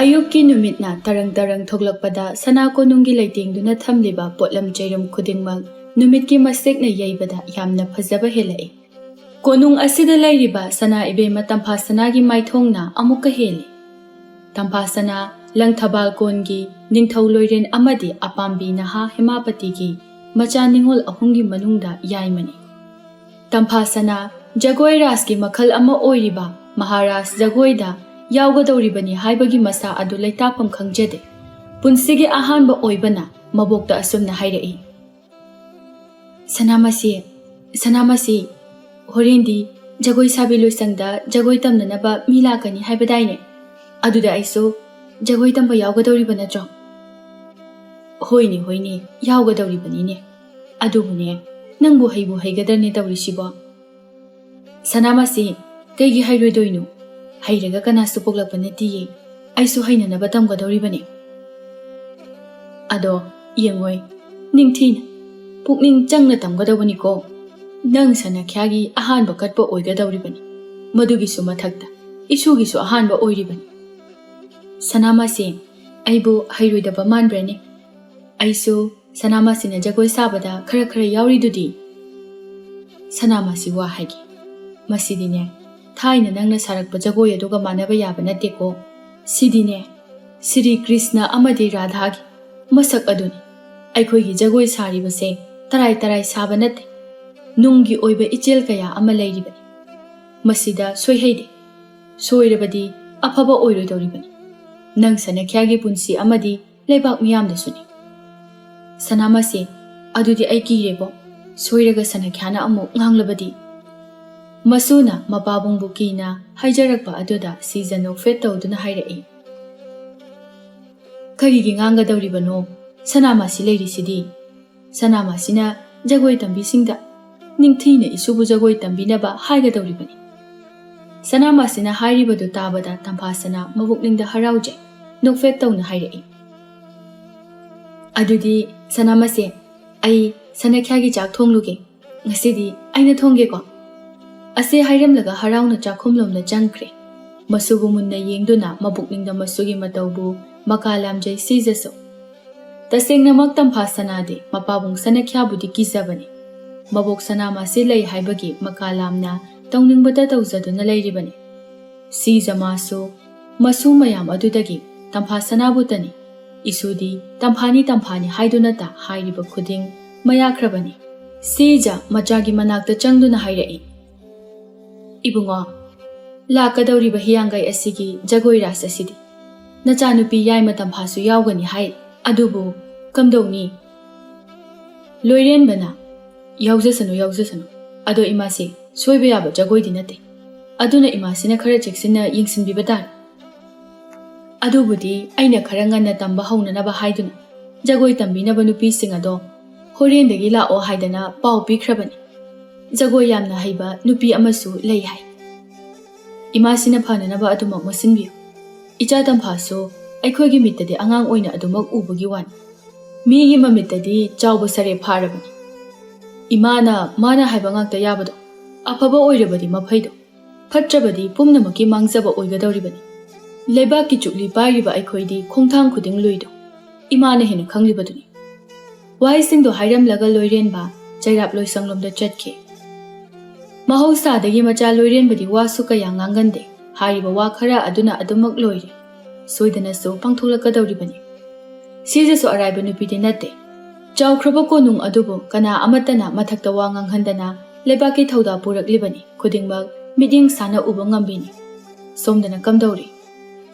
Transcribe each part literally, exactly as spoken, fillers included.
ꯑꯌꯨꯛꯀꯤ ꯅꯨꯃꯤꯠꯅ ꯇꯔꯪ ꯇꯔꯪ ꯊꯣꯛꯂꯛꯄꯗ ꯁꯅꯥ ꯀꯣꯅꯨꯡꯒꯤ ꯂꯩꯇꯦꯡꯗꯨꯅ ꯊꯝꯂꯤꯕ ꯄꯣꯠꯂꯝ ꯆꯩꯔꯝ ꯈꯨꯗꯤꯡꯃꯛ ꯅꯨꯃꯤꯠꯀꯤ ꯃꯁꯦꯛꯅ ꯌꯩꯕꯗ ꯌꯥꯝꯅ ꯐꯖꯕ ꯍꯦꯜꯂꯛꯏ꯫ ꯀꯣꯅꯨꯡ ꯑꯁꯤꯗ ꯂꯩꯔꯤꯕ ꯁꯅꯥ ꯏꯕꯦꯝꯃ ꯇꯝꯐꯥꯁꯅꯥꯒꯤ ꯃꯥꯏꯊꯣꯡꯅ ꯑꯃꯨꯛꯀ ꯍꯦꯜꯂꯤ꯫ ꯇꯝꯐꯥꯁꯅꯥ ꯂꯪꯊꯕꯥꯜ ꯀꯣꯟꯒꯤ ꯅꯤꯡꯊꯧ ꯂꯣꯏꯔꯦꯟ ꯑꯃꯗꯤ ꯑꯄꯥꯝꯕꯤ ꯅꯍꯥ ꯍꯦꯃꯥꯄꯇꯤꯒꯤ ꯃꯆꯥ ꯅꯤꯉꯣꯜ ꯑꯍꯨꯝꯒꯤ ꯃꯅꯨꯡꯗ ꯌꯥꯏꯃꯅꯤ꯫ ꯇꯝꯐꯥꯁꯅꯥ ꯖꯒꯣꯏ ꯔꯥꯁꯀꯤ ꯃꯈꯜ ꯑꯃ ꯑꯣꯏꯔꯤꯕ ꯃꯍꯥꯔꯥꯁ ꯖꯒꯣꯏꯗ ꯌꯥꯎꯒꯗꯧꯔꯤꯕꯅꯤ ꯍꯥꯏꯕꯒꯤ ꯃꯁꯥ ꯑꯗꯨ ꯂꯩꯇꯥꯐꯝ ꯈꯪꯖꯗꯦ꯫ ꯄꯨꯟꯁꯤꯒꯤ ꯑꯍꯥꯟꯕ ꯑꯣꯏꯕꯅ ꯃꯕꯣꯛꯇ ꯑꯁꯨꯝꯅ ꯍꯥꯏꯔꯛꯏ, "ꯁꯅꯥꯃꯁꯤ, ꯁꯅꯥꯃꯁꯤ, ꯍꯣꯔꯦꯟꯗꯤ ꯖꯒꯣꯏ ꯁꯥꯕꯤ ꯂꯣꯏꯁꯪꯗ ꯖꯒꯣꯏ ꯇꯝꯅꯅꯕ ꯃꯤ ꯂꯥꯛꯀꯅꯤ ꯍꯥꯏꯕꯗꯥꯏꯅꯦ? ꯑꯗꯨꯗ ꯑꯩꯁꯨ ꯖꯒꯣꯏ ꯇꯝꯕ ꯌꯥꯎꯒꯗꯧꯔꯤꯕ ꯅꯠꯇ꯭ꯔꯣ?" "ꯍꯣꯏꯅꯦ, ꯍꯣꯏꯅꯦ, ꯌꯥꯎꯒꯗꯧꯔꯤꯕꯅꯤꯅꯦ꯫ ꯑꯗꯨꯕꯨꯅꯦ, ꯅꯪꯕꯨ ꯍꯩꯕꯨ ꯍꯩꯒꯗ꯭ꯔꯅꯦ ꯇꯧꯔꯤꯁꯤꯕꯣ?" "ꯁꯅꯥꯃꯁꯤ, ꯀꯩꯒꯤ ꯍꯩꯔꯣꯏꯗꯣꯏꯅꯣ? ꯍꯩꯔꯒ ꯀꯅꯥꯁꯨ ꯄꯣꯛꯂꯛꯄ ꯅꯠꯇꯤꯌꯦ꯫ ꯑꯩꯁꯨ ꯍꯩꯅꯅꯕ ꯇꯝꯒꯗꯧꯔꯤꯕꯅꯤ꯫" "ꯑꯗꯣ ꯌꯦꯡꯉꯣꯏ, ꯅꯤꯡꯊꯤꯅ, ꯄꯨꯛꯅꯤꯡ ꯆꯪꯅ ꯇꯝꯒꯗꯧꯕꯅꯤꯀꯣ꯫ ꯅꯪ ꯁꯅꯥꯈ꯭ꯌꯥꯒꯤ ꯑꯍꯥꯟꯕ ꯀꯠꯄ ꯑꯣꯏꯒꯗꯧꯔꯤꯕꯅꯤ꯫ ꯃꯗꯨꯒꯤꯁꯨ ꯃꯊꯛꯇ ꯏꯁꯨꯒꯤꯁꯨ ꯑꯍꯥꯟꯕ ꯑꯣꯏꯔꯤꯕꯅꯤ꯫" "ꯁꯅꯥꯃꯁꯤ, ꯑꯩꯕꯨ ꯍꯩꯔꯣꯏꯗꯕ ꯃꯥꯟꯕ꯭ꯔꯅꯦ? ꯑꯩꯁꯨ ꯁꯅꯥꯃꯁꯤꯅ ꯖꯒꯣꯏ ꯁꯥꯕꯗ ꯈꯔ ꯈꯔ ꯌꯥꯎꯔꯤꯗꯨꯗꯤ꯫" "ꯁꯅꯥꯃꯁꯤ, ꯋꯥ ꯍꯥꯏꯒꯦ꯫ ꯃꯁꯤꯗꯤꯅꯦ, ꯊꯥꯏꯅ ꯅꯪꯅ ꯁꯥꯔꯛꯄ ꯖꯒꯣꯏ ꯑꯗꯨꯒ ꯃꯥꯟꯅꯕ ꯌꯥꯕ ꯅꯠꯇꯦꯀꯣ꯫ ꯁꯤꯗꯤꯅꯦ, ꯁ꯭ꯔꯤ ꯀ꯭ꯔꯤꯁꯅ ꯑꯃꯗꯤ ꯔꯥꯙꯥꯒꯤ ꯃꯁꯛ ꯑꯗꯨꯅꯤ꯫ ꯑꯩꯈꯣꯏꯒꯤ ꯖꯒꯣꯏ ꯁꯥꯔꯤꯕꯁꯦ ꯇꯔꯥꯏ ꯇꯔꯥꯏ ꯁꯥꯕ ꯅꯠꯇꯦ꯫ ꯅꯨꯡꯒꯤ ꯑꯣꯏꯕ ꯏꯆꯦꯜ ꯀꯌꯥ ꯑꯃ ꯂꯩꯔꯤꯕꯅꯤ꯫ ꯃꯁꯤꯗ ꯁꯣꯏꯍꯩꯗꯦ꯫ ꯁꯣꯏꯔꯕꯗꯤ ꯑꯐꯕ ꯑꯣꯏꯔꯣꯏꯗꯧꯔꯤꯕꯅꯤ꯫ ꯅꯪ ꯁꯅꯥꯈ꯭ꯌꯥꯒꯤ ꯄꯨꯟꯁꯤ ꯑꯃꯗꯤ ꯂꯩꯕꯥꯛ ꯃꯤꯌꯥꯝꯗꯁꯨꯅꯤ꯫" "ꯁꯅꯥꯃꯁꯤ, ꯑꯗꯨꯗꯤ ꯑꯩ ꯀꯤꯔꯦꯕꯣ꯫ ꯁꯣꯏꯔꯒ ꯁꯅꯥꯈ꯭ꯌꯥꯅ ꯑꯃꯨꯛ ꯉꯥꯡꯂꯕꯗꯤ?" ꯃꯁꯨꯅ ꯃꯄꯥꯕꯨꯡꯕꯨ ꯀꯤꯅ ꯍꯥꯏꯖꯔꯛꯄ ꯑꯗꯨꯗ ꯁꯤꯖ ꯅꯣꯛꯐꯦꯠ ꯇꯧꯗꯨꯅ ꯍꯥꯏꯔꯛꯏ, "ꯀꯔꯤꯒꯤ ꯉꯥꯡꯒꯗꯧꯔꯤꯕꯅꯣ? ꯁꯅꯥꯃꯁꯤ ꯂꯩꯔꯤꯁꯤꯗꯤ꯫ ꯁꯅꯥꯃꯁꯤꯅ ꯖꯒꯣꯏ ꯇꯝꯕꯤꯁꯤꯡꯗ ꯅꯤꯡꯊꯤꯅ ꯏꯁꯨꯕꯨ ꯖꯒꯣꯏ ꯇꯝꯕꯤꯅꯕ ꯍꯥꯏꯒꯗꯧꯔꯤꯕꯅꯤ꯫" ꯁꯅꯥꯃꯁꯤꯅ ꯍꯥꯏꯔꯤꯕꯗꯨ ꯇꯥꯕꯗ ꯇꯝꯐꯥꯁꯅꯥ ꯃꯕꯨꯛꯅꯤꯡꯗ ꯍꯔꯥꯎꯖꯩ꯫ ꯅꯣꯛꯐꯦꯠ ꯇꯧꯅ ꯍꯥꯏꯔꯛꯏ, "ꯑꯗꯨꯗꯤ ꯁꯅꯥꯃꯁꯤ, ꯑꯩ ꯁꯅꯥꯈ꯭ꯌꯥꯒꯤ ꯆꯥꯛ ꯊꯣꯡꯂꯨꯒꯦ꯫ ꯉꯁꯤꯗꯤ ꯑꯩꯅ ꯊꯣꯡꯒꯦꯀꯣ꯫" ꯑꯁꯤ ꯍꯥꯏꯔꯝꯂꯒ ꯍꯔꯥꯎꯅ ꯆꯥꯛꯈꯨꯝꯂꯣꯝꯗ ꯆꯪꯈ꯭ꯔꯦ꯫ ꯃꯁꯨꯕꯨ ꯃꯨꯟꯅ ꯌꯦꯡꯗꯨꯅ ꯃꯄꯨꯛꯅꯤꯡꯗ ꯃꯁꯨꯒꯤ ꯃꯇꯧꯕꯨ ꯃꯀꯥ ꯂꯥꯝꯖꯩ ꯁꯤꯖꯁꯨ꯫ ꯇꯁꯦꯡꯅꯃꯛ ꯇꯝꯐꯥ ꯁꯅꯥꯗꯤ ꯃꯄꯥꯕꯨꯡ ꯁꯅꯈ꯭ꯌꯥꯕꯨꯗꯤ ꯀꯤꯖꯕꯅꯤ꯫ ꯃꯕꯣꯛ ꯁꯅꯥ ꯃꯥꯁꯤ ꯂꯩ ꯍꯥꯏꯕꯒꯤ ꯃꯀꯥ ꯂꯥꯝꯅ ꯇꯧꯅꯤꯡꯕꯇ ꯇꯧꯖꯗꯨꯅ ꯂꯩꯔꯤꯕꯅꯤ꯫ ꯁꯤꯖ ꯃꯥꯁꯨ ꯃꯁꯨ ꯃꯌꯥꯝ ꯑꯗꯨꯗꯒꯤ ꯇꯝꯐꯥ ꯁꯅꯥꯕꯨꯇꯅꯤ꯫ ꯏꯁꯨꯗꯤ ꯇꯝꯐꯥꯅꯤ ꯇꯝꯐꯥꯅꯤ ꯍꯥꯏꯗꯨꯅꯇ ꯍꯥꯏꯔꯤꯕ ꯈꯨꯗꯤꯡ ꯃꯌꯥꯈ꯭ꯔꯕꯅꯤ꯫ ꯁꯤꯖ ꯃꯆꯥꯒꯤ ꯃꯅꯥꯛꯇ ꯆꯪꯗꯨꯅ ꯍꯥꯏꯔꯛꯏ, "ꯏꯕꯨꯡꯉꯣ, ꯂꯥꯛꯀꯗꯧꯔꯤꯕ ꯍꯤꯌꯥꯡꯒꯩ ꯑꯁꯤꯒꯤ ꯖꯒꯣꯏ ꯔꯥꯁ ꯑꯁꯤꯗꯤ ꯅꯆꯥꯅꯨꯄꯤ ꯌꯥꯏꯃ ꯇꯝꯐꯥꯁꯨ ꯌꯥꯎꯒꯅꯤ ꯍꯥꯏ, ꯑꯗꯨꯕꯨ ꯀꯝꯗꯧꯅꯤ?" ꯂꯣꯏꯔꯦꯟꯕꯅ, "ꯌꯥꯎꯖꯁꯅꯨ, ꯌꯥꯎꯖꯁꯅꯨ꯫ ꯑꯗꯣ ꯏꯃꯥꯁꯤ ꯁꯣꯏꯕ ꯌꯥꯕ ꯖꯒꯣꯏꯗꯤ ꯅꯠꯇꯦ꯫ ꯑꯗꯨꯅ ꯏꯃꯥꯁꯤꯅ ꯈꯔ ꯆꯦꯛꯁꯤꯟꯅ ꯌꯦꯡꯁꯤꯟꯕꯤꯕ ꯇꯥꯔꯦ꯫ ꯑꯗꯨꯕꯨꯗꯤ ꯑꯩꯅ ꯈꯔ ꯉꯟꯅ ꯇꯝꯕ ꯍꯧꯅꯅꯕ ꯍꯥꯏꯗꯨꯅ ꯖꯒꯣꯏ ꯇꯝꯕꯤꯅꯕ ꯅꯨꯄꯤꯁꯤꯡ ꯑꯗꯣ ꯍꯣꯔꯦꯟꯗꯒꯤ ꯂꯥꯛꯑꯣ ꯍꯥꯏꯗꯅ ꯄꯥꯎ ꯄꯤꯈ꯭ꯔꯕꯅꯤ꯫ ꯖꯒꯣꯏ ꯌꯥꯝꯅ ꯍꯩꯕ ꯅꯨꯄꯤ ꯑꯃꯁꯨ ꯂꯩ ꯍꯥꯏ꯫ ꯏꯃꯥꯁꯤꯅ ꯐꯅꯅꯕ ꯑꯗꯨꯃꯛ ꯃꯣꯠꯁꯤꯟꯕꯤꯌꯨ꯫ ꯏꯆꯥ ꯇꯝꯐꯥꯁꯨ ꯑꯩꯈꯣꯏꯒꯤ ꯃꯤꯠꯇꯗꯤ ꯑꯉꯥꯡ ꯑꯣꯏꯅ ꯑꯗꯨꯃꯛ ꯎꯕꯒꯤ ꯋꯥꯅꯤ꯫ ꯃꯤꯒꯤ ꯃꯃꯤꯠꯇꯗꯤ ꯆꯥꯎꯕ ꯁꯔꯦ ꯐꯥꯔꯕꯅꯤ꯫ ꯏꯃꯥꯅ ꯃꯥꯅ ꯍꯥꯏꯕ ꯉꯥꯛꯇ ꯌꯥꯕꯗꯣ꯫ ꯑꯐꯕ ꯑꯣꯏꯔꯕꯗꯤ ꯃꯐꯩꯗꯣ, ꯐꯠꯇ꯭ꯔꯕꯗꯤ ꯄꯨꯝꯅꯃꯛꯀꯤ ꯃꯥꯡꯖꯕ ꯑꯣꯏꯒꯗꯧꯔꯤꯕꯅꯤ꯫ ꯂꯩꯕꯥꯛꯀꯤ ꯆꯨꯛꯂꯤ ꯄꯥꯏꯔꯤꯕ ꯑꯩꯈꯣꯏꯗꯤ ꯈꯣꯡꯊꯥꯡ ꯈꯨꯗꯤꯡ ꯂꯨꯏꯗꯣ ꯏꯃꯥꯅ ꯍꯦꯟꯅ ꯈꯪꯂꯤꯕꯗꯨꯅꯤ꯫" ꯋꯥꯍꯩꯁꯤꯡꯗꯣ ꯍꯥꯏꯔꯝꯂꯒ ꯂꯣꯏꯔꯦꯟꯕ ꯆꯩꯔꯥꯞ ꯂꯣꯏꯁꯪꯂꯣꯝꯗ ꯆꯠꯈꯤ꯫ ꯃꯍꯧꯁꯥꯗꯒꯤ ꯃꯆꯥ ꯂꯣꯏꯔꯦꯟꯕꯗꯤ ꯋꯥꯁꯨ ꯀꯌꯥ ꯉꯥꯡꯒꯟꯗꯦ꯫ ꯍꯥꯏꯔꯤꯕ ꯋꯥ ꯈꯔ ꯑꯗꯨꯅ ꯑꯗꯨꯃꯛ ꯂꯣꯏꯔꯦ꯫ ꯁꯣꯏꯗꯅꯁꯨ ꯄꯥꯡꯊꯣꯛꯂꯛꯀꯗꯧꯔꯤꯕꯅꯤ꯫ ꯁꯤꯖꯁꯨ ꯑꯔꯥꯏꯕ ꯅꯨꯄꯤꯗꯤ ꯅꯠꯇꯦ꯫ ꯆꯥꯎꯈ꯭ꯔꯕ ꯀꯣꯅꯨꯡ ꯑꯗꯨꯕꯨ ꯀꯅꯥ ꯑꯃꯠꯇꯅ ꯃꯊꯛꯇ ꯋꯥ ꯉꯥꯡꯍꯟꯗꯅ ꯂꯩꯕꯥꯛꯀꯤ ꯊꯧꯗꯥ ꯄꯨꯔꯛꯂꯤꯕꯅꯤ꯫ ꯈꯨꯗꯤꯡꯃꯛ ꯃꯤꯠꯌꯦꯡ ꯁꯥꯅ ꯎꯕ ꯉꯝꯕꯤꯅꯤ꯫ ꯁꯣꯝꯗꯅ ꯀꯝꯗꯧꯔꯤ?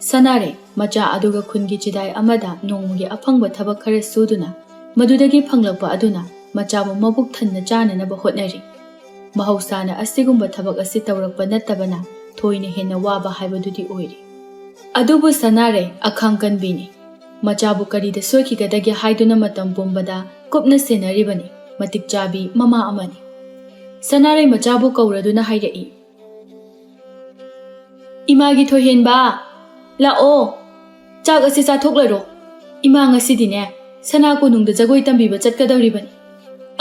ꯁꯅꯥꯔꯩ ꯃꯆꯥ ꯑꯗꯨꯒ ꯈꯨꯟꯒꯤ ꯆꯤꯗꯥꯏ ꯑꯃꯗ ꯅꯣꯡꯃꯒꯤ ꯑꯐꯪꯕ ꯊꯕꯛ ꯈꯔ ꯁꯨꯗꯨꯅ ꯃꯗꯨꯗꯒꯤ ꯐꯪꯂꯛꯄ ꯑꯗꯨꯅ ꯃꯆꯥꯕꯨ ꯃꯕꯨꯛ ꯊꯟꯅ ꯆꯥꯅꯅꯕ ꯍꯣꯠꯅꯔꯤ꯫ ꯃꯍꯧꯁꯥꯅ ꯑꯁꯤꯒꯨꯝꯕ ꯊꯕꯛ ꯑꯁꯤ ꯇꯧꯔꯛꯄ ꯅꯠꯇꯕꯅ ꯊꯣꯏꯅ ꯍꯦꯟꯅ ꯋꯥꯕ ꯍꯥꯏꯕꯗꯨꯗꯤ ꯑꯣꯏꯔꯤ꯫ ꯑꯗꯨꯕꯨ ꯁꯅꯥꯔꯩ ꯑꯈꯥꯡ ꯀꯟꯕꯤꯅꯤ꯫ ꯃꯆꯥꯕꯨ ꯀꯔꯤꯗ ꯁꯣꯏꯈꯤꯒꯗꯒꯦ ꯍꯥꯏꯗꯨꯅ ꯃꯇꯝ ꯄꯨꯝꯕꯗ ꯀꯨꯞꯅ ꯁꯦꯟꯅꯔꯤꯕꯅꯤ꯫ ꯃꯇꯤꯛ ꯆꯥꯕꯤ ꯃꯃꯥ ꯑꯃꯅꯤ꯫ ꯁꯅꯥꯔꯩ ꯃꯆꯥꯕꯨ ꯀꯧꯔꯗꯨꯅ ꯍꯥꯏꯔꯛꯏ, "ꯏꯃꯥꯒꯤ ꯊꯣꯏꯍꯦꯟꯕ, ꯂꯥꯛꯑꯣ, ꯆꯥꯛ ꯑꯁꯤ ꯆꯥꯊꯣꯛꯂꯔꯣ꯫ ꯏꯃꯥ ꯉꯁꯤꯗꯤꯅꯦ ꯁꯅꯥ ꯀꯣꯅꯨꯡꯗ ꯖꯒꯣꯏ ꯇꯝꯕꯤꯕ ꯆꯠꯀꯗꯧꯔꯤꯕꯅꯤ꯫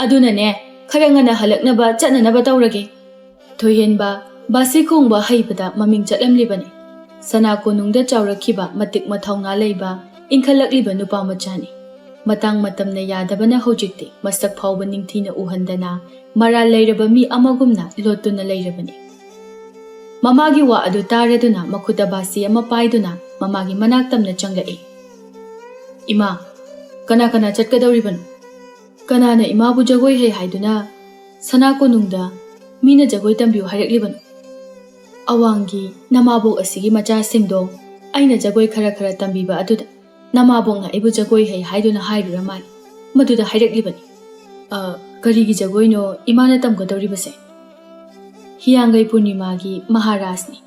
ꯑꯗꯨꯅꯅꯦ ꯈꯔ ꯉꯟꯅ ꯍꯜꯂꯛꯅꯕ ꯆꯠꯅꯅꯕ ꯇꯧꯔꯒꯦ꯫" ꯊꯣꯏꯍꯦꯟꯕ ꯕꯥꯁꯤ ꯈꯣꯡꯕ ꯍꯩꯕꯗ ꯃꯃꯤꯡ ꯆꯠꯂꯝꯂꯤꯕꯅꯤ꯫ ꯁꯅꯥ ꯀꯣꯅꯨꯡꯗ ꯆꯥꯎꯔꯛꯈꯤꯕ ꯃꯇꯤꯛ ꯃꯊꯧꯅꯥ ꯂꯩꯕ ꯏꯟꯈꯠꯂꯛꯂꯤꯕ ꯅꯨꯄꯥ ꯃꯆꯥꯅꯤ꯫ ꯃꯇꯥꯡ ꯃꯇꯝꯅ ꯌꯥꯗꯕꯅ ꯍꯧꯖꯤꯛꯇꯤ ꯃꯁꯛ ꯐꯥꯎꯕ ꯅꯤꯡꯊꯤꯅ ꯎꯍꯟꯗꯅ ꯃꯔꯥꯜ ꯂꯩꯔꯕ ꯃꯤ ꯑꯃꯒꯨꯝꯅ ꯂꯣꯠꯇꯨꯅ ꯂꯩꯔꯕꯅꯤ꯫ ꯃꯃꯥꯒꯤ ꯋꯥ ꯑꯗꯨ ꯇꯥꯔꯗꯨꯅ ꯃꯈꯨꯠꯇ ꯕꯥꯁꯤ ꯑꯃ ꯄꯥꯏꯗꯨꯅ ꯃꯃꯥꯒꯤ ꯃꯅꯥꯛ ꯇꯝꯅ ꯆꯪꯂꯛꯏ꯫ "ꯏꯃꯥ, ꯀꯅꯥ ꯀꯅꯥ ꯆꯠꯀꯗꯧꯔꯤꯕꯅꯣ? ꯀꯅꯥꯅ ꯏꯃꯥꯕꯨ ꯖꯒꯣꯏ ꯍꯩ ꯍꯥꯏꯗꯨꯅ ꯁꯅꯥ ꯀꯣꯅꯨꯡꯗ ꯃꯤꯅ ꯖꯒꯣꯏ ꯇꯝꯕꯤꯌꯨ ꯍꯥꯏꯔꯛꯂꯤꯕꯅꯣ? ꯑꯋꯥꯡꯒꯤ ꯅꯃꯥꯕꯣꯛ ꯑꯁꯤꯒꯤ ꯃꯆꯥꯁꯤꯡꯗꯣ ꯑꯩꯅ ꯖꯒꯣꯏ ꯈꯔ ꯈꯔ ꯇꯝꯕꯤꯕ ꯑꯗꯨꯗ ꯅꯃꯥꯕꯣꯛꯅ ꯑꯩꯕꯨ ꯖꯒꯣꯏ ꯍꯩ ꯍꯥꯏꯗꯨꯅ ꯍꯥꯏꯔꯨꯔ ꯃꯥꯜꯂꯦ꯫ ꯃꯗꯨꯗ ꯍꯥꯏꯔꯛꯂꯤꯕꯅꯤ꯫" "ꯑ, ꯀꯔꯤꯒꯤ ꯖꯒꯣꯏꯅꯣ ꯏꯃꯥꯅ ꯇꯝꯒꯗꯧꯔꯤꯕꯁꯦ?" "ꯍꯤꯌꯥꯡꯒꯩ ꯄꯨꯔꯅꯤꯃꯥꯒꯤ ꯃꯍꯥꯔꯥꯖꯅꯤ꯫"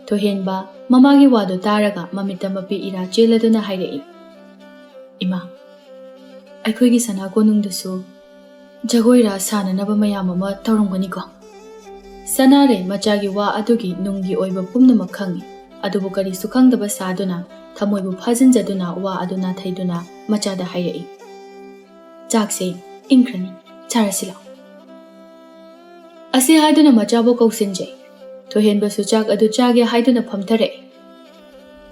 ꯊꯣꯏꯍꯦꯟꯕ ꯃꯃꯥꯒꯤ ꯋꯥꯗꯨ ꯇꯥꯔꯒ ꯃꯃꯤꯠꯇ ꯃꯄꯤ ꯏꯔꯥ ꯆꯦꯜꯂꯗꯨꯅ ꯍꯥꯏꯔꯛꯏ꯫ "ꯏꯃꯥ, ꯑꯩꯈꯣꯏꯒꯤ ꯁꯅꯥ ꯀꯣꯅꯨꯡꯗꯁꯨ ꯖꯒꯣꯏ ꯔꯥꯁ ꯁꯥꯅꯅꯕ ꯃꯌꯥꯝ ꯑꯃ ꯇꯧꯔꯝꯒꯅꯤꯀꯣ?" ꯁꯅꯥꯔꯩ ꯃꯆꯥꯒꯤ ꯋꯥ ꯑꯗꯨꯒꯤ ꯅꯨꯡꯒꯤ ꯑꯣꯏꯕ ꯄꯨꯝꯅꯃꯛ ꯈꯪꯏ꯫ ꯑꯗꯨꯕꯨ ꯀꯔꯤꯁꯨ ꯈꯪꯗꯕ ꯁꯥꯗꯨꯅ ꯊꯃꯣꯏꯕꯨ ꯐꯥꯖꯤꯟꯖꯗꯨꯅ ꯋꯥ ꯑꯗꯨ ꯅꯥꯊꯩꯗꯨꯅ ꯃꯆꯥꯗ ꯍꯥꯏꯔꯛꯏ꯫ "ꯆꯥꯛꯁꯦ ꯏꯪꯈ꯭ꯔꯅꯤ, ꯆꯥꯔꯁꯤ ꯂꯥꯛꯑꯣ꯫" ꯑꯁꯤ ꯍꯥꯏꯗꯨꯅ ꯃꯆꯥꯕꯨ ꯀꯧꯁꯤꯟꯖꯩ꯫ ꯊꯣꯏꯍꯦꯟꯕꯁꯨ ꯆꯥꯛ ꯑꯗꯨ ꯆꯥꯒꯦ ꯍꯥꯏꯗꯨꯅ ꯐꯝꯊꯔꯛꯏ꯫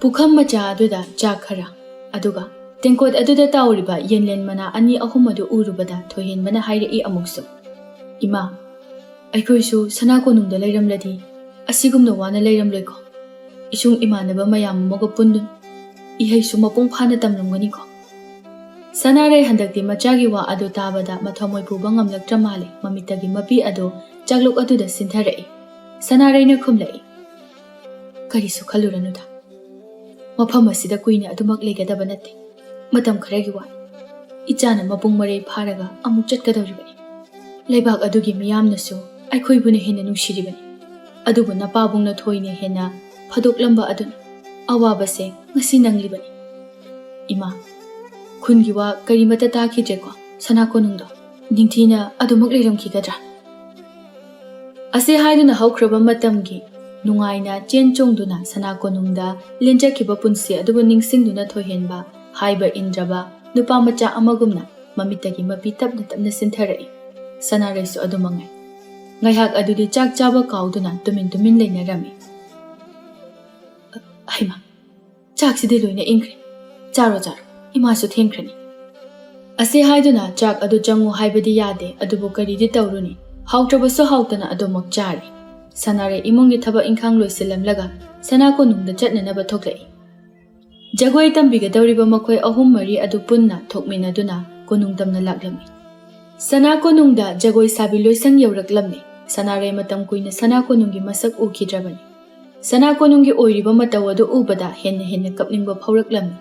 ꯄꯨꯈꯝ ꯃꯆꯥ ꯑꯗꯨꯗ ꯆꯥꯛ ꯈꯔ, ꯑꯗꯨꯒ ꯇꯦꯡꯀꯣꯠ ꯑꯗꯨꯗ ꯇꯥꯎꯔꯤꯕ ꯌꯦꯟꯂꯦꯟ ꯃꯅꯥ ꯑꯅꯤ ꯑꯍꯨꯝ ꯑꯗꯨ ꯎꯔꯨꯕꯗ ꯊꯣꯏꯍꯦꯟꯕꯅ ꯍꯥꯏꯔꯛꯏ ꯑꯃꯨꯛꯁꯨ, "ꯏꯃꯥ, ꯑꯩꯈꯣꯏꯁꯨ ꯁꯅꯥ ꯀꯣꯅꯨꯡꯗ ꯂꯩꯔꯝꯂꯗꯤ ꯑꯁꯤꯒꯨꯝꯅ ꯋꯥꯅ ꯂꯩꯔꯝꯂꯣꯏꯀꯣ? ꯏꯁꯨꯡ ꯏꯃꯥꯟꯅꯕ ꯃꯌꯥꯝ ꯑꯃꯒ ꯄꯨꯟꯗꯨꯅ ꯏꯍꯩꯁꯨ ꯃꯄꯨꯡ ꯐꯥꯅ ꯇꯝꯂꯝꯒꯅꯤꯀꯣ?" ꯁꯅꯥꯔꯩ ꯍꯟꯗꯛꯇꯤ ꯃꯆꯥꯒꯤ ꯋꯥ ꯑꯗꯨ ꯇꯥꯕꯗ ꯃꯊꯃꯣꯏ ꯄꯨꯕ ꯉꯝꯂꯛꯇ꯭ꯔ ꯃꯥꯜꯂꯦ꯫ ꯃꯃꯤꯠꯇꯒꯤ ꯃꯄꯤ ꯑꯗꯨ ꯆꯥꯛꯂꯨꯛ ꯑꯗꯨꯗ ꯁꯤꯟꯊꯔꯛꯏ꯫ ꯁꯅꯥꯔꯩꯅ ꯈꯨꯝꯂꯛꯏ, "ꯀꯔꯤꯁꯨ ꯈꯜꯂꯨꯔꯅꯨꯗ꯫ ꯃꯐꯝ ꯑꯁꯤꯗ ꯀꯨꯏꯅ ꯑꯗꯨꯃꯛ ꯂꯩꯒꯗꯕ ꯅꯠꯇꯦ꯫ ꯃꯇꯝ ꯈꯔꯒꯤ ꯋꯥꯅꯤ꯫ ꯏꯆꯥꯅ ꯃꯄꯨꯡ ꯃꯔꯩ ꯐꯥꯔꯒ ꯑꯃꯨꯛ ꯆꯠꯀꯗꯧꯔꯤꯕꯅꯤ꯫ ꯂꯩꯕꯥꯛ ꯑꯗꯨꯒꯤ ꯃꯤꯌꯥꯝꯅꯁꯨ ꯑꯩꯈꯣꯏꯕꯨꯅ ꯍꯦꯟꯅ ꯅꯨꯡꯁꯤꯔꯤꯕꯅꯤ꯫ ꯑꯗꯨꯕꯨ ꯅꯄꯥꯕꯨꯡꯅ ꯊꯣꯏꯅ ꯍꯦꯟꯅ ꯐꯥꯗꯣꯛꯂꯝꯕ ꯑꯗꯨꯅ ꯑꯋꯥꯕꯁꯦ ꯉꯁꯤ ꯅꯪꯂꯤꯕꯅꯤ꯫ ꯏꯃꯥ, ꯈꯨꯟꯒꯤ ꯋꯥ ꯀꯔꯤꯃꯠꯇ ꯇꯥꯈꯤꯗ꯭ꯔꯦꯀꯣ? ꯁꯅꯥ ꯀꯣꯅꯨꯡꯗꯣ ꯅꯤꯡꯊꯤꯅ ꯑꯗꯨꯃꯛ ꯂꯩꯔꯝꯈꯤꯒꯗ꯭ꯔꯥ?" ꯑꯁꯤ ꯍꯥꯏꯗꯨꯅ ꯍꯧꯈ꯭ꯔꯕ ꯃꯇꯝꯒꯤ ꯅꯨꯡꯉꯥꯏꯅ ꯆꯦꯟ ꯆꯣꯡꯗꯨꯅ ꯁꯅꯥ ꯀꯣꯅꯨꯡꯗ ꯂꯦꯟꯖꯈꯤꯕ ꯄꯨꯟꯁꯤ ꯑꯗꯨꯕꯨ ꯅꯤꯡꯁꯤꯡꯗꯨꯅ ꯊꯣꯏꯍꯦꯟꯕ ꯍꯥꯏꯕ ꯏꯟꯗ꯭ꯔꯕ ꯅꯨꯄꯥ ꯃꯆꯥ ꯑꯃꯒꯨꯝꯅ ꯃꯃꯤꯠꯇꯒꯤ ꯃꯄꯤ ꯇꯞꯅ ꯇꯞꯅ ꯁꯤꯟꯊꯔꯛꯏ꯫ ꯁꯅꯥꯔꯩꯁꯨ ꯑꯗꯨ ꯃꯉꯥꯏ꯫ ꯉꯥꯏꯍꯥꯛ ꯑꯗꯨꯗꯤ ꯆꯥꯛ ꯆꯥꯕ ꯀꯥꯎꯗꯨꯅ ꯇꯨꯃꯤꯟ ꯇꯨꯃꯤꯟ ꯂꯩꯅꯔꯝꯃꯤ꯫ "ꯍꯩꯃꯥ, ꯆꯥꯛꯁꯤꯗꯤ ꯂꯣꯏꯅ ꯏꯪꯈ꯭ꯔꯦ꯫ ꯆꯥꯔꯣ, ꯆꯥꯔꯣ, ꯏꯃꯥꯁꯨ ꯊꯦꯡꯈ꯭ꯔꯅꯤ"꯫ ꯑꯁꯤ ꯍꯥꯏꯗꯨꯅ ꯆꯥꯛ ꯑꯗꯨ ꯆꯪꯉꯨ ꯍꯥꯏꯕꯗꯤ ꯌꯥꯗꯦ, ꯑꯗꯨꯕꯨ ꯀꯔꯤꯗꯤ ꯇꯧꯔꯨꯅꯤ? ꯍꯥꯎꯇ꯭ꯔꯕꯁꯨ ꯍꯥꯎꯇꯅ ꯑꯗꯨꯃꯛ ꯆꯥꯔꯦ꯫ ꯁꯅꯥꯔꯩ ꯏꯃꯨꯡꯒꯤ ꯊꯕꯛ ꯏꯪꯈꯥꯡ ꯂꯣꯏꯁꯤꯜꯂꯝꯂꯒ ꯁꯅꯥ ꯀꯣꯅꯨꯡꯗ ꯆꯠꯅꯅꯕ ꯊꯣꯛꯂꯛꯏ꯫ ꯖꯒꯣꯏ ꯇꯝꯕꯤꯒꯗꯧꯔꯤꯕ ꯃꯈꯣꯏ ꯑꯍꯨꯝ ꯃꯔꯤ ꯑꯗꯨ ꯄꯨꯟꯅ ꯊꯣꯛꯃꯤꯟꯅꯗꯨꯅ ꯀꯣꯅꯨꯡ ꯇꯝꯅ ꯂꯥꯛꯂꯝꯃꯤ꯫ ꯁꯅꯥ ꯀꯣꯅꯨꯡꯗ ꯖꯒꯣꯏ ꯁꯥꯕꯤ ꯂꯣꯏꯁꯪ ꯌꯧꯔꯛꯂꯝꯃꯤ꯫ ꯁꯅꯥꯔꯩ ꯃꯇꯝ ꯀꯨꯏꯅ ꯁꯅꯥ ꯀꯣꯅꯨꯡꯒꯤ ꯃꯁꯛ ꯎꯈꯤꯗ꯭ꯔꯕꯅꯤ꯫ ꯁꯅꯥ ꯀꯣꯅꯨꯡꯒꯤ ꯑꯣꯏꯔꯤꯕ ꯃꯇꯧ ꯑꯗꯨ ꯎꯕꯗ ꯍꯦꯟꯅ ꯍꯦꯟꯅ ꯀꯞꯅꯤꯡꯕ ꯐꯥꯎꯔꯛꯂꯝꯃꯤ꯫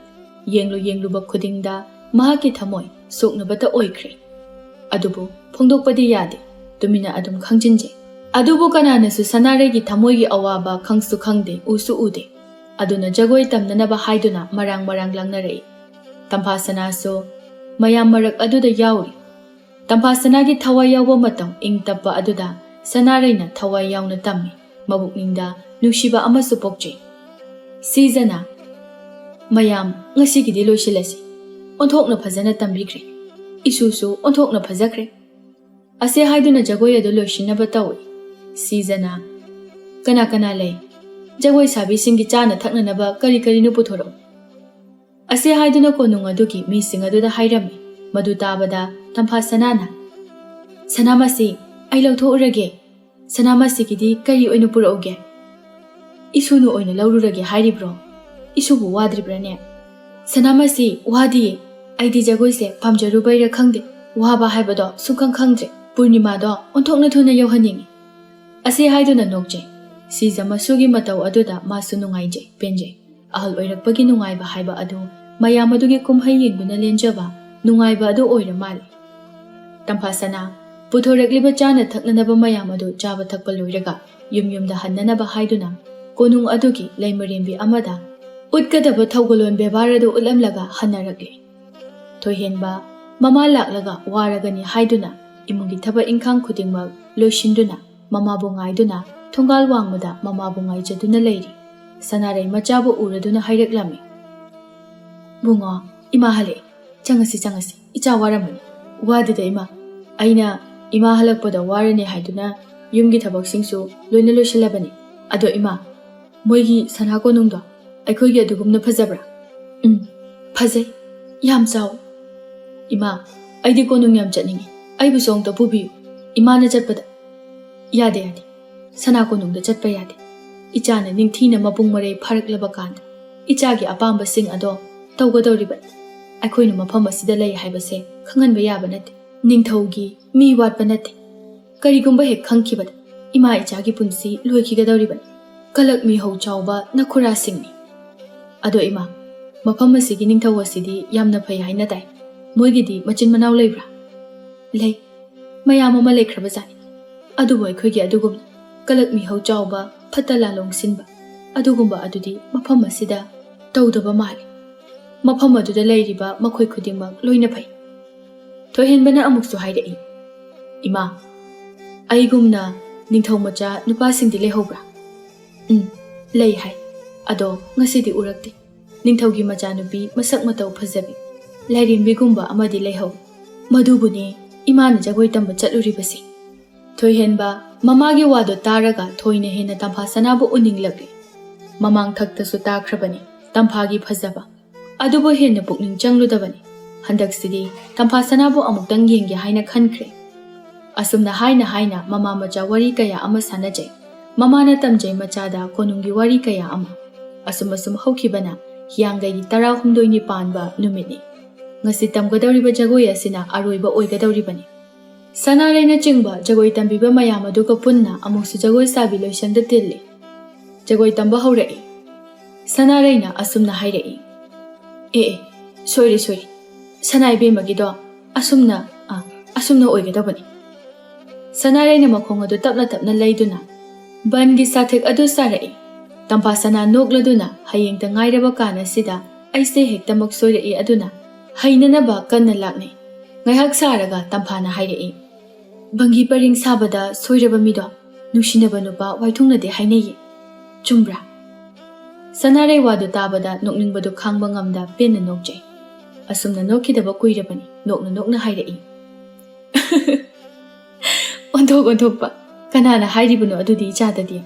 ꯌꯦꯡꯂꯨ ꯌꯦꯡꯂꯨꯕ ꯈꯨꯗꯤꯡꯗ ꯃꯍꯥꯛꯀꯤ ꯊꯃꯣꯏ ꯁꯣꯛꯅꯕꯇ ꯑꯣꯏꯈ꯭ꯔꯦ꯫ ꯑꯗꯨꯕꯨ ꯐꯣꯡꯗꯣꯛꯄꯗꯤ ꯌꯥꯗꯦ, ꯇꯨꯃꯤꯟꯅ ꯑꯗꯨꯝ ꯈꯪꯖꯤꯟꯖꯩ꯫ ꯑꯗꯨꯕꯨ ꯀꯅꯥꯅꯁꯨ ꯁꯅꯥꯔꯩꯒꯤ ꯊꯃꯣꯏꯒꯤ ꯑꯋꯥꯕ ꯈꯪꯁꯨ ꯈꯪꯗꯦ, ꯎꯁꯨ ꯎꯗꯦ꯫ ꯑꯗꯨꯅ ꯖꯒꯣꯏ ꯇꯝꯅꯅꯕ ꯍꯥꯏꯗꯨꯅ ꯃꯔꯥꯡ ꯃꯔꯥꯡ ꯂꯥꯡꯅꯔꯛꯏ꯫ ꯇꯝꯐꯥ ꯁꯅꯥꯁꯨ ꯃꯌꯥꯝ ꯃꯔꯛ ꯑꯗꯨꯗ ꯌꯥꯎꯔꯤ꯫ ꯇꯝꯐꯥ ꯁꯅꯥꯒꯤ ꯊꯋꯥꯏ ꯌꯥꯎꯕ ꯃꯇꯧ ꯏꯪ ꯇꯞꯄ ꯑꯗꯨꯗ ꯁꯅꯥꯔꯩꯅ ꯊꯋꯥꯏ ꯌꯥꯎꯅ ꯇꯝꯃꯤ꯫ ꯃꯕꯨꯛꯅꯤꯡꯗ ꯅꯨꯡꯁꯤꯕ ꯑꯃꯁꯨ ꯄꯣꯛꯆꯩ꯫ ꯁꯤꯖꯅ, "ꯃꯌꯥꯝ, ꯉꯁꯤꯒꯤꯗꯤ ꯂꯣꯏꯁꯤꯜꯂꯁꯤ꯫ ꯑꯣꯟꯊꯣꯛꯅ ꯐꯖꯅ ꯇꯝꯕꯤꯈ꯭ꯔꯦ꯫ ꯏꯁꯨꯁꯨ ꯑꯣꯟꯊꯣꯛꯅ ꯐꯖꯈ꯭ꯔꯦ"꯫ ꯑꯁꯤ ꯍꯥꯏꯗꯨꯅ ꯖꯒꯣꯏ ꯑꯗꯨ ꯂꯣꯏꯁꯤꯟꯅꯕ ꯇꯧꯏ꯫ ꯁꯤꯖꯅ, "ꯀꯅꯥ ꯀꯅꯥ ꯂꯩ? ꯖꯒꯣꯏ ꯁꯥꯕꯤꯁꯤꯡꯒꯤ ꯆꯥꯅ ꯊꯛꯅꯅꯕ ꯀꯔꯤ ꯀꯔꯤꯅꯣ ꯄꯨꯊꯣꯔꯛꯎ"꯫ ꯑꯁꯤ ꯍꯥꯏꯗꯨꯅ ꯀꯣꯅꯨꯡ ꯑꯗꯨꯒꯤ ꯃꯤꯁꯤꯡ ꯑꯗꯨꯗ ꯍꯥꯏꯔꯝꯃꯤ꯫ ꯃꯗꯨ ꯇꯥꯕꯗ ꯇꯝꯐꯥ ꯁꯅꯥꯅ, "ꯁꯅꯥꯃꯁꯤ, ꯑꯩ ꯂꯧꯊꯣꯛꯎꯔꯒꯦ꯫ ꯁꯅꯥꯃꯁꯤꯒꯤꯗꯤ ꯀꯔꯤ ꯑꯣꯏꯅ ꯄꯨꯔꯛꯎꯒꯦ? ꯏꯁꯨꯅꯨ ꯑꯣꯏꯅ ꯂꯧꯔꯨꯔꯒꯦ ꯍꯥꯏꯔꯤꯕ꯭ꯔꯣ? ꯏꯁꯨꯕꯨ ꯋꯥꯗ꯭ꯔꯤꯕ꯭ꯔꯥꯅꯦ?" "ꯁꯅꯥꯃꯁꯤ, ꯋꯥꯗꯤꯌꯦ꯫ ꯑꯩꯗꯤ ꯖꯒꯣꯏꯁꯦ ꯄꯥꯝꯖꯔꯨꯕꯩꯔꯥ ꯈꯪꯗꯦ, ꯋꯥꯕ ꯍꯥꯏꯕꯗꯣ ꯁꯨꯡꯈꯪ ꯈꯪꯗ꯭ꯔꯦ꯫ ꯄꯨꯔꯅꯤꯃꯥꯗꯣ ꯑꯣꯟꯊꯣꯛꯅ ꯊꯨꯅ ꯌꯧꯍꯟꯅꯤꯡꯉꯤ"꯫ ꯑꯁꯤ ꯍꯥꯏꯗꯨꯅ ꯅꯣꯛꯆꯩ꯫ ꯁꯤꯖ ꯃꯁꯨꯒꯤ ꯃꯇꯧ ꯑꯗꯨꯗ ꯃꯥꯁꯨ ꯅꯨꯡꯉꯥꯏꯖꯩ, ꯄꯦꯟꯖꯩ꯫ ꯑꯍꯜ ꯑꯣꯏꯔꯛꯄꯒꯤ ꯅꯨꯡꯉꯥꯏꯕ ꯍꯥꯏꯕ ꯑꯗꯨ ꯃꯌꯥꯝ ꯑꯗꯨꯒꯤ ꯀꯨꯝꯍꯩ ꯌꯦꯡꯗꯨꯅ ꯂꯦꯟꯖꯕ ꯅꯨꯡꯉꯥꯏꯕ ꯑꯗꯨ ꯑꯣꯏꯔ ꯃꯥꯜꯂꯤ꯫ ꯇꯝꯐꯥꯁꯅꯥ ꯄꯨꯊꯣꯔꯛꯂꯤꯕ ꯆꯥꯅ ꯊꯛꯅꯅꯕ ꯃꯌꯥꯝ ꯑꯗꯨ ꯆꯥꯕ ꯊꯛꯄ ꯂꯣꯏꯔꯒ ꯌꯨꯝ ꯌꯨꯝꯗ ꯍꯟꯅꯅꯕ ꯍꯥꯏꯗꯨꯅ ꯀꯣꯅꯨꯡ ꯑꯗꯨꯒꯤ ꯂꯩꯃꯔꯦꯝꯕꯤ ꯑꯃꯗ ꯎꯠꯀꯗꯕ ꯊꯧꯒꯜꯂꯣꯟ ꯕꯦꯕꯥꯔ ꯑꯗꯨ ꯎꯠꯂꯝꯂꯒ ꯍꯟꯅꯔꯛꯂꯤ꯫ ꯊꯣꯏꯍꯦꯟꯕ ꯃꯃꯥ ꯂꯥꯛꯂꯒ ꯋꯥꯔꯒꯅꯤ ꯍꯥꯏꯗꯨꯅ ꯏꯃꯨꯡꯒꯤ ꯊꯕꯛ ꯏꯪꯈꯥꯡ ꯈꯨꯗꯤꯡꯃꯛ ꯂꯣꯏꯁꯤꯟꯗꯨꯅ ꯃꯃꯥꯕꯨ ꯉꯥꯏꯗꯨꯅ ꯊꯣꯡꯒꯥꯜ ꯋꯥꯡꯃꯗ ꯃꯃꯥꯕꯨ ꯉꯥꯏꯖꯗꯨꯅ ꯂꯩꯔꯤ꯫ ꯁꯅꯥꯔꯩ ꯃꯆꯥꯕꯨ ꯎꯔꯗꯨꯅ ꯍꯥꯏꯔꯛꯂꯝꯃꯤ, "ꯕꯨꯡꯉꯣ, ꯏꯃꯥ ꯍꯜꯂꯛꯑꯦ꯫ ꯆꯪꯉꯁꯤ, ꯆꯪꯉꯁꯤ꯫ ꯏꯆꯥ ꯋꯥꯔꯝꯃꯅꯤ"꯫ "ꯋꯥꯗꯦꯗ ꯏꯃꯥ꯫ ꯑꯩꯅ ꯏꯃꯥ ꯍꯜꯂꯛꯄꯗ ꯋꯥꯔꯅꯤ ꯍꯥꯏꯗꯨꯅ ꯌꯨꯝꯒꯤ ꯊꯕꯛꯁꯤꯡꯁꯨ ꯂꯣꯏꯅ ꯂꯣꯏꯁꯤꯜꯂꯕꯅꯤ꯫ ꯑꯗꯣ ꯏꯃꯥ, ꯃꯣꯏꯒꯤ ꯁꯅꯥ ꯀꯣꯅꯨꯡꯗꯣ ꯑꯩꯈꯣꯏꯒꯤ ꯑꯗꯨꯒꯨꯝꯅ ꯐꯖꯕ꯭ꯔꯥ? ꯎꯝ, ꯐꯖꯩ꯫ ꯌꯥꯝ ꯆꯥꯎ꯫ ꯏꯃꯥ, ꯑꯩꯗꯤ ꯀꯣꯅꯨꯡ ꯌꯥꯝ ꯆꯠꯅꯤꯡꯉꯤ꯫ ꯑꯩꯕꯨꯁꯨ ꯑꯃꯨꯛꯇ ꯄꯨꯕꯤꯌꯨ꯫ ꯏꯃꯥꯅ ꯆꯠꯄꯗ꯫ ꯌꯥꯗꯦ, ꯌꯥꯗꯦ꯫ ꯁꯅꯥ ꯀꯣꯅꯨꯡꯗ ꯆꯠꯄ ꯌꯥꯗꯦ꯫ ꯏꯆꯥꯅ ꯅꯤꯡꯊꯤꯅ ꯃꯄꯨꯡ ꯃꯔꯩ ꯐꯥꯔꯛꯂꯕ ꯀꯥꯟꯗ ꯏꯆꯥꯒꯤ ꯑꯄꯥꯝꯕꯁꯤꯡ ꯑꯗꯣ ꯇꯧꯒꯗꯧꯔꯤꯕꯅꯤ꯫ ꯑꯩꯈꯣꯏꯅ ꯃꯐꯝ ꯑꯁꯤꯗ ꯂꯩ ꯍꯥꯏꯕꯁꯦ ꯈꯪꯍꯟꯕ ꯌꯥꯕ ꯅꯠꯇꯦ꯫ ꯅꯤꯡꯊꯧꯒꯤ ꯃꯤ ꯋꯥꯠꯄ ꯅꯠꯇꯦ꯫ ꯀꯔꯤꯒꯨꯝꯕ ꯍꯦꯛ ꯈꯪꯈꯤꯕꯗ ꯏꯃꯥ ꯏꯆꯥꯒꯤ ꯄꯨꯟꯁꯤ ꯂꯣꯏꯈꯤꯒꯗꯧꯔꯤꯕꯅꯤ꯫ ꯀꯂꯛ ꯃꯤꯍꯧ ꯆꯥꯎꯕ ꯅꯈꯨꯔꯥꯁꯤꯡꯅꯤ꯫ ꯑꯗꯣ ꯏꯃꯥ, ꯃꯐꯝ ꯑꯁꯤꯒꯤ ꯅꯤꯡꯊꯧ ꯑꯁꯤꯗꯤ ꯌꯥꯝꯅ ꯐꯩ ꯍꯥꯏꯅ ꯇꯥꯏ꯫ ꯃꯣꯏꯒꯤꯗꯤ ꯃꯆꯤꯟ ꯃꯅꯥꯎ ꯂꯩꯕ꯭ꯔꯥ? ꯂꯩ꯫ ꯃꯌꯥꯝ ꯑꯃ ꯂꯩꯈ꯭ꯔꯕꯖꯥꯠꯅꯤ꯫ ꯑꯗꯨꯕꯨ ꯑꯩꯈꯣꯏꯒꯤ ꯑꯗꯨꯒꯨꯝꯅ ꯀꯂꯛ ꯃꯤꯍꯧ ꯆꯥꯎꯕ, ꯐꯠꯇ ꯂꯥꯂꯣꯡ ꯁꯤꯟꯕ ꯑꯗꯨꯒꯨꯝꯕ ꯑꯗꯨꯗꯤ ꯃꯐꯝ ꯑꯁꯤꯗ ꯇꯧꯗꯕ ꯃꯥꯜꯂꯤ꯫ ꯃꯐꯝ ꯑꯗꯨꯗ ꯂꯩꯔꯤꯕ ꯃꯈꯣꯏ ꯈꯨꯗꯤꯡꯃꯛ ꯂꯣꯏꯅ ꯐꯩ꯫ ꯊꯣꯏꯍꯦꯟꯕꯅ ꯑꯃꯨꯛꯁꯨ ꯍꯥꯏꯔꯛꯏ, "ꯏꯃꯥ, ꯑꯩꯒꯨꯝꯅ ꯅꯤꯡꯊꯧ ꯃꯆꯥ ꯅꯨꯄꯥꯁꯤꯡꯗꯤ ꯂꯩꯍꯧꯕ꯭ꯔꯥ?" "ꯎꯝ, ꯂꯩ ꯍꯥꯏ꯫ ꯑꯗꯣ ꯉꯁꯤꯗꯤ ꯎꯔꯛꯇꯦ꯫ ꯅꯤꯡꯊꯧꯒꯤ ꯃꯆꯥꯅꯨꯄꯤ ꯃꯁꯛ ꯃꯇꯧ ꯐꯖꯕꯤ, ꯂꯥꯏꯔꯦꯝꯕꯤꯒꯨꯝꯕ ꯑꯃꯗꯤ ꯂꯩꯍꯧ꯫ ꯃꯗꯨꯕꯨꯅꯤ ꯏꯃꯥꯅ ꯖꯒꯣꯏ ꯇꯝꯕ ꯆꯠꯂꯨꯔꯤꯕꯁꯤ꯫" ꯊꯣꯏꯍꯦꯟꯕ ꯃꯃꯥꯒꯤ ꯋꯥꯗꯨ ꯇꯥꯔꯒ ꯊꯣꯏꯅ ꯍꯦꯟꯅ ꯇꯝꯐꯥ ꯁꯅꯥꯕꯨ ꯎꯅꯤꯡꯂꯛꯂꯦ꯫ ꯃꯃꯥꯡ ꯊꯛꯇꯁꯨ ꯇꯥꯈ꯭ꯔꯕꯅꯤ ꯇꯝꯐꯥꯒꯤ ꯐꯖꯕ꯫ ꯑꯗꯨꯕꯨ ꯍꯦꯟꯅ ꯄꯨꯛꯅꯤꯡ ꯆꯪꯂꯨꯗꯕꯅꯤ꯫ ꯍꯟꯗꯛꯁꯤꯗꯤ ꯇꯝꯐꯥ ꯁꯅꯥꯕꯨ ꯑꯃꯨꯛꯇꯪ ꯌꯦꯡꯒꯦ ꯍꯥꯏꯅ ꯈꯟꯈ꯭ꯔꯦ꯫ ꯑꯁꯨꯝꯅ ꯍꯥꯏꯅ ꯍꯥꯏꯅ ꯃꯃꯥ ꯃꯆꯥ ꯋꯥꯔꯤ ꯀꯌꯥ ꯑꯃ ꯁꯥꯟꯅꯖꯩ꯫ ꯃꯃꯥꯅ ꯇꯝꯖꯩ ꯃꯆꯥꯗ ꯀꯣꯅꯨꯡꯒꯤ ꯋꯥꯔꯤ ꯀꯌꯥ ꯑꯃ꯫ ꯑꯁꯨꯝ ꯑꯁꯨꯝ ꯍꯧꯈꯤꯕꯅ ꯍꯤꯌꯥꯡꯒꯩꯒꯤ ꯇꯔꯥꯍꯨꯝꯗꯣꯏꯅꯤ ꯄꯥꯟꯕ ꯅꯨꯃꯤꯠꯅꯤ꯫ ꯉꯁꯤ ꯇꯝꯒꯗꯧꯔꯤꯕ ꯖꯒꯣꯏ ꯑꯁꯤꯅ ꯑꯔꯣꯏꯕ ꯑꯣꯏꯒꯗꯧꯔꯤꯕꯅꯤ꯫ ꯁꯅꯥꯔꯩꯅꯆꯤꯡꯕ ꯖꯒꯣꯏ ꯇꯝꯕꯤꯕ ꯃꯌꯥꯝ ꯑꯗꯨꯒ ꯄꯨꯟꯅ ꯑꯃꯨꯛꯁꯨ ꯖꯒꯣꯏ ꯁꯥꯕꯤ ꯂꯣꯏꯁꯪꯗ ꯇꯤꯜꯂꯤ꯫ ꯖꯒꯣꯏ ꯇꯝꯕ ꯍꯧꯔꯛꯏ꯫ ꯁꯅꯥꯔꯩꯅ ꯑꯁꯨꯝꯅ ꯍꯥꯏꯔꯛꯏ, "ꯑꯦ, ꯑꯦ, ꯁꯣꯏꯔꯦ, ꯁꯣꯏꯔꯦ꯫ ꯁꯅꯥ ꯏꯕꯦꯝꯃꯒꯤꯗꯣ ꯑꯁꯨꯝꯅ, ꯑ, ꯑꯁꯨꯝꯅ ꯑꯣꯏꯒꯗꯕꯅꯤ꯫" ꯁꯅꯥꯔꯩꯅ ꯃꯈꯣꯡ ꯑꯗꯨ ꯇꯞꯅ ꯇꯞꯅ ꯂꯩꯗꯨꯅ ꯕꯟꯒꯤ ꯁꯥꯊꯦꯛ ꯑꯗꯨ ꯁꯥꯔꯛꯏ꯫ ꯇꯝꯐꯥ ꯁꯅꯥ ꯅꯣꯛꯂꯗꯨꯅ ꯍꯌꯦꯡꯇ ꯉꯥꯏꯔꯕ ꯀꯥꯟ ꯑꯁꯤꯗ ꯑꯩꯁꯦ ꯍꯦꯛꯇꯃꯛ ꯁꯣꯏꯔꯛꯏ ꯑꯗꯨꯅ ꯍꯩꯅꯅꯕ ꯀꯟꯅ ꯂꯥꯛꯅꯩ꯫ ꯉꯥꯏꯍꯥꯛ ꯁꯥꯔꯒ ꯇꯝꯐꯥꯅ ꯍꯥꯏꯔꯛꯏ, "ꯕꯟꯒꯤ ꯄꯔꯦꯡ ꯁꯥꯕꯗ ꯁꯣꯏꯔꯕ ꯃꯤꯗꯣ ꯅꯨꯡꯁꯤꯅꯕ ꯅꯨꯄꯥ ꯋꯥꯏꯊꯨꯡꯅꯗꯦ ꯍꯥꯏꯅꯩꯌꯦ꯫ ꯆꯨꯝꯕ꯭ꯔꯥ?" ꯁꯅꯥꯔꯩ ꯋꯥꯗꯨ ꯇꯥꯕꯗ ꯅꯣꯛꯅꯤꯡꯕꯗꯨ ꯈꯥꯡꯕ ꯉꯝꯗ ꯄꯦꯟꯅ ꯅꯣꯛꯆꯩ꯫ ꯑꯁꯨꯝꯅ ꯅꯣꯛꯈꯤꯗꯕ ꯀꯨꯏꯔꯕꯅꯤ꯫ ꯅꯣꯛꯅ ꯅꯣꯛꯅ ꯍꯥꯏꯔꯛꯏ, "ꯑꯣꯟꯊꯣꯛ ꯑꯣꯟꯊꯣꯛꯄ꯫ ꯀꯅꯥꯅ ꯍꯥꯏꯔꯤꯕꯅꯣ ꯑꯗꯨꯗꯤ ꯏꯆꯥꯗꯗꯤ?"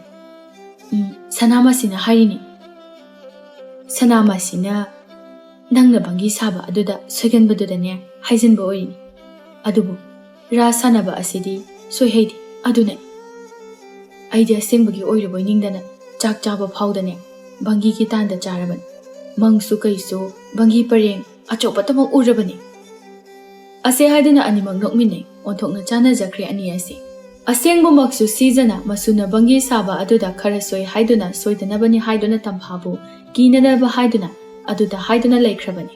"ꯎꯝ, ꯁꯅꯥꯃꯁꯤꯅ ꯍꯥꯏꯔꯤꯅꯤ꯫" ꯁꯅꯥꯃꯥꯁꯤꯅ ꯅꯪꯅ ꯚꯪꯒꯤ ꯁꯥꯕ ꯑꯗꯨꯗ ꯁꯣꯏꯒꯟꯕꯗꯨꯗꯅꯦ ꯍꯥꯏꯖꯤꯟꯕ ꯑꯣꯏꯔꯤꯅꯤ꯫ ꯑꯗꯨꯕꯨ ꯔꯥꯁ ꯁꯥꯟꯅꯕ ꯑꯁꯤꯗꯤ ꯁꯣꯏꯍꯩꯗꯦ꯫ ꯑꯗꯨꯅ ꯑꯩꯗꯤ ꯑꯁꯦꯡꯕꯒꯤ ꯑꯣꯏꯔꯕꯣꯏ ꯅꯤꯡꯗꯅ ꯆꯥꯛ ꯆꯥꯕ ꯐꯥꯎꯗꯅꯦ ꯚꯪꯒꯤꯒꯤ ꯇꯥꯟꯗ ꯆꯥꯔꯕꯅꯤ꯫ ꯃꯪꯁꯨ ꯀꯩꯁꯨ ꯚꯪꯒꯤ ꯄꯔꯦꯡ ꯑꯆꯧꯕꯇꯃꯛ ꯎꯔꯕꯅꯤ꯫ ꯑꯁꯦ ꯍꯥꯏꯗꯨꯅ ꯑꯅꯤꯃꯛ ꯅꯣꯛꯃꯤꯟꯅꯩ꯫ ꯑꯣꯟꯊꯣꯛꯅ ꯆꯥꯟꯅꯖꯈ꯭ꯔꯦ ꯑꯅꯤ ꯑꯁꯤ꯫ ꯑꯁꯦꯡꯕꯃꯛꯁꯨ ꯁꯤꯖꯅ ꯃꯁꯨꯅ ꯚꯪꯒꯤ ꯁꯥꯕ ꯑꯗꯨꯗ ꯈꯔ ꯁꯣꯏ ꯍꯥꯏꯗꯨꯅ ꯁꯣꯏꯗꯅꯕꯅꯤ ꯍꯥꯏꯗꯨꯅ ꯇꯝꯐꯥꯕꯨ ꯀꯤꯅꯅꯕ ꯍꯥꯏꯗꯨꯅ ꯑꯗꯨꯗ ꯍꯥꯏꯗꯨꯅ ꯂꯩꯈ꯭ꯔꯕꯅꯤ꯫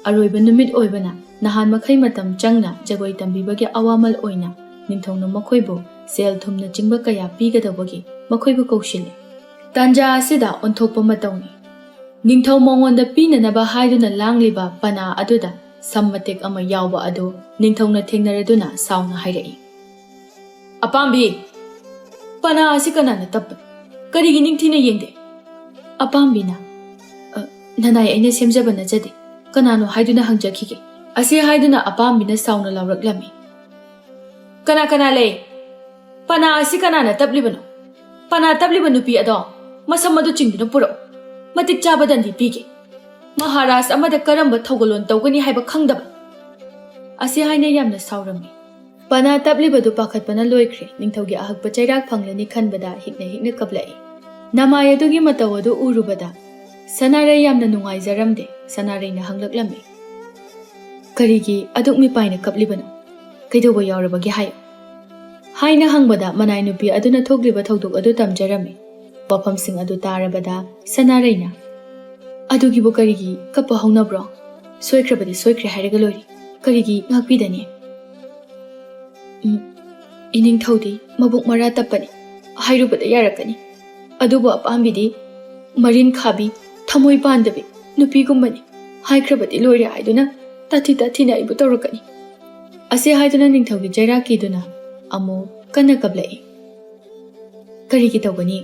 ꯑꯔꯣꯏꯕ ꯅꯨꯃꯤꯠ ꯑꯣꯏꯕꯅ ꯅꯍꯥꯟ ꯃꯈꯩ ꯃꯇꯝ ꯆꯪꯅ ꯖꯒꯣꯏ ꯇꯝꯕꯤꯕꯒꯤ ꯑꯋꯥꯃꯜ ꯑꯣꯏꯅ ꯅꯤꯡꯊꯧꯅ ꯃꯈꯣꯏꯕꯨ ꯁꯦꯜ ꯊꯨꯝꯅꯆꯤꯡꯕ ꯀꯌꯥ ꯄꯤꯒꯗꯧꯕꯒꯤ ꯃꯈꯣꯏꯕꯨ ꯀꯧꯁꯤꯜꯂꯤ꯫ ꯇꯥꯟꯖꯥ ꯑꯁꯤꯗ ꯑꯣꯟꯊꯣꯛꯄ ꯃꯇꯧꯅꯤ꯫ ꯅꯤꯡꯊꯧ ꯃꯉꯣꯟꯗ ꯄꯤꯅꯅꯕ ꯍꯥꯏꯗꯨꯅ ꯂꯥꯡꯂꯤꯕ ꯄꯅꯥ ꯑꯗꯨꯗ ꯁꯝ ꯃꯇꯦꯛ ꯑꯃ ꯌꯥꯎꯕ ꯑꯗꯨ ꯅꯤꯡꯊꯧꯅ ꯊꯦꯡꯅꯔꯗꯨꯅ ꯁꯥꯎꯅ ꯍꯥꯏꯔꯛꯏ, "ꯑꯄꯥꯝꯕꯤ, ꯄꯅꯥ ꯑꯁꯤ ꯀꯅꯥꯅ ꯇꯞꯄꯅꯣ? ꯀꯔꯤꯒꯤ ꯅꯤꯡꯊꯤꯅ ꯌꯦꯡꯗꯦ?" ꯑꯄꯥꯝꯕꯤꯅ, "ꯑ, ꯅꯅꯥꯏ ꯑꯩꯅ ꯁꯦꯝꯖꯕ ꯅꯠꯆꯗꯦ, ꯀꯅꯥꯅꯣ ꯍꯥꯏꯗꯨꯅ ꯍꯪꯖꯈꯤꯒꯦ?" ꯑꯁꯤ ꯍꯥꯏꯗꯨꯅ ꯑꯄꯥꯝꯕꯤꯅ ꯁꯥꯎꯅ ꯂꯥꯎꯔꯛꯂꯝꯃꯤ, "ꯀꯅꯥ ꯀꯅꯥ ꯂꯩ? ꯄꯅꯥ ꯑꯁꯤ ꯀꯅꯥꯅ ꯇꯞꯂꯤꯕꯅꯣ? ꯄꯅꯥ ꯇꯞꯂꯤꯕ ꯅꯨꯄꯤ ꯑꯗꯣ ꯃꯁꯝ ꯑꯗꯨ ꯆꯤꯡꯗꯨꯅ ꯄꯨꯔꯛꯎ꯫ ꯃꯇꯤꯛ ꯆꯥꯕ ꯗꯟꯗꯤ ꯄꯤꯒꯦ꯫ ꯃꯍꯥꯔꯥꯖ ꯑꯃꯗ ꯀꯔꯝꯕ ꯊꯧꯒꯜꯂꯣꯟ ꯇꯧꯒꯅꯤ ꯍꯥꯏꯕ ꯈꯪꯗꯕ꯫" ꯑꯁꯤ ꯍꯥꯏꯅ ꯌꯥꯝꯅ ꯁꯥꯎꯔꯝꯃꯤ꯫ ꯄꯅꯥ ꯇꯞꯂꯤꯕꯗꯨ ꯄꯥꯈꯠꯄꯅ ꯂꯣꯏꯈ꯭ꯔꯦ꯫ ꯅꯤꯡꯊꯧꯒꯤ ꯑꯍꯛꯄ ꯆꯩꯔꯥꯛ ꯐꯪꯂꯅꯤ ꯈꯟꯕꯗ ꯍꯤꯛꯅ ꯍꯤꯛꯅ ꯀꯞꯂꯛꯏ꯫ ꯅꯃꯥꯏ ꯑꯗꯨꯒꯤ ꯃꯇꯧ ꯑꯗꯨ ꯎꯔꯨꯕꯗ ꯁꯅꯥꯔꯩ ꯌꯥꯝꯅ ꯅꯨꯡꯉꯥꯏꯖꯔꯝꯗꯦ꯫ ꯁꯅꯥꯔꯩꯅ ꯍꯪꯂꯛꯂꯝꯃꯤ, "ꯀꯔꯤꯒꯤ ꯑꯗꯨꯛ ꯃꯤꯄꯥꯏꯅ ꯀꯞꯂꯤꯕꯅꯣ? ꯀꯩꯗꯧꯕ ꯌꯥꯎꯔꯕꯒꯦ ꯍꯥꯏꯌꯨ?" ꯍꯥꯏꯅ ꯍꯪꯕꯗ ꯃꯅꯥꯏ ꯅꯨꯄꯤ ꯑꯗꯨꯅ ꯊꯣꯛꯂꯤꯕ ꯊꯧꯗꯣꯛ ꯑꯗꯨ ꯇꯝꯖꯔꯝꯃꯤ꯫ ꯋꯥꯐꯝꯁꯤꯡ ꯑꯗꯨ ꯇꯥꯔꯕꯗ ꯁꯅꯥꯔꯩꯅ, "ꯑꯗꯨꯒꯤꯕꯨ ꯀꯔꯤꯒꯤ ꯀꯞꯄ ꯍꯧꯅꯕ꯭ꯔꯣ? ꯁꯣꯏꯈ꯭ꯔꯕꯗꯤ ꯁꯣꯏꯈ꯭ꯔꯦ ꯍꯥꯏꯔꯒ ꯂꯣꯏꯔꯦ꯫ ꯀꯔꯤꯒꯤ ꯉꯥꯛꯄꯤꯗꯅꯤ?" "ꯎꯝ, ꯏꯅꯤꯡꯊꯧꯗꯤ ꯃꯕꯨꯛ ꯃꯔꯥ ꯇꯞꯄꯅꯤ, ꯍꯥꯏꯔꯨꯕꯗ ꯌꯥꯔꯛꯀꯅꯤ꯫ ꯑꯗꯨꯕꯨ ꯑꯄꯥꯝꯕꯤꯗꯤ ꯃꯔꯤꯟ ꯈꯥꯕꯤ, ꯊꯃꯣꯏ ꯄꯥꯟꯗꯕꯤ ꯅꯨꯄꯤꯒꯨꯝꯕꯅꯤ꯫ ꯍꯥꯏꯈ꯭ꯔꯕꯗꯤ ꯂꯣꯏꯔꯦ ꯍꯥꯏꯗꯨꯅ ꯇꯥꯊꯤ ꯇꯥꯊꯤꯅ ꯑꯩꯕꯨ ꯇꯧꯔꯛꯀꯅꯤ꯫" ꯑꯁꯤ ꯍꯥꯏꯗꯨꯅ ꯅꯤꯡꯊꯧꯒꯤ ꯆꯩꯔꯥꯛ ꯀꯤꯗꯨꯅ ꯑꯃꯨꯛ ꯀꯟꯅ ꯀꯞꯂꯛꯏ꯫ "ꯀꯔꯤꯒꯤ ꯇꯧꯒꯅꯤ?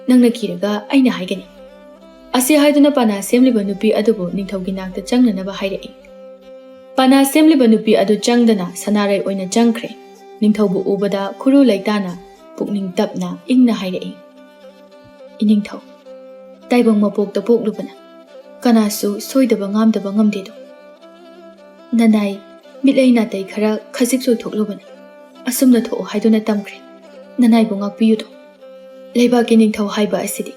ꯅꯪꯅ ꯀꯤꯔꯒ ꯑꯩꯅ ꯍꯥꯏꯒꯅꯤ꯫" ꯑꯁꯤ ꯍꯥꯏꯗꯨꯅ ꯄꯅꯥ ꯁꯦꯝꯂꯤꯕ ꯅꯨꯄꯤ ꯑꯗꯨꯕꯨ ꯅꯤꯡꯊꯧꯒꯤ ꯅꯥꯛꯇ ꯆꯪꯅꯅꯕ ꯍꯥꯏꯔꯛꯏ꯫ ꯄꯅꯥ ꯁꯦꯝꯂꯤꯕ ꯅꯨꯄꯤ ꯑꯗꯨ ꯆꯪꯗꯅ ꯁꯅꯥꯔꯩ ꯑꯣꯏꯅ ꯆꯪꯈ꯭ꯔꯦ꯫ ꯅꯤꯡꯊꯧꯕꯨ ꯎꯕꯗ ꯈꯨꯔꯨ ꯂꯩꯇꯥꯅ ꯄꯨꯛꯅꯤꯡ ꯇꯞꯅ ꯏꯪꯅ ꯍꯥꯏꯔꯛꯏ, "ꯏꯅꯤꯡꯊꯧ, ꯇꯥꯏꯕꯪ ꯃꯄꯣꯛꯇ ꯄꯣꯛꯂꯨꯕꯅ ꯀꯅꯥꯁꯨ ꯁꯣꯏꯗꯕ ꯉꯥꯝꯗꯕ ꯉꯝꯗꯦꯗꯣ꯫ ꯅꯅꯥꯏ ꯃꯤꯠꯂꯩ ꯅꯥꯇꯩ ꯈꯔ ꯈꯖꯤꯛ ꯆꯣꯏꯊꯣꯛꯂꯨꯕꯅ ꯑꯁꯨꯝꯅ ꯊꯣꯛꯎ ꯍꯥꯏꯗꯨꯅ ꯇꯝꯈ꯭ꯔꯦ꯫ ꯅꯅꯥꯏꯕꯨ ꯉꯥꯛꯄꯤꯌꯨꯗꯣ꯫ ꯂꯩꯕꯥꯛꯀꯤ ꯅꯤꯡꯊꯧ ꯍꯥꯏꯕ ꯑꯁꯤꯗꯤ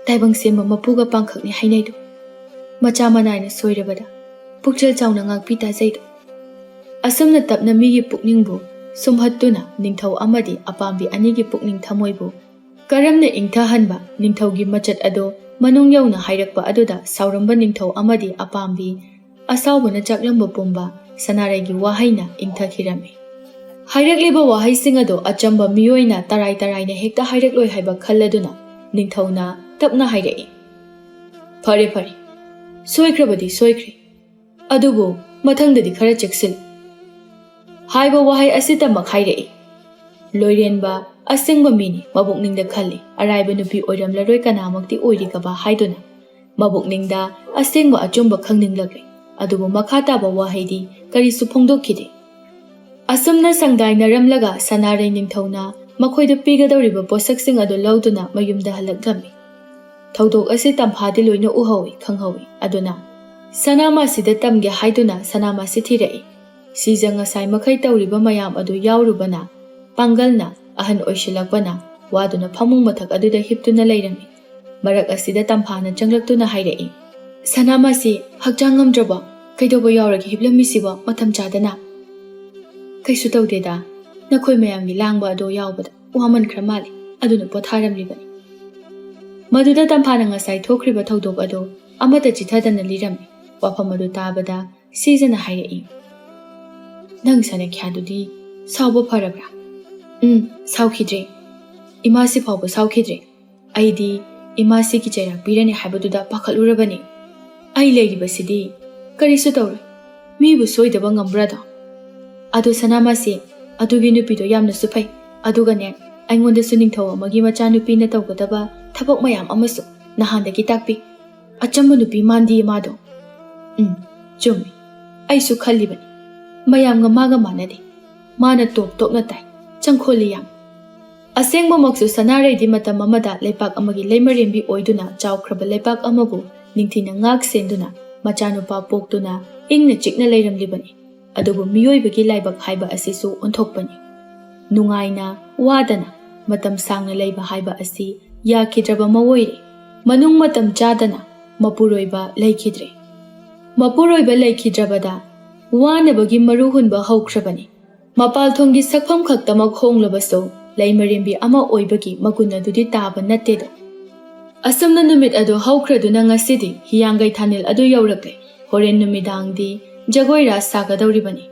ꯇꯥꯏꯕꯪ ꯁꯦꯝꯕ ꯃꯄꯨꯒ ꯄꯥꯡꯈꯛꯅꯤ ꯍꯥꯏꯅꯩꯗꯣ꯫ ꯃꯆꯥ ꯃꯅꯥꯏꯅ ꯁꯣꯏꯔꯕꯗ ꯄꯨꯛꯆꯦꯜ ꯆꯥꯎꯅ ꯉꯥꯛꯄꯤ ꯇꯥꯖꯩꯗꯣ꯫ ꯑꯁꯨꯝꯅ ꯇꯞꯅ ꯃꯤꯒꯤ ꯄꯨꯛꯅꯤꯡꯕꯨ ꯁꯨꯝꯍꯠꯇꯨꯅ ꯅꯤꯡꯊꯧ ꯑꯃꯗꯤ ꯑꯄꯥꯝꯕꯤ ꯑꯅꯤꯒꯤ ꯄꯨꯛꯅꯤꯡ ꯊꯃꯣꯏꯕꯨ ꯀꯔꯝꯅ ꯏꯪꯊꯍꯟꯕ, ꯅꯤꯡꯊꯧꯒꯤ ꯃꯆꯠ ꯑꯗꯨ ꯃꯅꯨꯡ ꯌꯧꯅ ꯍꯥꯏꯔꯛꯄ ꯑꯗꯨꯗ ꯁꯥꯎꯔꯝꯕ ꯅꯤꯡꯊꯧ ꯑꯃꯗꯤ ꯑꯄꯥꯝꯕꯤ ꯑꯁꯥꯎꯕꯅ ꯆꯥꯛꯂꯝꯕ ꯄꯨꯝꯕ ꯁꯅꯥꯔꯩꯒꯤ ꯋꯥꯍꯩꯅ ꯏꯪꯊꯈꯤꯔꯝꯃꯤ꯫ ꯍꯥꯏꯔꯛꯂꯤꯕ ꯋꯥꯍꯩꯁꯤꯡ ꯑꯗꯨ ꯑꯆꯝꯕ ꯃꯤꯑꯣꯏꯅ ꯇꯔꯥꯏ ꯇꯔꯥꯏꯅ ꯍꯦꯛꯇ ꯍꯥꯏꯔꯛꯂꯣꯏ ꯍꯥꯏꯕ ꯈꯜꯂꯗꯨꯅ ꯅꯤꯡꯊꯧꯅ ꯇꯞꯅ ꯍꯥꯏꯔꯛꯏ, "ꯐꯔꯦ ꯐꯔꯦ, ꯁꯣꯏꯈ꯭ꯔꯕꯗꯤ ꯁꯣꯏꯈ꯭ꯔꯦ, ꯑꯗꯨꯕꯨ ꯃꯊꯪꯗꯗꯤ ꯈꯔ ꯆꯦꯛꯁꯤꯜꯂꯨ" ꯍꯥꯏꯕ ꯋꯥꯍꯩ ꯑꯁꯤꯇꯃꯛ ꯍꯥꯏꯔꯛꯏ꯫ ꯂꯣꯏꯔꯦꯟꯕ ꯑꯁꯦꯡꯕ ꯃꯤꯅꯤ, ꯃꯕꯨꯛꯅꯤꯡꯗ ꯈꯜꯂꯤ, ꯑꯔꯥꯏꯕ ꯅꯨꯄꯤ ꯑꯣꯏꯔꯝꯂꯔꯣꯏ, ꯀꯅꯥꯃꯛꯇꯤ ꯑꯣꯏꯔꯤꯒꯕ ꯍꯥꯏꯗꯨꯅ ꯃꯕꯨꯛꯅꯤꯡꯗ ꯑꯁꯦꯡꯕ ꯑꯆꯨꯝꯕ ꯈꯪꯅꯤꯡꯂꯛꯂꯤ꯫ ꯑꯗꯨꯕꯨ ꯃꯈꯥ ꯇꯥꯕ ꯋꯥꯍꯩꯗꯤ ꯀꯔꯤꯁꯨ ꯐꯣꯡꯗꯣꯛꯈꯤꯗꯦ꯫ ꯑꯁꯨꯝꯅ ꯁꯪꯗꯥꯏꯅꯔꯝꯂꯒ ꯁꯅꯥꯔꯩ ꯅꯤꯡꯊꯧꯅ ꯃꯈꯣꯏꯗ ꯄꯤꯒꯗꯧꯔꯤꯕ ꯄꯣꯠꯁꯛꯁꯤꯡ ꯑꯗꯨ ꯂꯧꯗꯨꯅ ꯃꯌꯨꯝꯗ ꯍꯜꯂꯛꯂꯝꯃꯤ꯫ ꯊꯧꯗꯣꯛ ꯑꯁꯤ ꯇꯝꯐꯥꯗꯤ ꯂꯣꯏꯅ ꯎꯍꯧꯏ, ꯈꯪꯍꯧꯏ꯫ ꯑꯗꯨꯅ ꯁꯅꯥꯃꯥꯁꯤꯗ ꯇꯝꯒꯦ ꯍꯥꯏꯗꯨꯅ ꯁꯅꯥꯃꯥꯁꯤ ꯊꯤꯔꯛꯏ꯫ ꯁꯤꯖ ꯉꯁꯥꯏ ꯃꯈꯩ ꯇꯧꯔꯤꯕ ꯃꯌꯥꯝ ꯑꯗꯨ ꯌꯥꯎꯔꯨꯕꯅ ꯄꯥꯡꯒꯜꯅ ꯑꯍꯟ ꯑꯣꯏꯁꯤꯜꯂꯛꯄꯅ ꯋꯥꯗꯨꯅ ꯐꯃꯨꯡ ꯃꯊꯛ ꯑꯗꯨꯗ ꯍꯤꯞꯇꯨꯅ ꯂꯩꯔꯝꯃꯤ꯫ ꯃꯔꯛ ꯑꯁꯤꯗ ꯇꯝꯐꯥꯅ ꯆꯪꯂꯛꯇꯨꯅ ꯍꯥꯏꯔꯛꯏ, "ꯁꯅꯥꯃꯥꯁꯤ ꯍꯛꯆꯥꯡ ꯉꯝꯗ꯭ꯔꯕꯣ? ꯀꯩꯗꯧꯕ ꯌꯥꯎꯔꯒꯦ ꯍꯤꯞꯂꯝꯃꯤꯁꯤꯕꯣ ꯃꯇꯝ ꯆꯥꯗꯅ?" "ꯀꯩꯁꯨ ꯇꯧꯗꯦꯗ, ꯅꯈꯣꯏ ꯃꯌꯥꯝꯒꯤ ꯂꯥꯡꯕ ꯑꯗꯣ ꯌꯥꯎꯕꯗ ꯋꯥꯃꯟꯈ꯭ꯔ ꯃꯥꯜꯂꯦ, ꯑꯗꯨꯅ ꯄꯣꯊꯥꯔꯝꯂꯤꯕꯅꯤ"꯫ ꯃꯗꯨꯗ ꯇꯝꯐꯥꯅ ꯉꯁꯥꯏ ꯊꯣꯛꯈ꯭ꯔꯤꯕ ꯊꯧꯗꯣꯛ ꯑꯗꯨ ꯑꯃꯠꯇ ꯆꯤꯊꯗꯅ ꯂꯤꯔꯝꯃꯤ꯫ ꯋꯥꯐꯝ ꯑꯗꯨ ꯇꯥꯕꯗ ꯁꯤꯖꯅ ꯍꯥꯏꯔꯛꯏ, "ꯅꯪ ꯁꯅꯈ꯭ꯌꯥꯗꯨꯗꯤ ꯁꯥꯎꯕ ꯐꯔꯕ꯭ꯔꯥ?" "ꯎꯝ, ꯁꯥꯎꯈꯤꯗ꯭ꯔꯦ꯫ ꯏꯃꯥꯁꯤ ꯐꯥꯎꯕ ꯁꯥꯎꯈꯤꯗ꯭ꯔꯦ꯫ ꯑꯩꯗꯤ ꯏꯃꯥꯁꯤꯒꯤ ꯆꯩꯔꯥꯛ ꯄꯤꯔꯅꯤ ꯍꯥꯏꯕꯗꯨꯗ ꯄꯥꯈꯠꯂꯨꯔꯕꯅꯤ꯫ ꯑꯩ ꯂꯩꯔꯤꯕꯁꯤꯗꯤ ꯀꯔꯤꯁꯨ ꯇꯧꯔꯣꯏ꯫ ꯃꯤꯕꯨ ꯁꯣꯏꯗꯕ ꯉꯝꯕ꯭ꯔꯥꯗꯣ? ꯑꯗꯣ ꯁꯅꯥꯃꯥꯁꯤ, ꯑꯗꯨꯒꯤ ꯅꯨꯄꯤꯗꯣ ꯌꯥꯝꯅꯁꯨ ꯐꯩ꯫ ꯑꯗꯨꯒꯅꯦ, ꯑꯩꯉꯣꯟꯗꯁꯨ ꯅꯤꯡꯊꯧ ꯑꯃꯒꯤ ꯃꯆꯥꯅꯨꯄꯤꯅ ꯇꯧꯒꯗꯕ ꯊꯕꯛ ꯃꯌꯥꯝ ꯑꯃꯁꯨ ꯅꯍꯥꯟꯗꯒꯤ ꯇꯥꯛꯄꯤ꯫ ꯑꯆꯝꯕ ꯅꯨꯄꯤ ꯃꯥꯟꯗꯤꯌꯦ ꯃꯥꯗꯣ"꯫ "ꯎꯝ, ꯆꯨꯝꯃꯤ꯫ ꯑꯩꯁꯨ ꯈꯜꯂꯤꯕꯅꯤ꯫ ꯃꯌꯥꯝꯒ ꯃꯥꯒ ꯃꯥꯟꯅꯗꯦ꯫ ꯃꯥꯅ ꯇꯣꯞ ꯇꯣꯞꯅ ꯇꯥꯏ꯫ ꯆꯪꯈꯣꯜꯂꯤ ꯌꯥꯝ"꯫ ꯑꯁꯦꯡꯕꯃꯛꯁꯨ ꯁꯅꯥꯔꯩꯗꯤ ꯃꯇꯝ ꯑꯃꯗ ꯂꯩꯄꯥꯛ ꯑꯃꯒꯤ ꯂꯩꯃꯔꯦꯝꯕꯤ ꯑꯣꯏꯗꯨꯅ ꯆꯥꯎꯈ꯭ꯔꯕ ꯂꯩꯄꯥꯛ ꯑꯃꯕꯨ ꯅꯤꯡꯊꯤꯅ ꯉꯥꯛ ꯁꯦꯟꯗꯨꯅ ꯃꯆꯥꯅꯨꯄꯥ ꯄꯣꯛꯇꯨꯅ ꯏꯪꯅ ꯆꯤꯛꯅ ꯂꯩꯔꯝꯂꯤꯕꯅꯤ꯫ ꯑꯗꯨꯕꯨ ꯃꯤꯑꯣꯏꯕꯒꯤ ꯂꯥꯏꯕꯛ ꯍꯥꯏꯕ ꯑꯁꯤꯁꯨ ꯑꯣꯟꯊꯣꯛꯄꯅꯤ꯫ ꯅꯨꯡꯉꯥꯏꯅ, ꯋꯥꯗꯅ, ꯃꯇꯝ ꯁꯥꯡꯅ ꯂꯩꯕ ꯍꯥꯏꯕ ꯑꯁꯤ ꯌꯥꯈꯤꯗ꯭ꯔꯕ ꯃꯑꯣꯏꯔꯦ꯫ ꯃꯅꯨꯡ ꯃꯇꯝ ꯆꯥꯗꯅ ꯃꯄꯨꯔꯣꯏꯕ ꯂꯩꯈꯤꯗ꯭ꯔꯦ꯫ ꯃꯄꯨꯔꯣꯏꯕ ꯂꯩꯈꯤꯗ꯭ꯔꯕꯗ ꯋꯥꯅꯕꯒꯤ ꯃꯔꯨ ꯍꯨꯟꯕ ꯍꯧꯈ꯭ꯔꯕꯅꯤ꯫ ꯃꯄꯥꯜ ꯊꯣꯡꯒꯤ ꯁꯛꯐꯝ ꯈꯛꯇꯃꯛ ꯍꯣꯡꯂꯕꯁꯨ ꯂꯩꯃꯔꯦꯝꯕꯤ ꯑꯃ ꯑꯣꯏꯕꯒꯤ ꯃꯒꯨꯟ ꯑꯗꯨꯗꯤ ꯇꯥꯕ ꯅꯠꯇꯦꯗꯣ꯫ ꯑꯁꯨꯝꯅ ꯅꯨꯃꯤꯠ ꯑꯗꯨ ꯍꯧꯈ꯭ꯔꯗꯨꯅ ꯉꯁꯤꯗꯤ ꯍꯤꯌꯥꯡꯒꯩ ꯊꯥꯅꯤꯜ ꯑꯗꯨ ꯌꯧꯔꯛꯂꯦ꯫ ꯍꯣꯔꯦꯟ ꯅꯨꯃꯤꯗꯥꯡꯗꯤ ꯖꯒꯣꯏ ꯔꯥꯁ ꯁꯥꯒꯗꯧꯔꯤꯕꯅꯤ꯫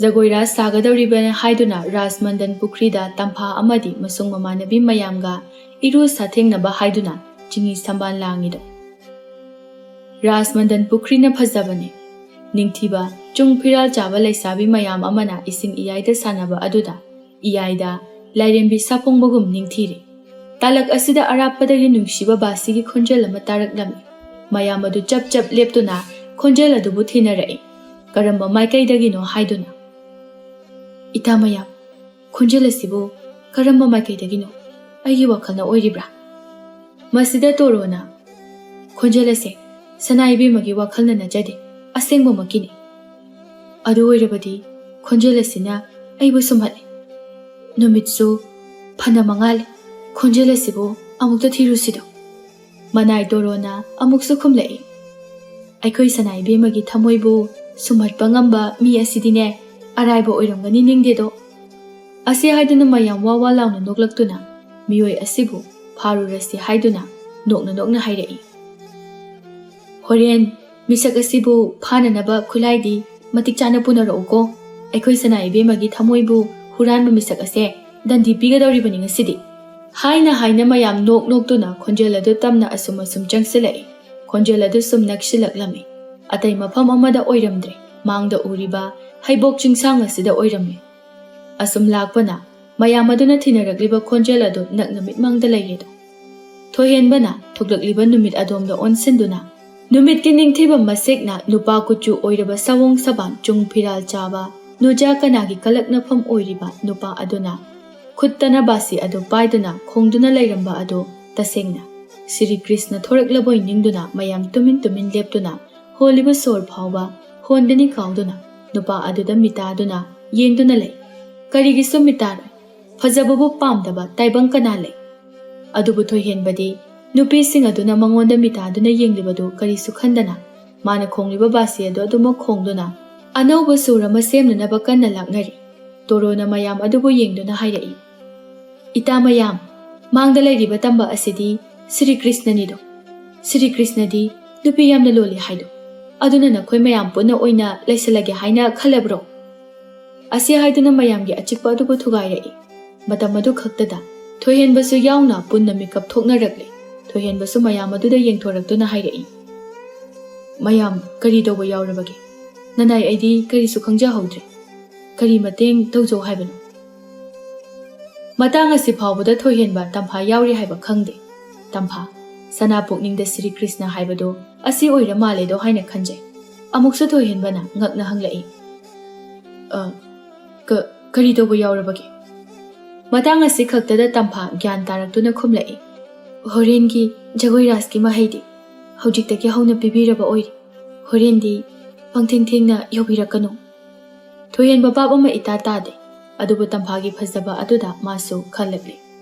ꯖꯒꯣꯏ ꯔꯥꯁ ꯁꯥꯒꯗꯧꯔꯤꯕꯅꯤ ꯍꯥꯏꯗꯨꯅ ꯔꯥꯖꯃꯟꯗꯟ ꯄꯨꯈ꯭ꯔꯤꯗ ꯇꯝꯐꯥ ꯑꯃꯗꯤ ꯃꯁꯨꯡ ꯃꯃꯥꯟꯅꯕꯤ ꯃꯌꯥꯝꯒ ꯏꯔꯨ ꯁꯥꯊꯦꯡꯅꯕ ꯍꯥꯏꯗꯨꯅ ꯆꯤꯡꯍꯤ ꯁꯝꯕꯥꯜ ꯂꯥꯡꯉꯤꯗꯣ꯫ ꯔꯥꯖꯃꯟꯗꯟ ꯄꯨꯈ꯭ꯔꯤꯅ ꯐꯖꯕꯅꯤ꯫ ꯅꯤꯡꯊꯤꯕ, ꯆꯨꯡ ꯐꯤꯔꯥꯜ ꯆꯥꯕ ꯂꯩꯁꯥꯕꯤ ꯃꯌꯥꯝ ꯑꯃꯅ ꯏꯁꯤꯡ ꯏꯌꯥꯏꯗ ꯁꯥꯟꯅꯕ ꯑꯗꯨꯗ ꯏꯌꯥꯏꯗ ꯂꯥꯏꯔꯦꯝꯕꯤ ꯁꯥꯐꯣꯡꯕꯒꯨꯝ ꯅꯤꯡꯊꯤꯔꯦ꯫ ꯇꯥꯂꯛ ꯑꯁꯤꯗ ꯑꯔꯥꯞꯄꯗꯒꯤ ꯅꯨꯡꯁꯤꯕ ꯕꯥꯁꯤꯒꯤ ꯈꯣꯟꯖꯦꯜ ꯑꯃ ꯇꯥꯔꯛꯂꯝꯃꯤ꯫ ꯃꯌꯥꯝ ꯑꯗꯨ ꯆꯞ ꯆꯞ ꯂꯦꯞꯇꯨꯅ ꯈꯣꯟꯖꯦꯜ ꯑꯗꯨꯕꯨ ꯊꯤꯅꯔꯛꯏ꯫ ꯀꯔꯝꯕ ꯃꯥꯏꯀꯩꯗꯒꯤꯅꯣ ꯍꯥꯏꯗꯨꯅ꯫ ꯏꯇꯥ ꯃꯌꯥꯝ, ꯈꯣꯟꯖꯦꯜ ꯑꯁꯤꯕꯨ ꯀꯔꯝꯕ ꯃꯥꯏꯀꯩꯗꯒꯤꯅꯣ? ꯑꯩꯒꯤ ꯋꯥꯈꯜꯅ ꯑꯣꯏꯔꯤꯕ꯭ꯔꯥ? ꯃꯁꯤꯗ ꯇꯣꯔꯣꯅ, "ꯈꯣꯟꯖꯦꯜ ꯑꯁꯦ ꯁꯅꯥ ꯏꯕꯦꯝꯃꯒꯤ ꯋꯥꯈꯜꯅ ꯅꯠꯆꯗꯦ, ꯑꯁꯦꯡꯕꯃꯛꯀꯤꯅꯤ꯫ ꯑꯗꯨ ꯑꯣꯏꯔꯕꯗꯤ ꯈꯣꯟꯖꯦꯜ ꯑꯁꯤꯅ ꯑꯩꯕꯨ ꯁꯨꯝꯍꯠꯂꯤ꯫ ꯅꯨꯃꯤꯠꯁꯨ ꯐꯅ ꯃꯉꯥꯜꯂꯤ꯫ ꯈꯣꯟꯖꯦꯜ ꯑꯁꯤꯕꯨ ꯑꯃꯨꯛꯇ ꯊꯤꯔꯨꯁꯤꯗꯣ꯫" ꯃꯅꯥꯏ ꯇꯣꯔꯣꯅ ꯑꯃꯨꯛꯁꯨ ꯈꯨꯝꯂꯛꯏ, "ꯑꯩꯈꯣꯏ ꯁꯅꯥ ꯏꯕꯦꯝꯃꯒꯤ ꯊꯃꯣꯏꯕꯨ ꯁꯨꯝꯍꯠꯄ ꯉꯝꯕ ꯃꯤ ꯑꯁꯤꯗꯤꯅꯦ, ꯑꯔꯥꯏꯕ ꯑꯣꯏꯔꯝꯒꯅꯤ ꯅꯤꯡꯗꯦꯗꯣ꯫" ꯑꯁꯤ ꯍꯥꯏꯗꯨꯅ ꯃꯌꯥꯝ ꯋꯥ ꯋꯥ ꯂꯥꯎꯅ ꯅꯣꯛꯂꯛꯇꯨꯅ ꯃꯤꯑꯣꯏ ꯑꯁꯤꯕꯨ ꯐꯥꯔꯨꯔꯁꯤ ꯍꯥꯏꯗꯨꯅ ꯅꯣꯛꯅ ꯅꯣꯛꯅ ꯍꯥꯏꯔꯛꯏ꯫ "ꯍꯣꯔꯦꯟ ꯃꯤꯁꯛ ꯑꯁꯤꯕꯨ ꯐꯥꯅꯅꯕ ꯈꯨꯠꯂꯥꯏꯗꯤ ꯃꯇꯤꯛ ꯆꯥꯅ ꯄꯨꯅꯔꯛꯎꯀꯣ꯫ ꯑꯩꯈꯣꯏ ꯁꯅꯥ ꯏꯕꯦꯝꯃꯒꯤ ꯊꯃꯣꯏꯕꯨ ꯍꯨꯔꯥꯟꯕ ꯃꯤꯁꯛ ꯑꯁꯦ ꯗꯟꯗꯤ ꯄꯤꯒꯗꯧꯔꯤꯕꯅꯤ ꯉꯁꯤꯗꯤ꯫" ꯍꯥꯏꯅ ꯍꯥꯏꯅ ꯃꯌꯥꯝ ꯅꯣꯛ ꯅꯣꯛꯇꯨꯅ ꯈꯣꯟꯖꯦꯜ ꯑꯗꯨ ꯇꯝꯅ ꯑꯁꯨꯝ ꯑꯁꯨꯝ ꯆꯪꯁꯤꯜꯂꯛꯏ꯫ ꯈꯣꯟꯖꯦꯜ ꯑꯗꯨ ꯁꯨꯝ ꯅꯛꯁꯤꯜꯂꯛꯂꯝꯃꯤ꯫ ꯑꯇꯩ ꯃꯐꯝ ꯑꯃꯗ ꯑꯣꯏꯔꯝꯗ꯭ꯔꯦ꯫ ꯃꯥꯡꯗ ꯎꯔꯤꯕ ꯍꯩꯕꯣꯛ ꯆꯤꯡꯁꯥꯡ ꯑꯁꯤꯗ ꯑꯣꯏꯔꯝꯃꯤ꯫ ꯑꯁꯨꯝ ꯂꯥꯛꯄꯅ ꯃꯌꯥꯝ ꯑꯗꯨꯅ ꯊꯤꯅꯔꯛꯂꯤꯕ ꯈꯣꯟꯖꯦꯜ ꯑꯗꯨ ꯅꯛꯅ ꯃꯤꯠꯃꯥꯡꯗ ꯂꯩꯔꯦꯗꯣ꯫ ꯊꯣꯏꯍꯦꯟꯕꯅ ꯊꯣꯛꯂꯛꯂꯤꯕ ꯅꯨꯃꯤꯠ ꯑꯗꯣꯝꯗ ꯑꯣꯟꯁꯤꯟꯗꯨꯅ, ꯅꯨꯃꯤꯠꯀꯤ ꯅꯤꯡꯊꯤꯕ ꯃꯁꯦꯛꯅ ꯅꯨꯄꯥ ꯀꯨꯆꯨ ꯑꯣꯏꯔꯕ ꯁꯑꯣꯡ ꯁꯕꯥꯟ ꯆꯨꯡ ꯐꯤꯔꯥꯜ ꯆꯥꯕ ꯅꯨꯖꯥ ꯀꯅꯥꯒꯤ ꯀꯂꯛꯅꯐꯝ ꯑꯣꯏꯔꯤꯕ ꯅꯨꯄꯥ ꯑꯗꯨꯅ ꯈꯨꯠꯇꯅ ꯕꯥꯁꯤ ꯑꯗꯨ ꯄꯥꯏꯗꯨꯅ ꯈꯣꯡꯗꯨꯅ ꯂꯩꯔꯝꯕ ꯑꯗꯨ ꯇꯁꯦꯡꯅ ꯁ꯭ꯔꯤ ꯀ꯭ꯔꯤꯁꯅ ꯊꯣꯔꯛꯂꯕꯣꯏ ꯅꯤꯡꯗꯨꯅ ꯃꯌꯥꯝ ꯇꯨꯃꯤꯟ ꯇꯨꯃꯤꯟ ꯂꯦꯞꯇꯨꯅ ꯍꯣꯜꯂꯤꯕ ꯁꯣꯔ ꯐꯥꯎꯕ ꯍꯣꯟꯗꯅꯤ ꯀꯥꯎꯗꯨꯅ ꯅꯨꯄꯥ ꯑꯗꯨꯗ ꯃꯤꯇꯥꯗꯨꯅ ꯌꯦꯡꯗꯨꯅ ꯂꯩ꯫ ꯀꯔꯤꯒꯤꯁꯨ ꯃꯤꯇꯥꯔꯣꯏ? ꯐꯖꯕꯕꯨ ꯄꯥꯝꯗꯕ ꯇꯥꯏꯕꯪ ꯀꯅꯥ ꯂꯩ? ꯑꯗꯨꯕꯨ ꯊꯣꯏꯍꯦꯟꯕꯗꯤ ꯅꯨꯄꯤꯁꯤꯡ ꯑꯗꯨꯅ ꯃꯉꯣꯟꯗ ꯃꯤꯇꯥꯗꯨꯅ ꯌꯦꯡꯂꯤꯕꯗꯨ ꯀꯔꯤꯁꯨ ꯈꯟꯗꯅ ꯃꯥꯅ ꯈꯣꯡꯂꯤꯕ ꯕꯥꯁꯤ ꯑꯗꯨ ꯑꯗꯨꯃꯛ ꯈꯣꯡꯗꯨꯅ ꯑꯅꯧꯕ ꯁꯨꯔ ꯑꯃ ꯁꯦꯝꯅꯅꯕ ꯀꯟꯅ ꯂꯥꯛꯅꯔꯤ꯫ ꯇꯣꯔꯣꯅ ꯃꯌꯥꯝ ꯑꯗꯨꯕꯨ ꯌꯦꯡꯗꯨꯅ ꯍꯥꯏꯔꯛꯏ, "ꯏꯇꯥ ꯃꯌꯥꯝ, ꯃꯥꯡꯗ ꯂꯩꯔꯤꯕ ꯇꯝꯕ ꯑꯁꯤꯗꯤ ꯁ꯭ꯔꯤ ꯀ꯭ꯔꯤꯁꯅꯅꯤꯗꯣ꯫ ꯁ꯭ꯔꯤ ꯀ꯭ꯔꯤꯁꯅꯗꯤ ꯅꯨꯄꯤ ꯌꯥꯝꯅ ꯂꯣꯜꯂꯤ ꯍꯥꯏꯗꯣ꯫ ꯑꯗꯨꯅ ꯅꯈꯣꯏ ꯃꯌꯥꯝ ꯄꯨꯟꯅ ꯑꯣꯏꯅ ꯂꯩꯁꯤꯜꯂꯒꯦ ꯍꯥꯏꯅ ꯈꯜꯂꯕ꯭ꯔꯣ?" ꯑꯁꯤ ꯍꯥꯏꯗꯨꯅ ꯃꯌꯥꯝꯒꯤ ꯑꯆꯤꯛꯄ ꯑꯗꯨꯕꯨ ꯊꯨꯒꯥꯏꯔꯛꯏ꯫ ꯃꯇꯝ ꯑꯗꯨ ꯈꯛꯇꯗ ꯊꯣꯏꯍꯦꯟꯕꯁꯨ ꯌꯥꯎꯅ ꯄꯨꯟꯅ ꯃꯤꯀꯞ ꯊꯣꯛꯅꯔꯛꯂꯦ꯫ ꯊꯣꯏꯍꯦꯟꯕꯁꯨ ꯃꯌꯥꯝ ꯑꯗꯨꯗ ꯌꯦꯡꯊꯣꯔꯛꯇꯨꯅ ꯍꯥꯏꯔꯛꯏ, "ꯃꯌꯥꯝ, ꯀꯔꯤ ꯇꯧꯕ ꯌꯥꯎꯔꯕꯒꯦ? ꯅꯅꯥꯏ ꯑꯩꯗꯤ ꯀꯔꯤꯁꯨ ꯈꯪꯖꯍꯧꯗ꯭ꯔꯦ꯫ ꯀꯔꯤ ꯃꯇꯦꯡ ꯇꯧꯖꯧ ꯍꯥꯏꯕꯅꯣ?" ꯃꯇꯥꯡ ꯑꯁꯤ ꯐꯥꯎꯕꯗ ꯊꯣꯏꯍꯦꯟꯕ ꯇꯝꯐꯥ ꯌꯥꯎꯔꯤ ꯍꯥꯏꯕ ꯈꯪꯗꯦ꯫ ꯇꯝꯐꯥ, ꯁꯅꯥ ꯄꯨꯛꯅꯤꯡꯗ ꯁ꯭ꯔꯤ ꯀ꯭ꯔꯤꯁꯅ ꯍꯥꯏꯕꯗꯣ ꯑꯁꯤ ꯑꯣꯏꯔ ꯃꯥꯜꯂꯦꯗꯣ ꯍꯥꯏꯅ ꯈꯟꯖꯩ꯫ ꯑꯃꯨꯛꯁꯨ ꯊꯣꯏꯍꯦꯟꯕꯅ ꯉꯛꯅ ꯍꯪꯂꯛꯏ, "ꯑ, ꯀ-, ꯀꯔꯤ ꯇꯧꯕ ꯌꯥꯎꯔꯕꯒꯦ?" ꯃꯇꯥꯡ ꯑꯁꯤ ꯈꯛꯇꯗ ꯇꯝꯐꯥ ꯒ꯭ꯌꯥꯟ ꯇꯥꯔꯛꯇꯨꯅ ꯈꯨꯝꯂꯛꯏ, "ꯍꯣꯔꯦꯟꯒꯤ ꯖꯒꯣꯏ ꯔꯥꯁꯀꯤ ꯃꯍꯩꯗꯤ ꯍꯧꯖꯤꯛꯇꯒꯤ ꯍꯧꯅ ꯄꯤꯕꯤꯔꯕ ꯑꯣꯏꯔꯦ꯫ ꯍꯣꯔꯦꯟꯗꯤ ꯄꯪꯊꯦꯡ ꯊꯦꯡꯅ ꯌꯧꯕꯤꯔꯛꯀꯅꯨ꯫" ꯊꯣꯏꯍꯦꯟꯕ ꯚꯥꯞ ꯑꯃ ꯏꯇꯥ ꯇꯥꯗꯦ꯫ ꯑꯗꯨꯕꯨ ꯇꯝꯐꯥꯒꯤ ꯐꯖꯕ ꯑꯗꯨꯗ ꯃꯥꯁꯨ ꯈꯜꯂꯛꯂꯦ꯫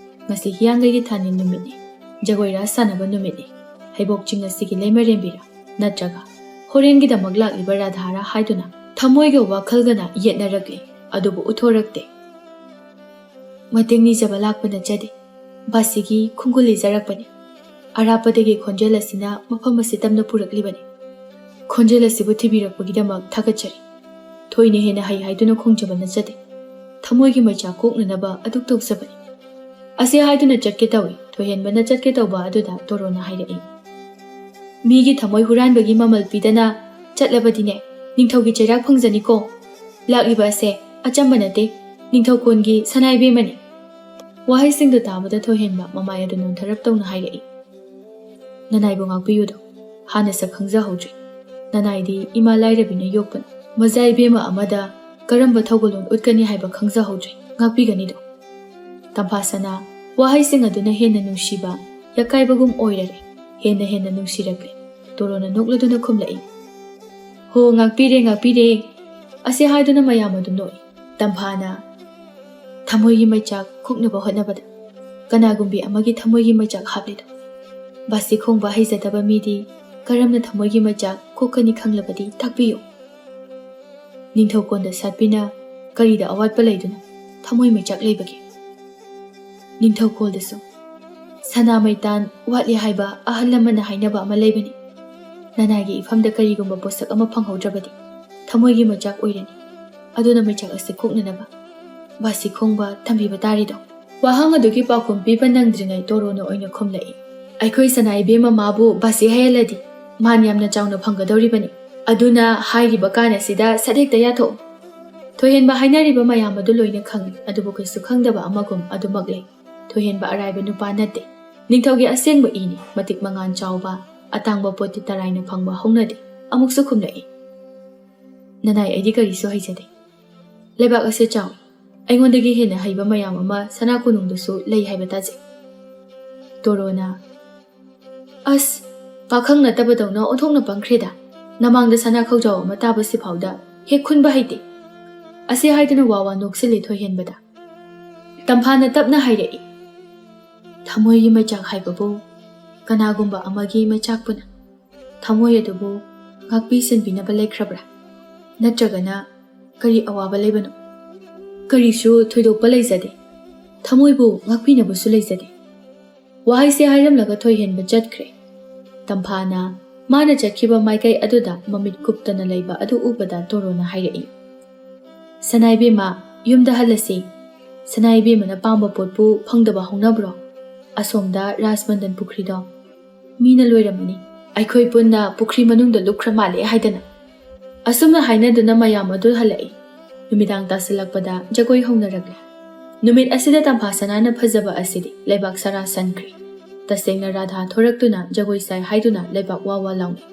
ꯉꯁꯤ ꯍꯤꯌꯥꯡꯒꯩꯒꯤ ꯊꯥꯅꯤꯜ ꯅꯨꯃꯤꯠꯅꯤ꯫ ꯖꯒꯣꯏ ꯔꯥꯁ ꯁꯥꯟꯅꯕ ꯅꯨꯃꯤꯠꯅꯤ꯫ ꯍꯩꯕꯣꯛ ꯆꯤꯡ ꯑꯁꯤꯒꯤ ꯂꯩꯃꯔꯦꯝꯕꯤꯔꯥ ꯅꯠꯇ꯭ꯔꯒ ꯍꯣꯔꯦꯟꯒꯤꯗꯃꯛ ꯂꯥꯛꯂꯤꯕ ꯔꯥꯙꯥꯔꯥ ꯍꯥꯏꯗꯨꯅ ꯊꯃꯣꯏꯒ ꯋꯥꯈꯜꯒꯅ ꯌꯦꯠꯅꯔꯛꯂꯦ꯫ ꯑꯗꯨꯕꯨ ꯎꯠꯊꯣꯔꯛꯇꯦ꯫ "ꯃꯇꯦꯡ ꯅꯤꯖꯕ ꯂꯥꯛꯄ ꯅꯠꯆꯗꯦ꯫ ꯕꯥꯁꯤꯒꯤ ꯈꯣꯡꯒꯨꯜ ꯂꯤꯖꯔꯛꯄꯅꯤ꯫ ꯑꯔꯥꯞꯄꯗꯒꯤ ꯈꯣꯟꯖꯦꯜ ꯑꯁꯤꯅ ꯃꯐꯝ ꯑꯁꯤ ꯇꯝꯅ ꯄꯨꯔꯛꯂꯤꯕꯅꯤ꯫ ꯈꯣꯟꯖꯦꯜ ꯑꯁꯤꯕꯨ ꯊꯤꯕꯤꯔꯛꯄꯒꯤꯗꯃꯛ ꯊꯥꯒꯠꯆꯔꯤ꯫ ꯊꯣꯏꯅ ꯍꯦꯟꯅ ꯍꯩ ꯍꯥꯏꯗꯨꯅ ꯈꯣꯡꯖꯕ ꯅꯠꯆꯗꯦ꯫ ꯊꯃꯣꯏꯒꯤ ꯃꯩꯆꯥꯛ ꯀꯣꯛꯅꯅꯕ ꯑꯗꯨꯛ ꯇꯧꯖꯕꯅꯤ꯫" ꯑꯁꯤ ꯍꯥꯏꯗꯨꯅ ꯆꯠꯀꯦ ꯇꯧꯏ꯫ ꯊꯣꯏꯍꯦꯟꯕꯅ ꯆꯠꯀꯦ ꯇꯧꯕ ꯑꯗꯨꯗ ꯇꯣꯔꯣꯅ ꯍꯥꯏꯔꯛꯏ, "ꯃꯤꯒꯤ ꯊꯃꯣꯏ ꯍꯨꯔꯥꯟꯕꯒꯤ ꯃꯃꯜ ꯄꯤꯗꯅ ꯆꯠꯂꯕꯗꯤꯅꯦ, ꯅꯤꯡꯊꯧꯒꯤ ꯆꯩꯔꯥꯛ ꯐꯪꯖꯅꯤꯀꯣ꯫ ꯂꯥꯛꯂꯤꯕ ꯑꯁꯦ ꯑꯆꯝꯕ ꯅꯠꯇꯦ, ꯅꯤꯡꯊꯧꯀꯣꯟꯒꯤ ꯁꯅꯥ ꯏꯕꯦꯝꯃꯅꯤ꯫" ꯋꯥꯍꯩꯁꯤꯡꯗꯨ ꯇꯥꯕꯗ ꯊꯣꯏꯍꯦꯟꯕ ꯃꯃꯥꯏ ꯑꯗꯨ ꯅꯣꯟꯊꯔꯞ ꯇꯧꯅ ꯍꯥꯏꯔꯛꯏ, "ꯅꯅꯥꯏꯕꯨ ꯉꯥꯛꯄꯤꯌꯨꯗꯣ꯫ ꯍꯥꯟꯅ ꯁꯛ ꯈꯪꯖꯍꯧꯗ꯭ꯔꯤ꯫ ꯅꯅꯥꯏꯗꯤ ꯏꯃꯥ ꯂꯥꯏꯔꯕꯤꯅ ꯌꯣꯛꯄꯅꯤ꯫ ꯃꯆꯥ ꯏꯕꯦꯝꯃ ꯑꯃꯗ ꯀꯔꯝꯕ ꯊꯧꯒꯜꯂꯣꯟ ꯎꯠꯀꯅꯤ ꯍꯥꯏꯕ ꯈꯪꯖꯍꯧꯗ꯭ꯔꯤ꯫ ꯉꯥꯛꯄꯤꯒꯅꯤꯗꯣ꯫" ꯇꯝꯐꯥ ꯁꯅꯥ, ꯋꯥꯍꯩꯁꯤꯡ ꯑꯗꯨꯅ ꯍꯦꯟꯅ ꯅꯨꯡꯁꯤꯕ, ꯌꯥꯀꯥꯏꯕꯒꯨꯝ ꯑꯣꯏꯔꯔꯦ꯫ ꯍꯦꯟꯅ ꯍꯦꯟꯅ ꯅꯨꯡꯁꯤꯔꯛꯂꯦ꯫ ꯇꯣꯔꯣꯅ ꯅꯣꯛꯂꯗꯨꯅ ꯈꯨꯝꯂꯛꯏ, "ꯍꯣ, ꯉꯥꯛꯄꯤꯔꯦ, ꯉꯥꯛꯄꯤꯔꯦ!" ꯑꯁꯤ ꯍꯥꯏꯗꯨꯅ ꯃꯌꯥꯝ ꯑꯗꯨ ꯅꯣꯛꯏ꯫ ꯇꯝꯐꯥꯅ, "ꯊꯃꯣꯏꯒꯤ ꯃꯩꯆꯥꯛ ꯀꯣꯛꯅꯕ ꯍꯣꯠꯅꯕꯗ ꯀꯅꯥꯒꯨꯝꯕꯤ ꯑꯃꯒꯤ ꯊꯃꯣꯏꯒꯤ ꯃꯩꯆꯥꯛ ꯍꯥꯞꯂꯤꯗꯣ? ꯕꯥꯁꯤ ꯈꯣꯡꯕ ꯍꯩꯖꯗꯕ ꯃꯤꯗꯤ ꯀꯔꯝꯅ ꯊꯃꯣꯏꯒꯤ ꯃꯩꯆꯥꯛ ꯀꯣꯛꯀꯅꯤ ꯈꯪꯂꯕꯗꯤ ꯇꯥꯛꯄꯤꯌꯨ꯫ ꯅꯤꯡꯊꯧꯀꯣꯟꯗ ꯁꯥꯠꯄꯤꯅ ꯀꯔꯤꯗ ꯑꯋꯥꯠꯄ ꯂꯩꯗꯨꯅ ꯊꯃꯣꯏ ꯃꯩꯆꯥꯛ ꯂꯩꯕꯒꯦ? ꯅꯤꯡꯊꯧꯀꯣꯜꯗꯁꯨ ꯁꯅꯥ ꯃꯩꯇꯥꯟ ꯋꯥꯠꯂꯤ ꯍꯥꯏꯕ ꯑꯍꯜ ꯂꯃꯟꯅ ꯍꯥꯏꯅꯕ ꯑꯃ ꯂꯩꯕꯅꯤ꯫ ꯅꯅꯥꯏꯒꯤ ꯏꯐꯝꯗ ꯀꯔꯤꯒꯨꯝꯕ ꯄꯣꯠꯁꯛ ꯑꯃ ꯐꯪꯍꯧꯗ꯭ꯔꯕꯗꯤ ꯊꯃꯣꯏꯒꯤ ꯃꯩꯆꯥꯛ ꯑꯣꯏꯔꯅꯤ꯫ ꯑꯗꯨꯅ ꯃꯩꯆꯥꯛ ꯑꯁꯤ ꯀꯣꯛꯅꯅꯕ ꯕꯥꯁꯤ ꯈꯣꯡꯕ ꯇꯝꯕꯤꯕ ꯇꯥꯔꯤꯗꯣ?" ꯋꯥꯍꯪ ꯑꯗꯨꯒꯤ ꯄꯥꯎꯈꯨꯝ ꯄꯤꯕ ꯅꯪꯗ꯭ꯔꯤꯉꯩ ꯇꯣꯔꯣꯅ ꯑꯣꯏꯅ ꯈꯨꯝꯂꯛꯏ, "ꯑꯩꯈꯣꯏ ꯁꯅꯥ ꯏꯕꯦꯝꯃ ꯃꯥꯕꯨ ꯕꯥꯁꯤ ꯍꯩꯍꯜꯂꯗꯤ ꯃꯥꯟ ꯌꯥꯝꯅ ꯆꯥꯎꯅ ꯐꯪꯒꯗꯧꯔꯤꯕꯅꯤ꯫ ꯑꯗꯨꯅ ꯍꯥꯏꯔꯤꯕ ꯀꯥꯟ ꯑꯁꯤꯗ ꯁꯠ ꯍꯦꯛꯇ ꯌꯥꯊꯣꯛꯎ꯫" ꯊꯣꯏꯍꯦꯟꯕ ꯍꯥꯏꯅꯔꯤꯕ ꯃꯌꯥꯝ ꯑꯗꯨ ꯂꯣꯏꯅ ꯈꯪꯏ, ꯑꯗꯨꯕꯨ ꯀꯩꯁꯨ ꯈꯪꯗꯕ ꯑꯃꯒꯨꯝ ꯑꯗꯨꯃꯛ ꯂꯩ꯫ ꯊꯣꯏꯍꯦꯟꯕ ꯑꯔꯥꯏꯕ ꯅꯨꯄꯥ ꯅꯠꯇꯦ꯫ ꯅꯤꯡꯊꯧꯒꯤ ꯑꯁꯦꯡꯕ ꯏꯅꯤ, ꯃꯇꯤꯛ ꯃꯉꯥꯟ ꯆꯥꯎꯕ, ꯑꯇꯥꯡꯕ ꯄꯣꯠꯇꯤ ꯇꯔꯥꯏꯅ ꯐꯪꯕ ꯍꯧꯅꯗꯦ꯫ ꯑꯃꯨꯛꯁꯨ ꯈꯨꯝꯂꯛꯏ, "ꯅꯅꯥꯏ, ꯑꯩꯗꯤ ꯀꯔꯤꯁꯨ ꯍꯩꯖꯗꯦ꯫ ꯂꯩꯕꯥꯛ ꯑꯁꯦ ꯆꯥꯎꯏ꯫ ꯑꯩꯉꯣꯟꯗꯒꯤ ꯍꯦꯟꯅ ꯍꯩꯕ ꯃꯌꯥꯝ ꯑꯃ ꯁꯅꯥ ꯀꯣꯅꯨꯡꯗꯁꯨ ꯂꯩ ꯍꯥꯏꯕ ꯇꯥꯖꯩ꯫" ꯇꯣꯔꯣꯅ, "ꯑꯁ, ꯄꯥꯈꯪ ꯅꯠꯇꯕꯗꯧꯅ ꯑꯣꯟꯊꯣꯛꯅ ꯄꯪꯈ꯭ꯔꯦꯗ꯫ ꯅꯃꯥꯡꯗ ꯁꯅꯥ ꯈꯧꯖꯥꯎ ꯑꯃ ꯇꯥꯕꯁꯤꯐꯥꯎꯗ ꯍꯦꯛ ꯈꯨꯟꯕ ꯍꯩꯇꯦ꯫" ꯑꯁꯤ ꯍꯥꯏꯗꯨꯅ ꯋꯥ ꯋꯥ ꯅꯣꯛꯁꯤꯜꯂꯤ ꯊꯣꯏꯍꯦꯟꯕꯗ꯫ ꯇꯝꯐꯥꯅ ꯇꯞꯅ ꯍꯥꯏꯔꯛꯏ, "ꯊꯃꯣꯏꯒꯤ ꯃꯩꯆꯥꯛ ꯍꯥꯏꯕꯕꯨ ꯀꯅꯥꯒꯨꯝꯕ ꯑꯃꯒꯤ ꯃꯩꯆꯥꯛꯄꯨꯅ ꯊꯃꯣꯏ ꯑꯗꯨꯕꯨ ꯉꯥꯛꯄꯤ ꯁꯦꯟꯕꯤꯅꯕ ꯂꯩꯈ꯭ꯔꯕ꯭ꯔꯥ? ꯅꯠꯇ꯭ꯔꯒꯅ ꯀꯔꯤ ꯑꯋꯥꯕ ꯂꯩꯕꯅꯣ?" "ꯀꯔꯤꯁꯨ ꯊꯣꯏꯗꯣꯛꯄ ꯂꯩꯖꯗꯦ꯫ ꯊꯃꯣꯏꯕꯨ ꯉꯥꯛꯄꯤꯅꯕꯁꯨ ꯂꯩꯖꯗꯦ꯫" ꯋꯥꯍꯩꯁꯦ ꯍꯥꯏꯔꯝꯂꯒ ꯊꯣꯏꯍꯦꯟꯕ ꯆꯠꯈ꯭ꯔꯦ꯫ ꯇꯝꯐꯥꯅ ꯃꯥꯅ ꯆꯠꯈꯤꯕ ꯃꯥꯏꯀꯩ ꯑꯗꯨꯗ ꯃꯃꯤꯠ ꯀꯨꯞꯇꯅ ꯂꯩꯕ ꯑꯗꯨ ꯎꯕꯗ ꯇꯣꯔꯣꯅ ꯍꯥꯏꯔꯛꯏ, "ꯁꯅꯥꯏꯕꯦꯝꯃ, ꯌꯨꯝꯗ ꯍꯜꯂꯁꯤ꯫ ꯁꯅꯥꯏꯕꯦꯝꯃꯅ ꯄꯥꯝꯕ ꯄꯣꯠꯄꯨ ꯐꯪꯗꯕ ꯍꯧꯅꯕ꯭ꯔꯣ? ꯑꯁꯣꯝꯗ ꯔꯥꯖꯃꯟꯗꯟ ꯄꯨꯈ꯭ꯔꯤꯗꯣ ꯃꯤꯅ ꯂꯣꯏꯔꯝꯃꯅꯤ꯫ ꯑꯩꯈꯣꯏ ꯄꯨꯟꯅ ꯄꯨꯈ꯭ꯔꯤ ꯃꯅꯨꯡꯗ ꯂꯨꯞꯈ꯭ꯔ ꯃꯥꯜꯂꯦ ꯍꯥꯏꯗꯅ꯫" ꯑꯁꯨꯝꯅ ꯍꯥꯏꯅꯗꯨꯅ ꯃꯌꯥꯝ ꯑꯗꯨ ꯍꯜꯂꯛꯏ꯫ ꯅꯨꯃꯤꯗꯥꯡ ꯇꯥꯁꯤꯜꯂꯛꯄꯗ ꯖꯒꯣꯏ ꯍꯧꯅꯔꯛꯂꯦ꯫ ꯅꯨꯃꯤꯠ ꯑꯁꯤꯗ ꯇꯝꯐꯥ ꯁꯅꯥꯅ ꯐꯖꯕ ꯑꯁꯤꯗꯤ ꯂꯩꯕꯥꯛ ꯁꯔꯥ ꯁꯟꯈ꯭ꯔꯦ꯫ ꯇꯁꯦꯡꯅ ꯔꯥꯙꯥ ꯊꯣꯔꯛꯇꯨꯅ ꯖꯒꯣꯏ ꯁꯥꯏ ꯍꯥꯏꯗꯨꯅ ꯂꯩꯕꯥꯛ ꯋꯥ ꯋꯥ ꯂꯥꯎꯅꯩ꯫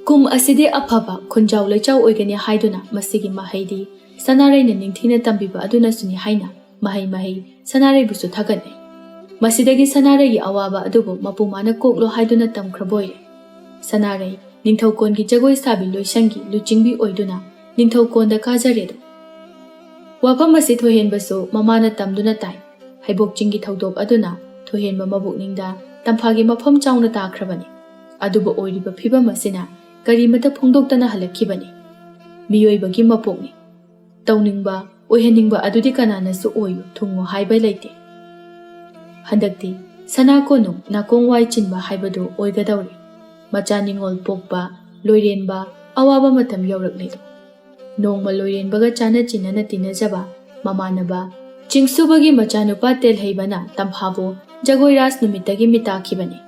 ꯀꯨꯝ ꯑꯁꯤꯗꯤ ꯑꯐꯕ ꯈꯨꯟꯖꯥꯎ ꯂꯩꯆꯥꯎ ꯑꯣꯏꯒꯅꯤ ꯍꯥꯏꯗꯨꯅ ꯃꯁꯤꯒꯤ ꯃꯍꯩꯗꯤ ꯁꯅꯥꯔꯩꯅ ꯅꯤꯡꯊꯤꯅ ꯇꯝꯕꯤꯕ ꯑꯗꯨꯅꯁꯨꯅꯤ ꯍꯥꯏꯅ ꯃꯍꯩ ꯃꯍꯩ ꯁꯅꯥꯔꯩꯕꯨꯁꯨ ꯊꯥꯒꯠꯅꯩ꯫ ꯃꯁꯤꯗꯒꯤ ꯁꯅꯥꯔꯩꯒꯤ ꯑꯋꯥꯕ ꯑꯗꯨꯕꯨ ꯃꯄꯨ ꯃꯥꯅ ꯀꯣꯛꯂꯣ ꯍꯥꯏꯗꯨꯅ ꯇꯝꯈ꯭ꯔꯕ ꯑꯣꯏꯔꯦ꯫ ꯁꯅꯥꯔꯩ ꯅꯤꯡꯊꯧꯀꯣꯟꯒꯤ ꯖꯒꯣꯏ ꯁꯥꯕꯤ ꯂꯣꯏꯁꯪꯒꯤ ꯂꯨꯆꯤꯡꯕꯤ ꯑꯣꯏꯗꯨꯅ ꯅꯤꯡꯊꯧꯀꯣꯟꯗ ꯀꯥꯖꯔꯦꯗꯣ꯫ ꯋꯥꯐꯝ ꯑꯁꯤ ꯊꯣꯏꯍꯦꯟꯕꯁꯨ ꯃꯃꯥꯅ ꯇꯝꯗꯨꯅ ꯇꯥꯏ꯫ ꯍꯩꯕꯣꯛ ꯆꯤꯡꯒꯤ ꯊꯧꯗꯣꯛ ꯑꯗꯨꯅ ꯊꯣꯏꯍꯦꯟꯕ ꯃꯕꯨꯛꯅꯤꯡꯗ ꯇꯝꯐꯥꯒꯤ ꯃꯐꯝ ꯆꯥꯎꯅ ꯇꯥꯈ꯭ꯔꯕꯅꯤ꯫ ꯑꯗꯨꯕꯨ ꯑꯣꯏꯔꯤꯕ ꯐꯤꯕꯝ ꯑꯁꯤꯅ ꯀꯔꯤꯃꯇ ꯐꯣꯡꯗꯣꯛꯇꯅ ꯍꯜꯂꯛꯈꯤꯕꯅꯤ꯫ ꯃꯤꯑꯣꯏꯕꯒꯤ ꯃꯄꯣꯛꯅꯤ꯫ ꯇꯧꯅꯤꯡꯕ, ꯑꯣꯏꯍꯟꯅꯤꯡꯕ ꯑꯗꯨꯗꯤ ꯀꯅꯥꯅꯁꯨ ꯑꯣꯏꯌꯨ ꯊꯨꯡꯉꯨ ꯍꯥꯏꯕ ꯂꯩꯇꯦ꯫ ꯍꯟꯗꯛꯇꯤ ꯁꯅꯥ ꯀꯣꯅꯨꯡ ꯅꯥꯀꯣꯡ ꯋꯥꯏ ꯆꯤꯟꯕ ꯍꯥꯏꯕꯗꯨ ꯑꯣꯏꯒꯗꯧꯔꯦ꯫ ꯃꯆꯥ ꯅꯤꯉꯣꯜ ꯄꯣꯛꯄ, ꯂꯣꯏꯔꯦꯟꯕ, ꯑꯋꯥꯕ ꯃꯇꯝ ꯌꯧꯔꯛꯂꯦꯗꯣ꯫ ꯅꯣꯡꯃ ꯂꯣꯏꯔꯦꯟꯕꯒ ꯆꯥꯅ ꯆꯤꯟꯅꯅ ꯇꯤꯟꯅꯖꯕ ꯃꯃꯥꯟꯅꯕ ꯆꯤꯡꯁꯨꯕꯒꯤ ꯃꯆꯥꯅꯨꯄꯥ ꯇꯦꯜꯍꯩꯕꯅ ꯇꯝꯐꯥꯕꯨ ꯖꯒꯣꯏ ꯔꯥꯁ ꯅꯨꯃꯤꯠꯇꯒꯤ ꯃꯤꯇꯥꯈꯤꯕꯅꯤ꯫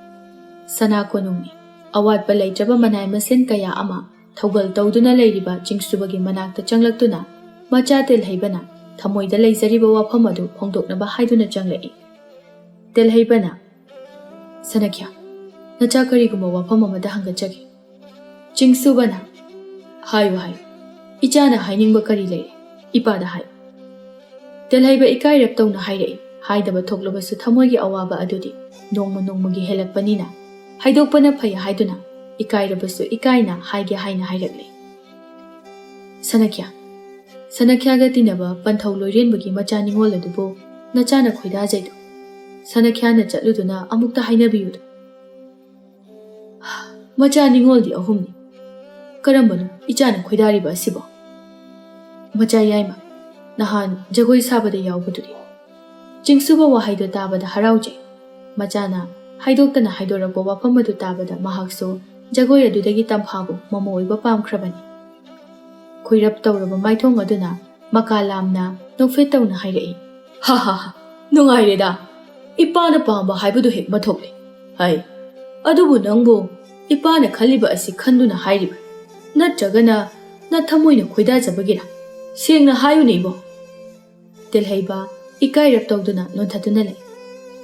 ꯁꯅꯥ ꯀꯣꯅꯨꯡꯅꯤ꯫ ꯑꯋꯥꯠꯄ ꯂꯩꯇ꯭ꯔꯕ ꯃꯅꯥꯏ ꯃꯁꯤꯟ ꯀꯌꯥ ꯑꯃ ꯊꯧꯒꯜ ꯇꯧꯗꯨꯅ ꯂꯩꯔꯤꯕ ꯆꯤꯡꯁꯨꯕꯒꯤ ꯃꯅꯥꯛꯇ ꯆꯪꯂꯛꯇꯨꯅ ꯃꯆꯥ ꯇꯦꯜꯍꯩꯕꯅ ꯊꯃꯣꯏꯗ ꯂꯩꯖꯔꯤꯕ ꯋꯥꯐꯝ ꯑꯗꯨ ꯐꯣꯡꯗꯣꯛꯅꯕ ꯍꯥꯏꯗꯨꯅ ꯆꯪꯂꯛꯏ꯫ ꯇꯦꯜꯍꯩꯕꯅ, "ꯁꯅꯈ꯭ꯌꯥ, ꯅꯆꯥ ꯀꯔꯤꯒꯨꯝꯕ ꯋꯥꯐꯝ ꯑꯃꯗ ꯍꯪꯒꯠꯆꯒꯦ꯫" ꯆꯤꯡꯁꯨꯕꯅ, "ꯍꯥꯏꯌꯨ, ꯍꯥꯏꯌꯨ꯫ ꯏꯆꯥꯅ ꯍꯥꯏꯅꯤꯡꯕ ꯀꯔꯤ ꯂꯩꯔꯦ? ꯏꯄꯥꯗ ꯍꯥꯏꯌꯨ꯫" ꯇꯦꯜꯍꯩꯕ ꯏꯀꯥꯏꯔꯞ ꯇꯧꯅ ꯍꯥꯏꯔꯛꯏ꯫ ꯍꯥꯏꯗꯕ ꯊꯣꯛꯂꯕꯁꯨ ꯊꯃꯣꯏꯒꯤ ꯑꯋꯥꯕ ꯑꯗꯨꯗꯤ ꯅꯣꯡꯃ ꯅꯣꯡꯃꯒꯤ ꯍꯦꯜꯂꯛꯄꯅꯤꯅ ꯍꯥꯏꯗꯣꯛꯄꯅ ꯐꯩ ꯍꯥꯏꯗꯨꯅ ꯏꯀꯥꯏꯔꯕꯁꯨ ꯏꯀꯥꯏꯅ ꯍꯥꯏꯒꯦ ꯍꯥꯏꯅ ꯍꯥꯏꯔꯛꯂꯦ꯫ "ꯁꯅꯈ꯭ꯌꯥ, ꯁꯅꯈ꯭ꯌꯥꯒ ꯇꯤꯟꯅꯕ ꯄꯟꯊꯧ ꯂꯣꯏꯔꯦꯟꯕꯒꯤ ꯃꯆꯥ ꯅꯤꯉꯣꯜ ꯑꯗꯨꯕꯨ ꯅꯆꯥꯅ ꯈꯣꯏꯗꯥꯖꯩꯗꯣ꯫ ꯁꯅꯈ꯭ꯌꯥꯅ ꯆꯠꯂꯨꯗꯨꯅ ꯑꯃꯨꯛꯇ ꯍꯥꯏꯅꯕꯤꯌꯨꯗꯣ꯫" "ꯃꯆꯥ ꯅꯤꯉꯣꯜꯗꯤ ꯑꯍꯨꯝꯅꯤ꯫ ꯀꯔꯝꯕꯅꯣ ꯏꯆꯥꯅ ꯈꯣꯏꯗꯥꯔꯤꯕ ꯑꯁꯤꯕꯣ?" "ꯃꯆꯥ ꯌꯥꯏꯃ, ꯅꯍꯥꯟ ꯖꯒꯣꯏ ꯁꯥꯕꯗ ꯌꯥꯎꯕꯗꯨꯗꯤ꯫" ꯆꯤꯡꯁꯨꯕ ꯋꯥꯍꯩꯗꯣ ꯇꯥꯕꯗ ꯍꯔꯥꯎꯖꯩ꯫ ꯃꯆꯥꯅ ꯍꯥꯏꯗꯣꯛꯇꯅ ꯍꯥꯏꯗꯣꯔꯛꯄ ꯋꯥꯐꯝ ꯑꯗꯨ ꯇꯥꯕꯗ ꯃꯍꯥꯛꯁꯨ ꯖꯒꯣꯏ ꯑꯗꯨꯗꯒꯤ ꯇꯝꯐꯥꯕꯨ ꯃꯃꯧ ꯑꯣꯏꯕ ꯄꯥꯝꯈ꯭ꯔꯕꯅꯤ꯫ ꯈꯣꯏꯔꯞ ꯇꯧꯔꯕ ꯃꯥꯏꯊꯣꯡ ꯑꯗꯨꯅ ꯃꯀꯥ ꯂꯥꯝꯅ ꯅꯣꯛꯐꯦꯠ ꯇꯧꯅ ꯍꯥꯏꯔꯛꯏ꯫ "ꯍꯥ ꯍꯥ ꯍꯥ, ꯅꯨꯡꯉꯥꯏꯔꯦꯗ꯫ ꯏꯄꯥꯅ ꯄꯥꯝꯕ ꯍꯥꯏꯕꯗꯨ ꯍꯦꯛ ꯃꯊꯣꯛꯂꯦ꯫ ꯍꯩ, ꯑꯗꯨꯕꯨ ꯅꯪꯕꯨ ꯏꯄꯥꯅ ꯈꯜꯂꯤꯕ ꯑꯁꯤ ꯈꯟꯗꯨꯅ ꯍꯥꯏꯔꯤꯕ꯭ꯔꯥ? ꯅꯠꯇ꯭ꯔꯒꯅ ꯅꯊꯃꯣꯏꯅ ꯈꯣꯏꯗꯥꯖꯕꯒꯤꯔꯥ? ꯁꯦꯡꯅ ꯍꯥꯏꯌꯨꯅꯦ ꯏꯕꯣ꯫" ꯇꯦꯜꯍꯩꯕ ꯏꯀꯥꯏꯔꯞ ꯇꯧꯗꯨꯅ ꯅꯣꯟꯊꯗꯨꯅ ꯂꯩ꯫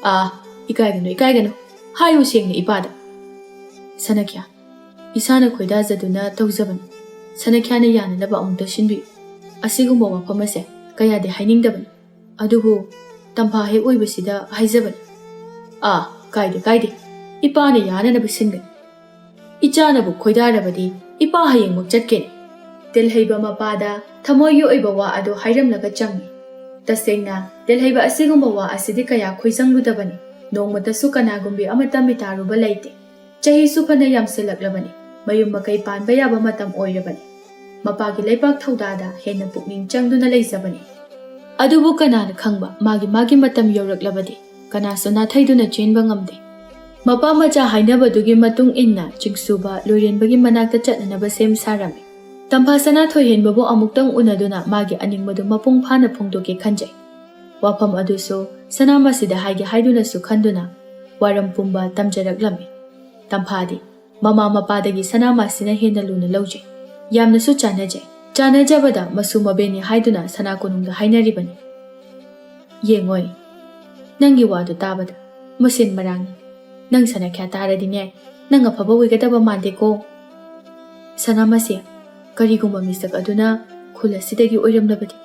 "ꯑꯥ, ꯏꯀꯥꯏꯒꯅꯨ, ꯏꯀꯥꯏꯒꯅꯨ꯫ ꯍꯥꯏꯌꯨ ꯁꯦꯡꯅ ꯏꯄꯥꯗ꯫" "ꯁꯅꯈ꯭ꯌꯥ, ꯏꯁꯥꯅ ꯈꯣꯏꯗꯥꯖꯗꯨꯅ ꯇꯧꯖꯕꯅꯤ꯫ ꯁꯅꯈ꯭ꯌꯥꯅ ꯌꯥꯅꯅꯕ ꯑꯃꯨꯛꯇ ꯁꯤꯟꯕꯤꯌꯨ꯫ ꯑꯁꯤꯒꯨꯝꯕ ꯋꯥꯐꯝ ꯑꯁꯦ ꯀꯌꯥꯗꯤ ꯍꯥꯏꯅꯤꯡꯗꯕꯅꯤ꯫" ꯑꯗꯨꯕꯨ ꯇꯝꯐꯥ ꯍꯦꯛ ꯑꯣꯏꯕꯁꯤꯗ ꯍꯥꯏꯖꯕꯅꯤ꯫ "ꯑꯥ, ꯀꯥꯏꯗꯦ, ꯀꯥꯏꯗꯦ꯫ ꯏꯄꯥꯅ ꯌꯥꯅꯅꯕ ꯁꯤꯟꯒꯅꯤ꯫ ꯏꯆꯥꯅꯕꯨ ꯈꯣꯏꯗꯥꯔꯕꯗꯤ ꯏꯄꯥ ꯍꯌꯦꯡꯃꯛ ꯆꯠꯀꯅꯤ꯫" ꯇꯦꯜꯍꯩꯕ ꯃꯄꯥꯗ ꯊꯃꯣꯏꯒꯤ ꯑꯣꯏꯕ ꯋꯥ ꯑꯗꯨ ꯍꯥꯏꯔꯝꯂꯒ ꯆꯪꯏ꯫ ꯇꯁꯦꯡꯅ ꯇꯦꯜꯍꯩꯕ ꯑꯁꯤꯒꯨꯝꯕ ꯋꯥ ꯑꯁꯤꯗꯤ ꯀꯌꯥ ꯈꯣꯏꯖꯪꯂꯨꯗꯕꯅꯤ꯫ ꯅꯣꯡꯃꯇꯁꯨ ꯀꯅꯥꯒꯨꯝꯕꯤ ꯑꯃꯠꯇ ꯃꯤꯇꯥꯔꯨꯕ ꯂꯩꯇꯦ꯫ ꯆꯍꯤꯁꯨ ꯐꯅ ꯌꯥꯝꯁꯤꯜꯂꯛꯂꯕꯅꯤ꯫ ꯃꯌꯨꯝ ꯃꯀꯩ ꯄꯥꯟꯕ ꯌꯥꯕ ꯃꯇꯝ ꯑꯣꯏꯔꯕꯅꯤ꯫ ꯃꯄꯥꯒꯤ ꯂꯩꯕꯥꯛ ꯊꯧꯗꯥꯗ ꯍꯦꯟꯅ ꯄꯨꯛꯅꯤꯡ ꯆꯪꯗꯨꯅ ꯂꯩꯖꯕꯅꯤ꯫ ꯑꯗꯨꯕꯨ ꯀꯅꯥꯅ ꯈꯪꯕ, ꯃꯥꯒꯤ ꯃꯥꯒꯤ ꯃꯇꯝ ꯌꯧꯔꯛꯂꯕꯗꯤ ꯀꯅꯥꯁꯨ ꯅꯥꯊꯩꯗꯨꯅ ꯆꯦꯟꯕ ꯉꯝꯗꯦ꯫ ꯃꯄꯥ ꯃꯆꯥ ꯍꯥꯏꯅꯕꯗꯨꯒꯤ ꯃꯇꯨꯡ ꯏꯟꯅ ꯆꯤꯡꯁꯨꯕ ꯂꯣꯏꯔꯦꯟꯕꯒꯤ ꯃꯅꯥꯛꯇ ꯆꯠꯅꯅꯕ ꯁꯦꯝ ꯁꯥꯔꯝꯃꯤ꯫ ꯇꯝꯐꯥ ꯁꯅꯥ ꯊꯣꯏꯍꯦꯟꯕꯕꯨ ꯑꯃꯨꯛꯇꯪ ꯎꯅꯗꯨꯅ ꯃꯥꯒꯤ ꯑꯅꯤꯡꯕꯗꯨ ꯃꯄꯨꯡ ꯐꯥꯅ ꯐꯣꯡꯗꯣꯛꯀꯦ ꯈꯟꯖꯩ꯫ ꯋꯥꯐꯝ ꯑꯗꯨꯁꯨ ꯁꯅꯥꯃꯁꯤꯗ ꯍꯥꯏꯒꯦ ꯍꯥꯏꯗꯨꯅꯁꯨ ꯈꯟꯗꯨꯅ ꯋꯥꯔꯝ ꯄꯨꯝꯕ ꯇꯝꯖꯔꯛꯂꯝꯃꯤ꯫ ꯇꯝꯐꯥꯗꯤ ꯃꯃꯥ ꯃꯄꯥꯗꯒꯤ ꯁꯅꯥꯃꯁꯤꯅ ꯍꯦꯟꯅ ꯂꯨꯅ ꯂꯧꯖꯩ꯫ ꯌꯥꯝꯅꯁꯨ ꯆꯥꯟꯅꯖꯩ꯫ ꯆꯥꯟꯅꯖꯕꯗ ꯃꯁꯨ ꯃꯕꯦꯟꯅꯤ ꯍꯥꯏꯗꯨꯅ ꯁꯅꯥ ꯀꯣꯅꯨꯡꯗ ꯍꯥꯏꯅꯔꯤꯕꯅꯤ꯫ ꯌꯦꯡꯉꯣꯏ, ꯅꯪꯒꯤ ꯋꯥꯗꯨ ꯇꯥꯕꯗ ꯃꯁꯦꯟ ꯃꯔꯥꯡꯅꯤ꯫ ꯅꯪ ꯁꯅꯥꯈ꯭ꯌꯥ ꯇꯥꯔꯗꯤꯅꯦ, ꯅꯪ ꯑꯐꯕ ꯑꯣꯏꯒꯗꯕ ꯃꯥꯟꯗꯦꯀꯣ꯫ ꯁꯅꯥꯃꯁꯤ, ꯀꯔꯤꯒꯨꯝꯕ ꯃꯤꯁꯛ ꯑꯗꯨꯅ ꯈꯨꯜ ꯑꯁꯤꯗꯒꯤ ꯑꯣꯏꯔꯝꯂꯕꯗꯤ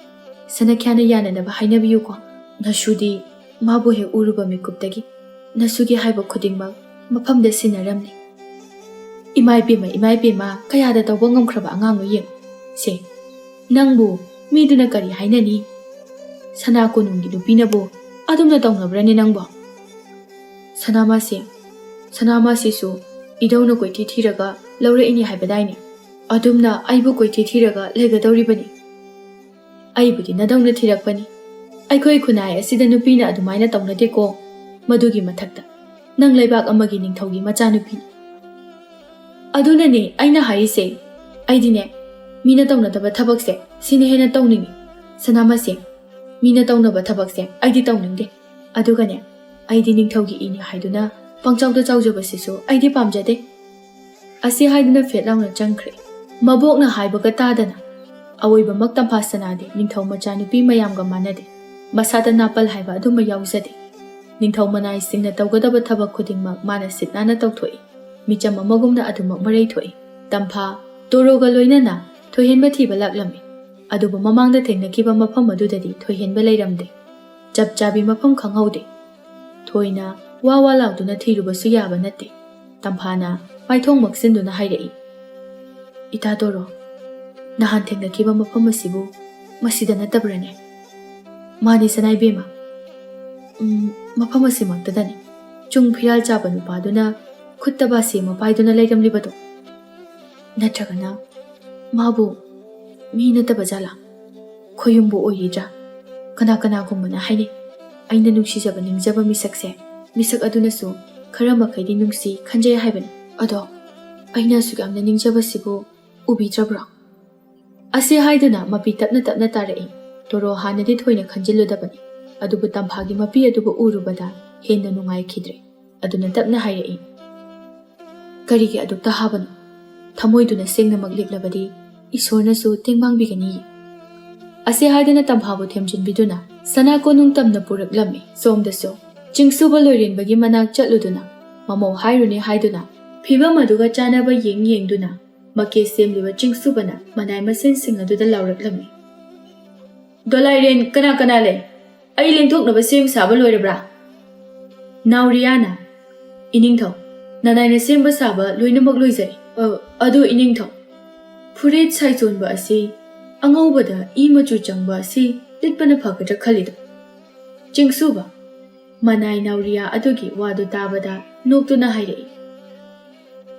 ꯁꯅꯥꯈ꯭ꯌꯥꯅ ꯌꯥꯅꯅꯕ ꯍꯥꯏꯅꯕꯤꯌꯨꯀꯣ꯫ ꯅꯁꯨꯗꯤ ꯃꯥꯕꯨ ꯍꯦꯛ ꯎꯔꯨꯕ ꯃꯤꯀꯨꯞꯇꯒꯤ ꯅꯁꯨꯒꯤ ꯍꯥꯏꯕ ꯈꯨꯗꯤꯡꯃꯛ ꯃꯐꯝꯗ ꯁꯤꯟꯅꯔꯝꯂꯦ꯫ ꯏꯃꯥ ꯏꯄꯦꯝꯃ, ꯏꯃꯥ ꯏꯄꯦꯝꯃ, ꯀꯌꯥꯗ ꯇꯧꯕ ꯉꯝꯈ꯭ꯔꯕ ꯑꯉꯥꯡꯅꯣ ꯌꯦꯡꯉꯨ꯫ ꯁꯦ, ꯅꯪꯕꯨ ꯃꯤꯗꯨꯅ ꯀꯔꯤ ꯍꯥꯏꯅꯅꯤ? ꯁꯅꯥ ꯀꯣꯅꯨꯡꯒꯤ ꯅꯨꯄꯤꯅꯕꯨ ꯑꯗꯨꯝꯅ ꯇꯧꯅꯕ꯭ꯔꯅꯦ ꯅꯪꯕꯣ? ꯁꯅꯥꯃꯁꯤ, ꯁꯅꯥꯃꯁꯤꯁꯨ ꯏꯙꯧꯅ ꯀꯣꯏꯊꯤ ꯊꯤꯔꯒ ꯂꯧꯔꯛꯏꯅꯤ ꯍꯥꯏꯕꯗꯥꯏꯅꯦ? ꯑꯗꯨꯝꯅ ꯑꯩꯕꯨ ꯀꯣꯏꯊꯤ ꯊꯤꯔꯒ ꯂꯩꯒꯗꯧꯔꯤꯕꯅꯤ꯫ ꯑꯩꯕꯨꯗꯤ ꯅꯗꯧꯅ ꯊꯤꯔꯛꯄꯅꯤ꯫ ꯑꯩꯈꯣꯏ ꯈꯨꯟꯅꯥꯏ ꯑꯁꯤꯗ ꯅꯨꯄꯤꯅ ꯑꯗꯨꯃꯥꯏꯅ ꯇꯧꯅꯗꯦꯀꯣ꯫ ꯃꯗꯨꯒꯤ ꯃꯊꯛꯇ ꯅꯪ ꯂꯩꯕꯥꯛ ꯑꯃꯒꯤ ꯅꯤꯡꯊꯧꯒꯤ ꯃꯆꯥꯅꯨꯄꯤ꯫ ꯑꯗꯨꯅꯅꯦ ꯑꯩꯅ ꯍꯥꯏꯔꯤꯁꯦ꯫ ꯑꯩꯗꯤꯅꯦ, ꯃꯤꯅ ꯇꯧꯅꯗꯕ ꯊꯕꯛꯁꯦ ꯁꯤꯅ ꯍꯦꯟꯅ ꯇꯧꯅꯤꯡꯉꯤ꯫ ꯁꯅꯥꯃꯁꯤ, ꯃꯤꯅ ꯇꯧꯅꯕ ꯊꯕꯛꯁꯦ ꯑꯩꯗꯤ ꯇꯧꯅꯤꯡꯗꯦ꯫ ꯑꯗꯨꯒꯅꯦ, ꯑꯩꯗꯤ ꯅꯤꯡꯊꯧꯒꯤ ꯏꯅꯤ ꯍꯥꯏꯗꯨꯅ ꯄꯪꯆꯥꯎꯗ ꯆꯥꯎꯖꯕꯁꯤꯁꯨ ꯑꯩꯗꯤ ꯄꯥꯝꯖꯗꯦ꯫ ꯑꯁꯤ ꯍꯥꯏꯗꯨꯅ ꯐꯦꯠ ꯂꯥꯎꯅ ꯆꯪꯈ꯭ꯔꯦ꯫ ꯃꯕꯣꯛꯅ ꯍꯥꯏꯕꯒ ꯇꯥꯗꯅ꯫ ꯑꯋꯣꯏꯕꯃꯛ ꯇꯝꯐꯥ ꯁꯅꯥꯗꯤ ꯅꯤꯡꯊꯧ ꯃꯆꯥꯅꯨꯄꯤ ꯃꯌꯥꯝꯒ ꯃꯥꯟꯅꯗꯦ꯫ ꯃꯁꯥꯗ ꯅꯥꯄꯜ ꯍꯥꯏꯕ ꯑꯗꯨꯃ ꯌꯥꯎꯖꯗꯦ꯫ ꯅꯤꯡꯊꯧ ꯃꯅꯥꯏꯁꯤꯡꯅ ꯇꯧꯒꯗꯕ ꯊꯕꯛ ꯈꯨꯗꯤꯡꯃꯛ ꯃꯥꯅ ꯁꯤꯠ ꯅꯥꯟꯅ ꯇꯧꯊꯣꯛꯏ꯫ ꯃꯤꯆꯝ ꯑꯃꯒꯨꯝꯅ ꯑꯗꯨꯃꯛ ꯃꯔꯩ ꯊꯣꯛꯏ꯫ ꯇꯝꯐꯥ, ꯇꯣꯔꯣꯒ ꯂꯣꯏꯅꯅ ꯊꯣꯏꯍꯦꯟꯕ ꯊꯤꯕ ꯂꯥꯛꯂꯝꯃꯤ꯫ ꯑꯗꯨꯕꯨ ꯃꯃꯥꯡꯗ ꯊꯦꯡꯅꯈꯤꯕ ꯃꯐꯝ ꯑꯗꯨꯗꯗꯤ ꯊꯣꯏꯍꯦꯟꯕ ꯂꯩꯔꯝꯗꯦ꯫ ꯆꯞ ꯆꯥꯕꯤ ꯃꯐꯝ ꯈꯪꯍꯧꯗꯦ꯫ ꯊꯣꯏꯅ ꯋꯥ ꯋꯥ ꯂꯥꯎꯗꯨꯅ ꯊꯤꯔꯨꯕꯁꯨ ꯌꯥꯕ ꯅꯠꯇꯦ꯫ ꯇꯝꯐꯥꯅ ꯃꯥꯏꯊꯣꯡ ꯃꯛꯁꯤꯟꯗꯨꯅ ꯍꯥꯏꯔꯛꯏ, "ꯏꯇꯥ ꯇꯣꯔꯣ, ꯅꯍꯥꯟ ꯊꯦꯡꯅꯈꯤꯕ ꯃꯐꯝ ꯑꯁꯤꯕꯨ ꯃꯁꯤꯗ ꯅꯠꯇꯕ꯭ꯔꯅꯦ?" "ꯃꯥꯅꯤ ꯁꯅꯥꯏꯕꯦꯝꯃ, ꯎꯝ, ꯃꯐꯝ ꯑꯁꯤꯃꯛꯇꯗꯅꯤ꯫ ꯆꯨꯡ ꯐꯤꯔꯥꯜ ꯆꯥꯕ ꯅꯨꯄꯥꯗꯨꯅ ꯈꯨꯠꯇ ꯕꯥꯁꯤ ꯑꯃ ꯄꯥꯏꯗꯨꯅ ꯂꯩꯔꯝꯂꯤꯕꯗꯣ꯫ ꯅꯠꯇ꯭ꯔꯒꯅ ꯃꯥꯕꯨ ꯃꯤ ꯅꯠꯇꯕ ꯖꯥꯠꯂꯥ? ꯈꯣꯌꯨꯝꯕꯨ ꯑꯣꯏꯔꯤꯗ꯭ꯔꯥ? ꯀꯅꯥ ꯀꯅꯥꯒꯨꯝꯕꯅ ꯍꯥꯏꯅꯩ, ꯑꯩꯅ ꯅꯨꯡꯁꯤꯖꯕ ꯅꯤꯡꯖꯕ ꯃꯤꯁꯛꯁꯦ, ꯃꯤꯁꯛ ꯑꯗꯨꯅꯁꯨ ꯈꯔ ꯃꯈꯩꯗꯤ ꯅꯨꯡꯁꯤ ꯈꯟꯖꯩ ꯍꯥꯏꯕꯅꯤ꯫ ꯑꯗꯣ ꯑꯩꯅ ꯑꯁꯨꯛ ꯌꯥꯝꯅ ꯅꯤꯡꯖꯕꯁꯤꯕꯨ ꯎꯕꯤꯗ꯭ꯔꯕ꯭ꯔꯣ?" ꯑꯁꯤ ꯍꯥꯏꯗꯨꯅ ꯃꯄꯤ ꯇꯞꯅ ꯇꯞꯅ ꯇꯥꯔꯛꯏ꯫ ꯇꯣꯔꯣ ꯍꯥꯟꯅꯗꯤ ꯊꯣꯏꯅ ꯈꯟꯖꯤꯜꯂꯨꯗꯕꯅꯤ, ꯑꯗꯨꯕꯨ ꯇꯝꯐꯥꯒꯤ ꯃꯄꯤ ꯑꯗꯨꯕꯨ ꯎꯔꯨꯕꯗ ꯍꯦꯟꯅ ꯅꯨꯡꯉꯥꯏꯈꯤꯗ꯭ꯔꯦ꯫ ꯑꯗꯨꯅ ꯇꯞꯅ ꯍꯥꯏꯔꯛꯏ, "ꯀꯔꯤꯒꯤ ꯑꯗꯨꯛꯇ ꯍꯥꯕꯅꯣ? ꯊꯃꯣꯏꯗꯨꯅ ꯁꯦꯡꯅꯃꯛ ꯂꯦꯞꯂꯕꯗꯤ ꯏꯁꯣꯔꯅꯁꯨ ꯇꯦꯡꯕꯥꯡꯕꯤꯒꯅꯤꯌꯦ꯫" ꯑꯁꯤ ꯍꯥꯏꯗꯨꯅ ꯇꯝꯐꯥꯕꯨ ꯊꯦꯝꯖꯤꯟꯕꯤꯗꯨꯅ ꯁꯅꯥ ꯀꯣꯅꯨꯡ ꯇꯝꯅ ꯄꯨꯔꯛꯂꯝꯃꯤ꯫ ꯁꯣꯝꯗꯁꯨ ꯆꯤꯡꯁꯨꯕ ꯂꯣꯏꯔꯦꯟꯕꯒꯤ ꯃꯅꯥꯛ ꯆꯠꯂꯨꯗꯨꯅ ꯃꯃꯧ ꯍꯥꯏꯔꯨꯅꯦ ꯍꯥꯏꯗꯨꯅ ꯐꯤꯕꯝ ꯑꯗꯨꯒ ꯆꯥꯟꯅꯕ ꯌꯦꯡ ꯌꯦꯡꯗꯨꯅ ꯃꯀꯦ ꯁꯦꯝꯂꯤꯕ ꯆꯤꯡꯁꯨꯕꯅ ꯃꯅꯥꯏ ꯃꯁꯦꯟꯁꯤꯡ ꯑꯗꯨꯗ ꯂꯥꯎꯔꯛꯂꯝꯃꯤ, "ꯗꯣꯂꯥꯏꯔꯦꯟ ꯀꯅꯥ ꯀꯅꯥ ꯂꯩ? ꯑꯩ ꯂꯦꯡꯊꯣꯛꯅꯕ ꯁꯦꯝ ꯁꯥꯕ ꯂꯣꯏꯔꯕ꯭ꯔꯥ?" ꯅꯥꯎꯔꯤꯌꯥꯅ, "ꯏꯅꯤꯡꯊꯧ, ꯅꯅꯥꯏꯅ ꯁꯦꯝꯕ ꯁꯥꯕ ꯂꯣꯏꯅꯃꯛ ꯂꯣꯏꯖꯔꯦ꯫ ꯑ, ꯑꯗꯨ ꯏꯅꯤꯡꯊꯧ, ꯐꯨꯔꯤꯠ ꯁꯥꯏꯆꯣꯟꯕ ꯑꯁꯤ ꯑꯉꯧꯕꯗ ꯏ ꯃꯆꯨ ꯆꯪꯕ ꯑꯁꯤ ꯂꯤꯠꯄꯅ ꯐꯒꯗ꯭ꯔꯥ ꯈꯜꯂꯤꯗ?" ꯆꯤꯡꯁꯨꯕ, ꯃꯅꯥꯏ ꯅꯥꯎꯔꯤꯌꯥ ꯑꯗꯨꯒꯤ ꯋꯥꯗꯨ ꯇꯥꯕꯗ ꯅꯣꯛꯇꯨꯅ ꯍꯥꯏꯔꯛꯏ,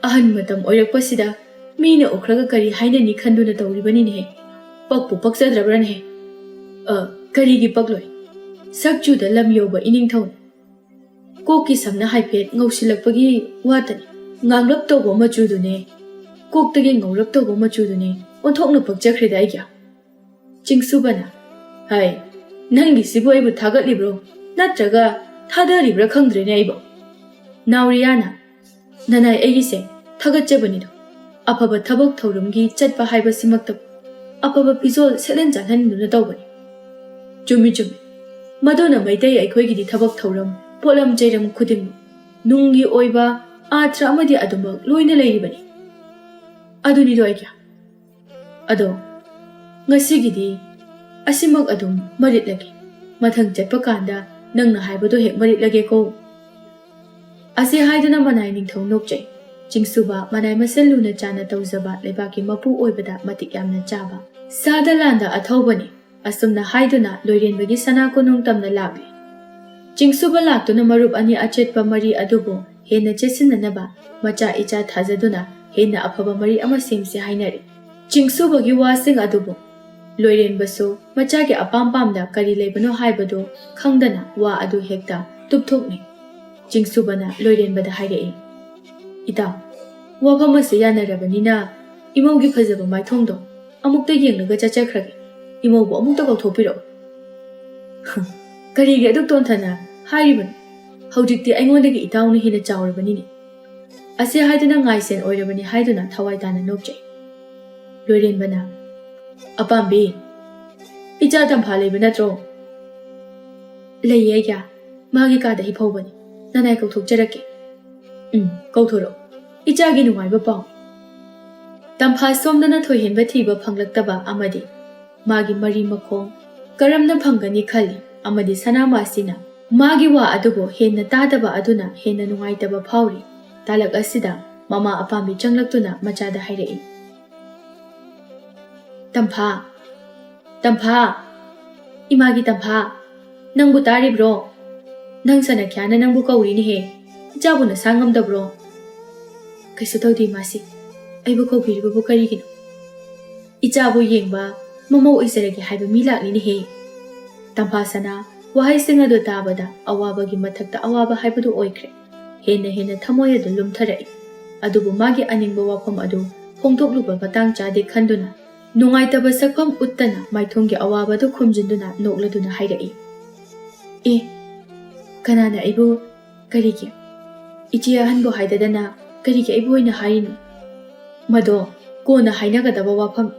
"ꯑꯍꯟ ꯃꯇꯝ ꯑꯣꯏꯔꯛꯄꯁꯤꯗ ꯃꯤꯅ ꯎꯈ꯭ꯔꯒ ꯀꯔꯤ ꯍꯥꯏꯅꯅꯤ ꯈꯟꯗꯨꯅ ꯇꯧꯔꯤꯕꯅꯤꯅꯦꯍꯦ꯫ ꯄꯛꯄꯨ ꯄꯛꯆꯗ꯭ꯔꯕ꯭ꯔꯅꯦꯍꯦ? ꯑ, ꯀꯔꯤꯒꯤ ꯄꯛꯂꯣꯏ? ꯁꯛꯆꯨꯗ ꯂꯝ ꯌꯧꯕ ꯏꯅꯤꯡꯊꯧꯅꯤ꯫ ꯀꯣꯛꯀꯤ ꯁꯝꯅ ꯍꯥꯏꯐꯦꯠ ꯉꯧꯁꯤꯜꯂꯛꯄꯒꯤ ꯋꯥꯇꯅꯤ꯫ ꯉꯥꯡꯂꯞ ꯇꯧꯕ ꯃꯆꯨꯗꯨꯅꯦ, ꯀꯣꯛꯇꯒꯤ ꯉꯧꯔꯞ ꯇꯧꯕ ꯃꯆꯨꯗꯨꯅꯦ ꯑꯣꯟꯊꯣꯛꯅ ꯄꯛꯆꯈ꯭ꯔꯦꯗ ꯑꯩꯒꯤ꯫" ꯆꯤꯡꯁꯨꯕꯅ, "ꯍꯥꯏ, ꯅꯪꯒꯤꯁꯤꯕꯨ ꯑꯩꯕꯨ ꯊꯥꯒꯠꯂꯤꯕ꯭ꯔꯣ? ꯅꯠꯇ꯭ꯔꯒ ꯊꯥꯗꯔꯤꯕ꯭ꯔꯥ ꯈꯪꯗ꯭ꯔꯦꯅꯦ ꯑꯩꯕꯨ꯫" ꯅꯥꯎꯔꯤꯌꯥꯅ, "ꯅꯅꯥꯏ ꯑꯩꯒꯤꯁꯦ ꯊꯥꯒꯠꯆꯕꯅꯤꯗꯣ꯫ ꯑꯐꯕ ꯊꯕꯛ ꯊꯧꯔꯝꯒꯤ ꯆꯠꯄ ꯍꯥꯏꯕꯁꯤꯃꯛꯇꯕꯨ ꯑꯐꯕ ꯐꯤꯖꯣꯜ ꯁꯦꯠꯍꯟ ꯆꯥꯜꯍꯟꯗꯨꯅ ꯇꯧꯕꯅꯤ꯫" ꯆꯨꯝꯃꯤ, ꯆꯨꯝꯃꯤ꯫ ꯃꯗꯨꯅ ꯃꯩꯇꯩ ꯑꯩꯈꯣꯏꯒꯤꯗꯤ ꯊꯕꯛ ꯊꯧꯔꯝ, ꯄꯣꯠꯂꯝ ꯆꯩꯔꯝ ꯈꯨꯗꯤꯡꯃꯛ ꯅꯨꯡꯒꯤ ꯑꯣꯏꯕ ꯑꯥꯔꯊ ꯑꯃꯗꯤ ꯑꯗꯨꯃꯛ ꯂꯣꯏꯅ ꯂꯩꯔꯤꯕꯅꯤ꯫ ꯑꯗꯨꯅꯤꯗꯣ ꯑꯩꯒꯤ꯫ ꯑꯗꯣ ꯉꯁꯤꯒꯤꯗꯤ ꯑꯁꯤꯃꯛ ꯑꯗꯨꯝ ꯃꯔꯤꯠꯂꯒꯦ꯫ ꯃꯊꯪ ꯆꯠꯄ ꯀꯥꯟꯗ ꯅꯪꯅ ꯍꯥꯏꯕꯗꯣ ꯍꯦꯛ ꯃꯔꯤꯠꯂꯒꯦꯀꯣ꯫ ꯑꯁꯤ ꯍꯥꯏꯗꯨꯅ ꯃꯅꯥꯏ ꯅꯤꯡꯊꯧ ꯅꯣꯛꯆꯩ꯫ ꯆꯤꯡꯁꯨꯕ ꯃꯅꯥꯏ ꯃꯁꯦꯜ ꯂꯨꯅ ꯆꯥꯟꯅ ꯇꯧꯖꯕ ꯂꯩꯕꯥꯛꯀꯤ ꯃꯄꯨ ꯑꯣꯏꯕꯗ ꯃꯇꯤꯛ ꯌꯥꯝꯅ ꯆꯥꯕ ꯁꯥꯗ ꯂꯥꯟꯗ ꯑꯊꯧꯕꯅꯤ꯫ ꯑꯁꯨꯝꯅ ꯍꯥꯏꯗꯨꯅ ꯂꯣꯏꯔꯦꯟꯕꯒꯤ ꯁꯅꯥ ꯀꯣꯅꯨꯡ ꯇꯝꯅ ꯂꯥꯛꯂꯤ꯫ ꯆꯤꯡꯁꯨꯕ ꯂꯥꯛꯇꯨꯅ ꯃꯔꯨꯞ ꯑꯅꯤ ꯑꯆꯦꯠꯄ ꯃꯔꯤ ꯑꯗꯨꯕꯨ ꯍꯦꯟꯅ ꯆꯦꯠꯁꯤꯟꯅꯅꯕ ꯃꯆꯥ ꯏꯆꯥ ꯊꯥꯖꯗꯨꯅ ꯍꯦꯟꯅ ꯑꯐꯕ ꯃꯔꯤ ꯑꯃ ꯁꯦꯝꯁꯤ ꯍꯥꯏꯅꯔꯤ꯫ ꯆꯤꯡꯁꯨꯕꯒꯤ ꯋꯥꯁꯤꯡ ꯑꯗꯨꯕꯨ ꯂꯣꯏꯔꯦꯟꯕꯁꯨ ꯃꯆꯥꯒꯤ ꯑꯄꯥꯝ ꯄꯥꯝꯗ ꯀꯔꯤ ꯂꯩꯕꯅꯣ ꯍꯥꯏꯕꯗꯨ ꯈꯪꯗꯅ ꯋꯥ ꯑꯗꯨ ꯍꯦꯛꯇ ꯇꯨꯞꯊꯣꯛꯅꯩ꯫ ꯆꯤꯡꯁꯨꯕꯅ ꯂꯣꯏꯔꯦꯟꯕꯗ ꯍꯥꯏꯔꯛꯏ, "ꯏꯇꯥꯎ, ꯋꯥꯐꯝ ꯑꯁꯤ ꯌꯥꯅꯔꯕꯅꯤꯅ ꯏꯃꯧꯒꯤ ꯐꯖꯕ ꯃꯥꯏꯊꯣꯡꯗꯣ ꯑꯃꯨꯛꯇ ꯌꯦꯡꯂꯒ ꯆꯠꯆꯈ꯭ꯔꯒꯦ꯫ ꯏꯃꯧꯕꯨ ꯑꯃꯨꯛꯇ ꯀꯧꯊꯣꯛꯄꯤꯔꯛꯎ꯫" "ꯀꯔꯤꯒꯤ ꯑꯗꯨꯛ ꯇꯣꯟꯊꯅ ꯍꯥꯏꯔꯤꯕꯅꯣ? ꯍꯧꯖꯤꯛꯇꯤ ꯑꯩꯉꯣꯟꯗꯒꯤ ꯏꯇꯥꯎꯅ ꯍꯦꯟꯅ ꯆꯥꯎꯔꯕꯅꯤꯅꯦ꯫" ꯑꯁꯤ ꯍꯥꯏꯗꯨꯅ ꯉꯥꯏꯁꯦꯟ ꯑꯣꯏꯔꯕꯅꯤ ꯍꯥꯏꯗꯨꯅ ꯊꯋꯥꯏ ꯇꯥꯅ ꯅꯣꯛꯆꯩ꯫ ꯂꯣꯏꯔꯦꯟꯕꯅ, "ꯑꯄꯥꯝꯕꯤ, ꯏꯆꯥ ꯇꯝꯐꯥ ꯂꯩꯕ ꯅꯠꯇ꯭ꯔꯣ?" "ꯂꯩꯌꯦ ꯑꯩꯒ꯭ꯌꯥ, ꯃꯥꯒꯤ ꯀꯥꯗ ꯍꯤꯞꯍꯧꯕꯅꯤ꯫ ꯅꯅꯥꯏ ꯀꯧꯊꯣꯛꯆꯔꯛꯀꯦ꯫" "ꯎꯝ, ꯀꯧꯊꯣꯔꯛꯑꯣ꯫ ꯏꯆꯥꯒꯤ ꯅꯨꯡꯉꯥꯏꯕ ꯄꯥꯎ꯫" ꯇꯝꯐꯥ ꯁꯣꯝꯗꯅ ꯊꯣꯏꯍꯦꯟꯕ ꯊꯤꯕ ꯐꯪꯂꯛꯇꯕ ꯑꯃꯗꯤ ꯃꯥꯒꯤ ꯃꯔꯤ ꯃꯈꯣꯡ ꯀꯔꯝꯅ ꯐꯪꯒꯅꯤ ꯈꯜꯂꯤ ꯑꯃꯗꯤ ꯁꯅꯥꯃꯥꯁꯤꯅ ꯃꯥꯒꯤ ꯋꯥ ꯑꯗꯨꯕꯨ ꯍꯦꯟꯅ ꯇꯥꯗꯕ ꯑꯗꯨꯅ ꯍꯦꯟꯅ ꯅꯨꯡꯉꯥꯏꯇꯕ ꯐꯥꯎꯔꯤ꯫ ꯇꯥꯂꯛ ꯑꯁꯤꯗ ꯃꯃꯥ ꯑꯄꯥꯝꯕꯤ ꯆꯪꯂꯛꯇꯨꯅ ꯃꯆꯥꯗ ꯍꯥꯏꯔꯛꯏ, "ꯇꯝꯐꯥ, ꯇꯝꯐꯥ, ꯏꯃꯥꯒꯤ ꯇꯝꯐꯥ, ꯅꯪꯕꯨ ꯇꯥꯔꯤꯕ꯭ꯔꯣ? ꯅꯪ ꯁꯅꯥꯈ꯭ꯌꯥꯅ ꯅꯪꯕꯨ ꯀꯧꯔꯤꯅꯦꯍꯦ꯫ ꯏꯆꯥꯕꯨ ꯅꯁꯥ ꯉꯝꯗꯕ꯭ꯔꯣ?" "ꯀꯩꯁꯨ ꯇꯧꯗꯦ ꯏꯃꯥꯁꯤ꯫ ꯑꯩꯕꯨ ꯀꯧꯕꯤꯔꯤꯕꯕꯨ ꯀꯔꯤꯒꯤꯅꯣ?" "ꯏꯆꯥꯕꯨ ꯌꯦꯡꯕ ꯃꯃꯧ ꯑꯣꯏꯖꯔꯒꯦ ꯍꯥꯏꯕ ꯃꯤ ꯂꯥꯛꯂꯤꯅꯦꯍꯦ꯫" ꯇꯝꯐꯥ ꯁꯅꯥ ꯋꯥꯍꯩꯁꯤꯡ ꯑꯗꯨ ꯇꯥꯕꯗ ꯑꯋꯥꯕꯒꯤ ꯃꯊꯛꯇ ꯑꯋꯥꯕ ꯍꯥꯏꯕꯗꯨ ꯑꯣꯏꯈ꯭ꯔꯦ꯫ ꯍꯦꯟꯅ ꯍꯦꯟꯅ ꯊꯃꯣꯏ ꯑꯗꯨ ꯂꯨꯝꯊꯔꯛꯏ꯫ ꯑꯗꯨꯕꯨ ꯃꯥꯒꯤ ꯑꯅꯤꯡꯕ ꯋꯥꯐꯝ ꯑꯗꯨ ꯐꯣꯡꯗꯣꯛꯂꯨꯕ ꯃꯇꯥꯡ ꯆꯥꯗꯦ ꯈꯟꯗꯨꯅ ꯅꯨꯡꯉꯥꯏꯇꯕ ꯁꯛꯐꯝ ꯎꯠꯇꯅ ꯃꯥꯏꯊꯣꯡꯒꯤ ꯑꯋꯥꯕꯗꯨ ꯈꯨꯝꯖꯤꯟꯗꯨꯅ ꯅꯣꯛꯂꯗꯨꯅ ꯍꯥꯏꯔꯛꯏ, "ꯑꯦ, ꯀꯅꯥꯅ ꯑꯩꯕꯨ ꯀꯔꯤꯒꯤ? ꯏꯆꯦ ꯑꯍꯟꯕꯨ ꯍꯥꯏꯗꯗꯅ ꯀꯔꯤꯒꯤ ꯑꯩꯕꯨ ꯑꯣꯏꯅ ꯍꯥꯏꯔꯤꯅꯣ? ꯃꯗꯣ ꯀꯣꯟꯅ ꯍꯥꯏꯅꯒꯗꯕ ꯋꯥꯐꯝ꯫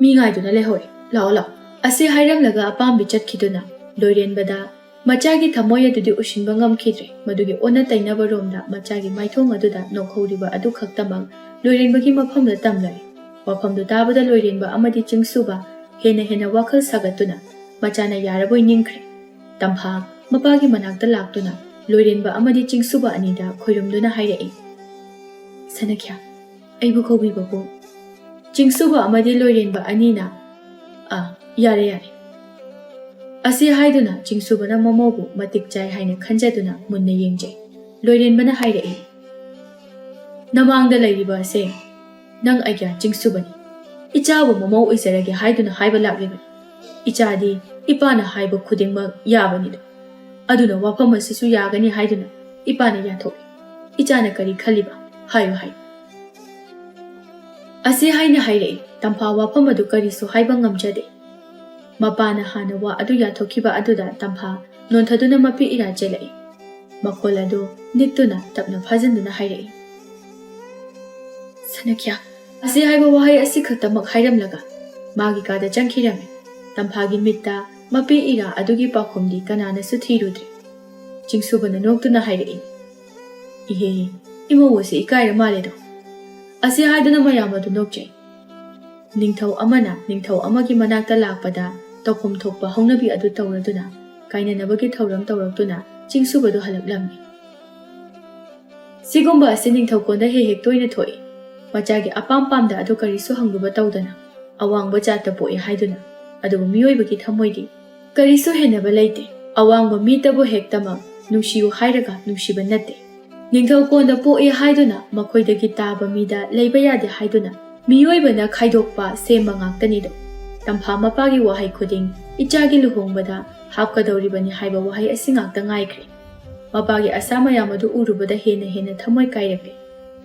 ꯃꯤ ꯉꯥꯏꯗꯨꯅ ꯂꯩꯍꯧꯔꯦ꯫ ꯂꯥꯛꯑꯣ, ꯂꯥꯛꯑꯣ꯫" ꯑꯁꯤ ꯍꯥꯏꯔꯝꯂꯒ ꯑꯄꯥꯝꯕꯤ ꯆꯠꯈꯤꯗꯨꯅ ꯂꯣꯏꯔꯦꯟꯕꯗ ꯃꯆꯥꯒꯤ ꯊꯃꯣꯏ ꯑꯗꯨꯗꯤ ꯎꯁꯤꯟꯕ ꯉꯝꯈꯤꯗ꯭ꯔꯦ꯫ ꯃꯗꯨꯒꯤ ꯑꯣꯟꯅ ꯇꯩꯅꯕ ꯔꯣꯝꯗ ꯃꯆꯥꯒꯤ ꯃꯥꯏꯊꯣꯡ ꯑꯗꯨꯗ ꯅꯣꯛꯍꯧꯔꯤꯕ ꯑꯗꯨ ꯈꯛꯇꯃꯛ ꯂꯣꯏꯔꯦꯟꯕꯒꯤ ꯃꯐꯝꯗ ꯇꯝꯂꯔꯦ꯫ ꯋꯥꯐꯝꯗꯨ ꯇꯥꯕꯗ ꯂꯣꯏꯔꯦꯟꯕ ꯑꯃꯗꯤ ꯆꯤꯡꯁꯨꯕ ꯍꯦꯟꯅ ꯍꯦꯟꯅ ꯋꯥꯈꯜ ꯁꯥꯒꯠꯇꯨꯅ ꯃꯆꯥꯅ ꯌꯥꯔꯕꯣꯏ ꯅꯤꯡꯈ꯭ꯔꯦ꯫ ꯇꯝꯐꯥ ꯃꯄꯥꯒꯤ ꯃꯅꯥꯛꯇ ꯂꯥꯛꯇꯨꯅ ꯂꯣꯏꯔꯦꯟꯕ ꯑꯃꯗꯤ ꯆꯤꯡꯁꯨꯕ ꯑꯅꯤꯗ ꯈꯣꯏꯔꯨꯝꯗꯨꯅ ꯍꯥꯏꯔꯛꯏ, "ꯁꯅꯥꯈ꯭ꯌꯥ, ꯑꯩꯕꯨ ꯀꯧꯕꯤꯕꯕꯨ?" ꯆꯤꯡꯁꯨꯕ ꯑꯃꯗꯤ ꯂꯣꯏꯔꯦꯟꯕ ꯑꯅꯤꯅ, "ꯑꯥ, ꯌꯥꯔꯦ, ꯌꯥꯔꯦ" ꯑꯁꯤ ꯍꯥꯏꯗꯨꯅ ꯆꯤꯡꯁꯨꯕꯅ ꯃꯃꯧꯕꯨ ꯃꯇꯤꯛ ꯆꯥꯏ ꯍꯥꯏꯅ ꯈꯟꯖꯗꯨꯅ ꯃꯨꯟꯅ ꯌꯦꯡꯖꯩ꯫ ꯂꯣꯏꯔꯦꯟꯕꯅ ꯍꯥꯏꯔꯛꯏ, "ꯅꯃꯥꯡꯗ ꯂꯩꯔꯤꯕ ꯑꯁꯦ ꯅꯪ ꯑꯩꯒꯤ ꯆꯤꯡꯁꯨꯕꯅꯤ꯫ ꯏꯆꯥꯕꯨ ꯃꯃꯧ ꯑꯣꯏꯖꯔꯒꯦ ꯍꯥꯏꯗꯨꯅ ꯍꯥꯏꯕ ꯂꯥꯛꯂꯤꯕꯅꯤ꯫ ꯏꯆꯥꯗꯤ ꯏꯄꯥꯅ ꯍꯥꯏꯕ ꯈꯨꯗꯤꯡꯃꯛ ꯌꯥꯕꯅꯤꯗꯣ꯫ ꯑꯗꯨꯅ ꯋꯥꯐꯝ ꯑꯁꯤꯁꯨ ꯌꯥꯒꯅꯤ ꯍꯥꯏꯗꯨꯅ ꯏꯄꯥꯅ ꯌꯥꯊꯣꯛꯏ꯫ ꯏꯆꯥꯅ ꯀꯔꯤ ꯈꯜꯂꯤꯕ? ꯍꯥꯏꯌꯨ, ꯍꯥꯏꯌꯨ" ꯑꯁꯤ ꯍꯥꯏꯅ ꯍꯥꯏꯔꯛꯏ꯫ ꯇꯝꯐꯥ ꯋꯥꯐꯝ ꯑꯗꯨ ꯀꯔꯤꯁꯨ ꯍꯥꯏꯕ ꯉꯝꯖꯗꯦ꯫ ꯃꯄꯥꯅ ꯍꯥꯟꯅ ꯋꯥ ꯑꯗꯨ ꯌꯥꯊꯣꯛꯈꯤꯕ ꯑꯗꯨꯗ ꯇꯝꯐꯥ ꯅꯣꯟꯊꯗꯨꯅ ꯃꯄꯤ ꯏꯔꯥ ꯆꯦꯜꯂꯛꯏ꯫ ꯃꯈꯣꯜ ꯑꯗꯨ ꯅꯤꯛꯇꯨꯅ ꯇꯞꯅ ꯐꯥꯖꯤꯟꯗꯨꯅ ꯍꯥꯏꯔꯛꯏ, "ꯁꯅꯥꯈ꯭ꯌꯥ" ꯑꯁꯤ ꯍꯥꯏꯕ ꯋꯥꯍꯩ ꯑꯁꯤꯈꯛꯇꯃꯛ ꯍꯥꯏꯔꯝꯂꯒ ꯃꯥꯒꯤ ꯀꯥꯗ ꯆꯪꯈꯤꯔꯝꯃꯤ꯫ ꯇꯝꯐꯥꯒꯤ ꯃꯤꯠꯇ ꯃꯄꯤ ꯏꯔꯥ ꯑꯗꯨꯒꯤ ꯄꯥꯎꯈꯨꯝꯗꯤ ꯀꯅꯥꯅꯁꯨ ꯊꯤꯔꯨꯗ꯭ꯔꯦ꯫ ꯆꯤꯡꯁꯨꯕꯅ ꯅꯣꯛꯇꯨꯅ ꯍꯥꯏꯔꯛꯏ, "ꯏꯍꯦ, ꯏꯃꯧ ꯑꯁꯤ ꯏꯀꯥꯏꯔ ꯃꯥꯜꯂꯦꯗꯣ" ꯑꯁꯤ ꯍꯥꯏꯗꯨꯅ ꯃꯌꯥꯝ ꯑꯗꯨ ꯅꯣꯛꯆꯩ꯫ ꯅꯤꯡꯊꯧ ꯑꯃꯅ ꯅꯤꯡꯊꯧ ꯑꯃꯒꯤ ꯃꯅꯥꯛꯇ ꯂꯥꯛꯄꯗ ꯇꯧꯐꯝ ꯊꯣꯛꯄ ꯍꯧꯅꯕꯤ ꯑꯗꯨ ꯇꯧꯔꯗꯨꯅ ꯀꯥꯏꯅꯅꯕꯒꯤ ꯊꯧꯔꯝ ꯇꯧꯔꯛꯇꯨꯅ ꯆꯤꯡꯁꯨꯕꯗꯨ ꯍꯜꯂꯛꯂꯝꯃꯤ꯫ ꯁꯤꯒꯨꯝꯕ ꯑꯁꯤ ꯅꯤꯡꯊꯧꯀꯣꯟꯗ ꯍꯦꯛ ꯍꯦꯛ ꯇꯣꯏꯅ ꯊꯣꯛꯏ꯫ ꯃꯆꯥꯒꯤ ꯑꯄꯥꯝ ꯄꯥꯝꯗ ꯑꯗꯨ ꯀꯔꯤꯁꯨ ꯍꯪꯂꯨꯕ ꯇꯧꯗꯅ ꯑꯋꯥꯡꯕ ꯖꯥꯠꯇ ꯄꯣꯛꯏ ꯍꯥꯏꯗꯨꯅ꯫ ꯑꯗꯨꯕꯨ ꯃꯤꯑꯣꯏꯕꯒꯤ ꯊꯃꯣꯏꯗꯤ ꯀꯔꯤꯁꯨ ꯍꯦꯟꯅꯕ ꯂꯩꯇꯦ꯫ ꯑꯋꯥꯡꯕ ꯃꯤꯇꯕꯨ ꯍꯦꯛꯇꯃꯛ ꯅꯨꯡꯁꯤꯌꯨ ꯍꯥꯏꯔꯒ ꯅꯨꯡꯁꯤꯕ ꯅꯠꯇꯦ꯫ ꯅꯤꯡꯊꯧꯀꯣꯟꯗ ꯄꯣꯛꯏ ꯍꯥꯏꯗꯨꯅ ꯃꯈꯣꯏꯗꯒꯤ ꯇꯥꯕ ꯃꯤꯗ ꯂꯩꯕ ꯌꯥꯗꯦ ꯍꯥꯏꯗꯨꯅ ꯃꯤꯑꯣꯏꯕꯅ ꯈꯥꯏꯗꯣꯛꯄ ꯁꯦꯝꯕ ꯉꯥꯛꯇꯅꯤꯗꯣ꯫ ꯇꯝꯐꯥ ꯃꯄꯥꯒꯤ ꯋꯥꯍꯩ ꯈꯨꯗꯤꯡ ꯏꯆꯥꯒꯤ ꯂꯨꯍꯣꯡꯕꯗ ꯍꯥꯞꯀꯗꯧꯔꯤꯕꯅꯤ ꯍꯥꯏꯕ ꯋꯥꯍꯩ ꯑꯁꯤ ꯉꯥꯛꯇ ꯉꯥꯏꯈ꯭ꯔꯦ꯫ ꯃꯄꯥꯒꯤ ꯑꯁꯥ ꯃꯌꯥꯝ ꯑꯗꯨ ꯎꯔꯨꯕꯗ ꯍꯦꯟꯅ ꯍꯦꯟꯅ ꯊꯃꯣꯏ ꯀꯥꯏꯔꯛꯂꯦ꯫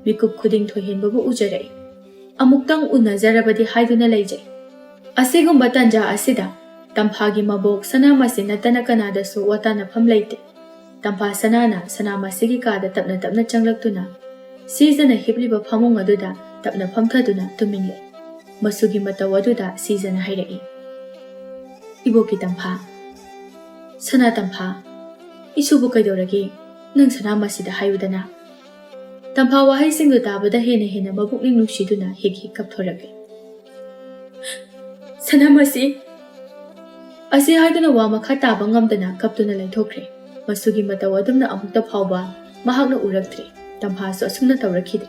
ꯃꯤꯀꯨꯞ ꯈꯨꯗꯤꯡ ꯊꯣꯏꯍꯦꯟꯕꯕꯨ ꯎꯖꯔꯛꯏ꯫ ꯑꯃꯨꯛꯇꯪ ꯎꯅꯖꯔꯕꯗꯤ ꯍꯥꯏꯗꯨꯅ ꯂꯩꯖꯩ꯫ ꯑꯁꯤꯒꯨꯝꯕ ꯇꯟꯖꯥ ꯑꯁꯤꯗ ꯇꯝꯐꯥꯒꯤ ꯃꯕꯣꯛ ꯁꯅꯥꯃꯁꯤ ꯅꯠꯇꯅ ꯀꯅꯥꯗꯁꯨ ꯋꯥ ꯇꯥꯅꯐꯝ ꯂꯩꯇꯦ꯫ ꯇꯝꯐꯥ ꯁꯅꯥꯅ ꯁꯅꯥꯃꯁꯤꯒꯤ ꯀꯥꯗ ꯇꯞꯅ ꯇꯞꯅ ꯆꯪꯂꯛꯇꯨꯅ ꯁꯤꯖꯅ ꯍꯤꯞꯂꯤꯕ ꯐꯃꯨꯡ ꯑꯗꯨꯗ ꯇꯞꯅ ꯐꯝꯊꯗꯨꯅ ꯇꯨꯝꯃꯤꯟꯂꯦ꯫ ꯃꯁꯨꯒꯤ ꯃꯇꯧ ꯑꯗꯨꯗ ꯁꯤꯖꯅ ꯍꯥꯏꯔꯛꯏ, "ꯏꯕꯣꯛꯀꯤ ꯇꯝꯐꯥ, ꯁꯅꯥ ꯇꯝꯐꯥ, ꯏꯁꯨꯕꯨ ꯀꯩꯗꯧꯔꯒꯦ? ꯅꯪ ꯁꯅꯥꯃꯁꯤꯗ ꯍꯥꯏꯌꯨꯗꯅ?" ꯇꯝꯐꯥ ꯋꯥꯍꯩꯁꯤꯡꯗꯨ ꯇꯥꯕꯗ ꯍꯦꯟꯅ ꯍꯦꯟꯅ ꯃꯕꯨꯛꯅꯤꯡ ꯅꯨꯡꯁꯤꯗꯨꯅ ꯍꯤꯛ ꯍꯤꯛ ꯀꯞꯊꯣꯔꯛꯂꯦ꯫ "ꯁꯅꯥꯃꯁꯤ, ꯑꯁꯤ ꯍꯥꯏꯗꯨꯅ ꯋꯥ ꯃꯈꯥ ꯇꯥꯕ ꯉꯝꯗꯅ ꯀꯞꯇꯨꯅ ꯂꯩꯊꯣꯛꯈ꯭ꯔꯦ꯫ ꯃꯁꯨꯒꯤ ꯃꯇꯧ ꯑꯗꯨꯝꯅ ꯑꯃꯨꯛꯇ ꯐꯥꯎꯕ ꯃꯍꯥꯛꯅ ꯎꯔꯛꯇ꯭ꯔꯦ꯫ ꯇꯝꯐꯥꯁꯨ ꯑꯁꯨꯝꯅ ꯇꯧꯔꯛꯈꯤꯗ꯭ꯔꯦ꯫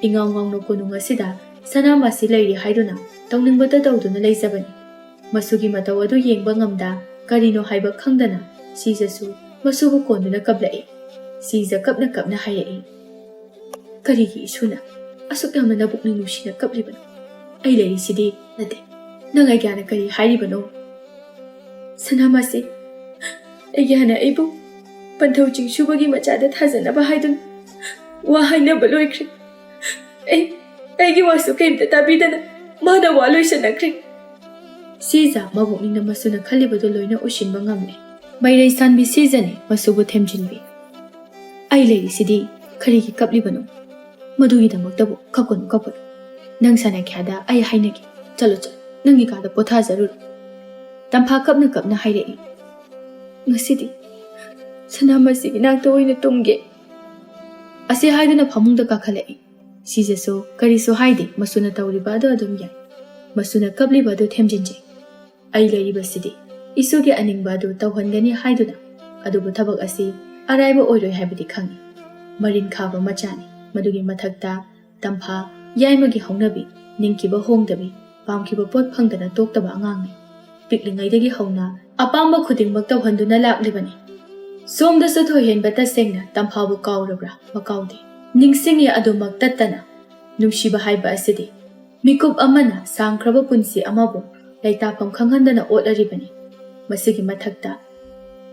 ꯏꯉꯥꯎ ꯉꯥꯎꯅ ꯀꯣꯅꯨꯡ ꯑꯁꯤꯗ ꯁꯅꯥꯃꯥꯁꯤ ꯂꯩꯔꯤ ꯍꯥꯏꯗꯨꯅ ꯇꯧꯅꯤꯡꯕꯇ ꯇꯧꯗꯨꯅ ꯂꯩꯖꯕꯅꯤ꯫ ꯃꯁꯨꯒꯤ ꯃꯇꯧ ꯑꯗꯨ ꯌꯦꯡꯕ ꯉꯝꯗ ꯀꯔꯤꯅꯣ ꯍꯥꯏꯕ ꯈꯪꯗꯅ ꯁꯤꯖꯁꯨ ꯃꯁꯨꯕꯨ ꯀꯣꯟꯗꯨꯅ ꯀꯞꯂꯛꯏ꯫ ꯁꯤꯖ ꯀꯞꯅ ꯀꯞꯅ ꯍꯥꯏꯔꯛꯏ, "ꯀꯔꯤꯒꯤ ꯏꯁꯨꯅ ꯑꯁꯨꯛ ꯌꯥꯝꯅ ꯅꯕꯨꯛꯅꯤꯡ ꯅꯨꯡꯁꯤꯅ ꯀꯞꯂꯤꯕꯅꯣ? ꯑꯩ ꯂꯩꯔꯤꯁꯤꯗꯤ ꯅꯠꯇꯦ꯫ ꯅꯪ ꯑꯩꯒ꯭ꯌꯥꯅ ꯀꯔꯤ ꯍꯥꯏꯔꯤꯕꯅꯣ?" "ꯁꯅꯥꯃꯥꯁꯤ, ꯑꯩꯒ꯭ꯌꯥꯅ ꯑꯩꯕꯨ ꯄꯟꯊꯧ ꯆꯤꯡꯁꯨꯕꯒꯤ ꯃꯆꯥꯗ ꯊꯥꯖꯅꯕ ꯍꯥꯏꯗꯨꯅ ꯋꯥ ꯍꯥꯏꯅꯕ ꯂꯣꯏꯈ꯭ꯔꯦ꯫ ꯑꯩ, ꯑꯩꯒꯤ ꯋꯥꯁꯨ ꯀꯔꯤꯝꯇ ꯇꯥꯕꯤꯗꯅ ꯃꯥꯅ ꯋꯥ ꯂꯣꯏꯁꯤꯟꯅꯈ꯭ꯔꯦ꯫" ꯁꯤꯖ ꯃꯕꯨꯛꯅꯤꯡꯗ ꯃꯁꯨꯅ ꯈꯜꯂꯤꯕꯗꯨ ꯂꯣꯏꯅ ꯎꯁꯤꯟꯕ ꯉꯝꯂꯦ꯫ ꯃꯩꯔꯩ ꯁꯥꯟꯕꯤ ꯁꯤꯖꯅꯤ ꯃꯁꯨꯕꯨ ꯊꯦꯝꯖꯤꯟꯕꯤ꯫ "ꯑꯩ ꯂꯩꯔꯤꯁꯤꯗꯤ ꯀꯔꯤꯒꯤ ꯀꯞꯂꯤꯕꯅꯣ? ꯃꯗꯨꯒꯤꯗꯃꯛꯇꯕꯨ ꯀꯞꯀꯅꯨ, ꯀꯞꯀꯅꯨ꯫ ꯅꯪ ꯁꯅꯥꯈ꯭ꯌꯥꯗ ꯑꯩ ꯍꯥꯏꯅꯒꯦ꯫ ꯆꯠꯂꯣ, ꯆꯠꯂꯣ, ꯅꯪꯒꯤ ꯀꯥꯗ ꯄꯣꯊꯥꯖꯔꯨꯔꯣ꯫" ꯇꯝꯐꯥ ꯀꯞꯅ ꯀꯞꯅ ꯍꯥꯏꯔꯛꯏ, "ꯉꯁꯤꯗꯤ ꯁꯅꯥꯃꯁꯤꯒꯤ ꯅꯥꯛꯇ ꯑꯣꯏꯅ ꯇꯨꯝꯒꯦ꯫" ꯑꯁꯤ ꯍꯥꯏꯗꯨꯅ ꯐꯃꯨꯡꯗ ꯀꯥꯈꯠꯂꯛꯏ꯫ ꯁꯤꯖꯁꯨ ꯀꯔꯤꯁꯨ ꯍꯥꯏꯗꯦ, ꯃꯁꯨꯅ ꯇꯧꯔꯤꯕ ꯑꯗꯨ ꯑꯗꯨꯝ ꯌꯥꯏ꯫ ꯃꯁꯨꯅ ꯀꯞꯂꯤꯕ ꯑꯗꯨ ꯊꯦꯝꯖꯤꯟꯖꯩ꯫ "ꯑꯩ ꯂꯩꯔꯤꯕꯁꯤꯗꯤ ꯏꯁꯨꯒꯤ ꯑꯅꯤꯡꯕ ꯑꯗꯨ ꯇꯧꯍꯟꯒꯅꯤ ꯍꯥꯏꯗꯨꯅ, ꯑꯗꯨꯕꯨ ꯊꯕꯛ ꯑꯁꯤ ꯑꯔꯥꯏꯕ ꯑꯣꯏꯔꯣꯏ ꯍꯥꯏꯕꯗꯤ ꯈꯪꯏ꯫ ꯃꯔꯤꯟ ꯈꯥꯕ ꯃꯆꯥꯅꯤ꯫ ꯃꯗꯨꯒꯤ ꯃꯊꯛꯇ ꯇꯝꯐꯥ ꯌꯥꯏꯃꯒꯤ ꯍꯧꯅꯕꯤ, ꯅꯤꯡꯈꯤꯕ ꯍꯣꯡꯗꯕꯤ, ꯄꯥꯝꯈꯤꯕ ꯄꯣꯠ ꯐꯪꯗꯅ ꯇꯣꯛꯇꯕ ꯑꯉꯥꯡꯅꯤ꯫ ꯄꯤꯛꯂꯤꯉꯩꯗꯒꯤ ꯍꯧꯅ ꯑꯄꯥꯝꯕ ꯈꯨꯗꯤꯡꯃꯛ ꯇꯧꯍꯟꯗꯨꯅ ꯂꯥꯛꯂꯤꯕꯅꯤ꯫" ꯁꯣꯝꯗꯁꯨ ꯊꯣꯏꯍꯦꯟꯕ ꯇꯁꯦꯡꯅ ꯇꯝꯐꯥꯕꯨ ꯀꯥꯎꯔꯕ꯭ꯔꯥ? ꯃꯀꯥꯎꯗꯦ꯫ ꯅꯤꯡꯁꯤꯡꯉꯤ ꯑꯗꯨꯃꯛ ꯇꯠꯇꯅ꯫ ꯅꯨꯡꯁꯤꯕ ꯍꯥꯏꯕ ꯑꯁꯤꯗꯤ ꯃꯤꯀꯨꯞ ꯑꯃꯅ ꯁꯥꯡꯈ꯭ꯔꯕ ꯄꯨꯟꯁꯤ ꯑꯃꯕꯨ ꯂꯩꯇꯥꯐꯝ ꯈꯪꯍꯟꯗꯅ ꯑꯣꯠꯂꯔꯤꯕꯅꯤ꯫ ꯃꯁꯤꯒꯤ ꯃꯊꯛꯇ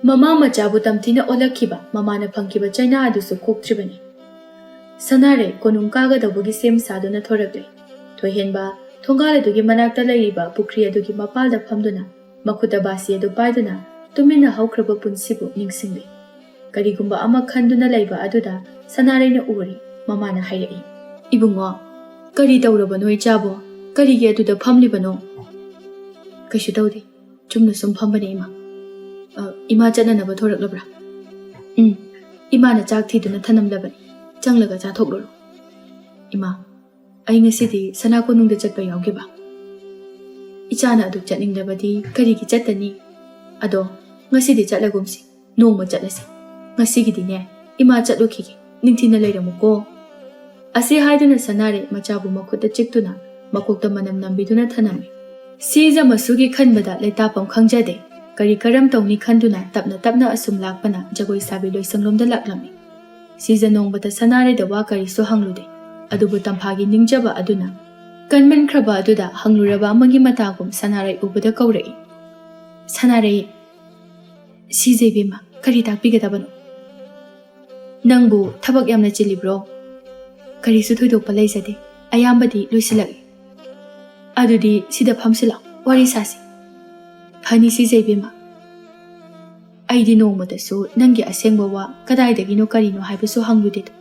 ꯃꯃꯥ ꯃꯆꯥꯕꯨ ꯇꯝꯊꯤꯅ ꯑꯣꯜꯂꯛꯈꯤꯕ ꯃꯃꯥꯅ ꯐꯪꯈꯤꯕ ꯆꯩꯅꯥ ꯑꯗꯨꯁꯨ ꯀꯣꯛꯇ꯭ꯔꯤꯕꯅꯤ꯫ ꯁꯅꯥꯔꯩ ꯀꯣꯅꯨꯡ ꯀꯥꯒꯗꯧꯕꯒꯤ ꯁꯦꯝ ꯁꯥꯗꯨꯅ ꯊꯣꯔꯛꯂꯦ꯫ ꯊꯣꯏꯍꯦꯟꯕ ꯊꯣꯡꯒꯥꯜ ꯑꯗꯨꯒꯤ ꯃꯅꯥꯛꯇ ꯂꯩꯔꯤꯕ ꯄꯨꯈ꯭ꯔꯤ ꯑꯗꯨꯒꯤ ꯃꯄꯥꯜꯗ ꯐꯝꯗꯨꯅ ꯃꯈꯨꯠꯇ ꯕꯥꯁꯤ ꯑꯗꯨ ꯄꯥꯏꯗꯨꯅ ꯇꯨꯃꯤꯟꯅ ꯍꯧꯈ꯭ꯔꯕ ꯄꯨꯟꯁꯤꯕꯨ ꯅꯤꯡꯁꯤꯡꯂꯤ꯫ ꯀꯔꯤꯒꯨꯝꯕ ꯑꯃ ꯈꯟꯗꯨꯅ ꯂꯩꯕ ꯑꯗꯨꯗ ꯁꯅꯥꯔꯩꯅ ꯎꯔꯦ꯫ ꯃꯃꯥꯅ ꯍꯥꯏꯔꯛꯏ, "ꯏꯕꯨꯡꯉꯣ, ꯀꯔꯤ ꯇꯧꯔꯕꯅꯣ ꯏꯆꯥꯕꯣ? ꯀꯔꯤꯒꯤ ꯑꯗꯨꯗ ꯐꯝꯂꯤꯕꯅꯣ?" "ꯀꯩꯁꯨ ꯇꯧꯗꯦ, ꯆꯨꯝꯅ ꯁꯨꯝ ꯐꯝꯕꯅꯦ ꯏꯃꯥ꯫" "ꯑ, ꯏꯃꯥ ꯆꯠꯅꯅꯕ ꯊꯣꯔꯛꯂꯕ꯭ꯔꯥ?" "ꯎꯝ, ꯏꯃꯥꯅ ꯆꯥꯛ ꯊꯤꯗꯨꯅ ꯊꯅꯝꯂꯕꯅꯤ, ꯆꯪꯂꯒ ꯆꯥꯊꯣꯛꯂꯨꯔꯣ꯫" "ꯏꯃꯥ, ꯑꯩ ꯉꯁꯤꯗꯤ ꯁꯅꯥ ꯀꯣꯅꯨꯡꯗ ꯆꯠꯄ ꯌꯥꯎꯒꯦꯕ꯫" "ꯏꯆꯥꯅ ꯑꯗꯨ ꯆꯠꯅꯤꯡꯂꯕꯗꯤ ꯀꯔꯤꯒꯤ ꯆꯠꯇꯅꯤ?" ꯑꯗꯣ ꯉꯁꯤꯗꯤ ꯆꯠꯂꯒꯨꯝꯁꯤ, ꯅꯣꯡꯃ ꯆꯠꯂꯁꯤ꯫ ꯉꯁꯤꯒꯤꯗꯤꯅꯦ, ꯏꯃꯥ ꯆꯠꯂꯨꯈꯤꯒꯦ, ꯅꯤꯡꯊꯤꯅ ꯂꯩꯔꯝꯃꯨꯀꯣ꯫ ꯑꯁꯤ ꯍꯥꯏꯗꯨꯅ ꯁꯅꯥꯔꯩ ꯃꯆꯥꯕꯨ ꯃꯈꯨꯠꯇ ꯆꯤꯛꯇꯨꯅ ꯃꯀꯣꯛꯇ ꯃꯅꯝ ꯅꯝꯕꯤꯗꯨꯅ ꯊꯅꯝꯃꯤ꯫ ꯁꯤꯖ ꯃꯁꯨꯒꯤ ꯈꯟꯕꯗ ꯂꯩꯇꯥꯐꯝ ꯈꯪꯖꯗꯦ꯫ ꯀꯔꯤ ꯀꯔꯝ ꯇꯧꯅꯤ ꯈꯟꯗꯨꯅ ꯇꯞꯅ ꯇꯞꯅ ꯑꯁꯨꯝ ꯂꯥꯛꯄꯅ ꯖꯒꯣꯏ ꯁꯥꯕꯤ ꯂꯣꯏꯁꯪꯂꯣꯝꯗ ꯂꯥꯛꯂꯝꯃꯤ꯫ ꯁꯤꯖ ꯅꯣꯡꯃꯇ ꯁꯅꯥꯔꯩꯗ ꯋꯥ ꯀꯔꯤꯁꯨ ꯍꯪꯂꯨꯗꯦ꯫ ꯑꯗꯨꯕꯨ ꯇꯝꯐꯥꯒꯤ ꯅꯤꯡꯖꯕ ꯑꯗꯨꯅ ꯀꯟꯃꯟꯈ꯭ꯔꯕ ꯑꯗꯨꯗ ꯍꯪꯂꯨꯔꯕ ꯑꯃꯒꯤ ꯃꯇꯥꯒꯨꯝ ꯁꯅꯥꯔꯩ ꯎꯕꯗ ꯀꯧꯔꯛꯏ꯫ "ꯁꯅꯥꯔꯩ, ꯁꯤꯖ ꯏꯕꯦꯝꯃ, ꯀꯔꯤ ꯇꯥꯛꯄꯤꯒꯗꯕꯅꯣ? ꯅꯪꯕꯨ ꯊꯕꯛ ꯌꯥꯝꯅ ꯆꯤꯜꯂꯤꯕ꯭ꯔꯣ?" "ꯀꯔꯤꯁꯨ ꯊꯣꯏꯗꯣꯛꯄ ꯂꯩꯖꯗꯦ, ꯑꯌꯥꯝꯕꯗꯤ ꯂꯣꯏꯁꯤꯜꯂꯛꯂꯦ꯫" "ꯑꯗꯨꯗꯤ ꯁꯤꯗ ꯐꯝꯁꯤꯜꯂꯣ, ꯋꯥꯔꯤ ꯁꯥꯁꯤ꯫" "ꯐꯅꯤ ꯁꯤꯖ ꯏꯕꯦꯝꯃ꯫ ꯑꯩꯗꯤ ꯅꯣꯡꯃꯇꯁꯨ ꯅꯪꯒꯤ ꯑꯁꯦꯡꯕ ꯋꯥ ꯀꯗꯥꯏꯗꯒꯤꯅꯣ ꯀꯔꯤꯅꯣ ꯍꯥꯏꯕꯁꯨ ꯍꯪꯂꯨꯗꯦꯗꯣ꯫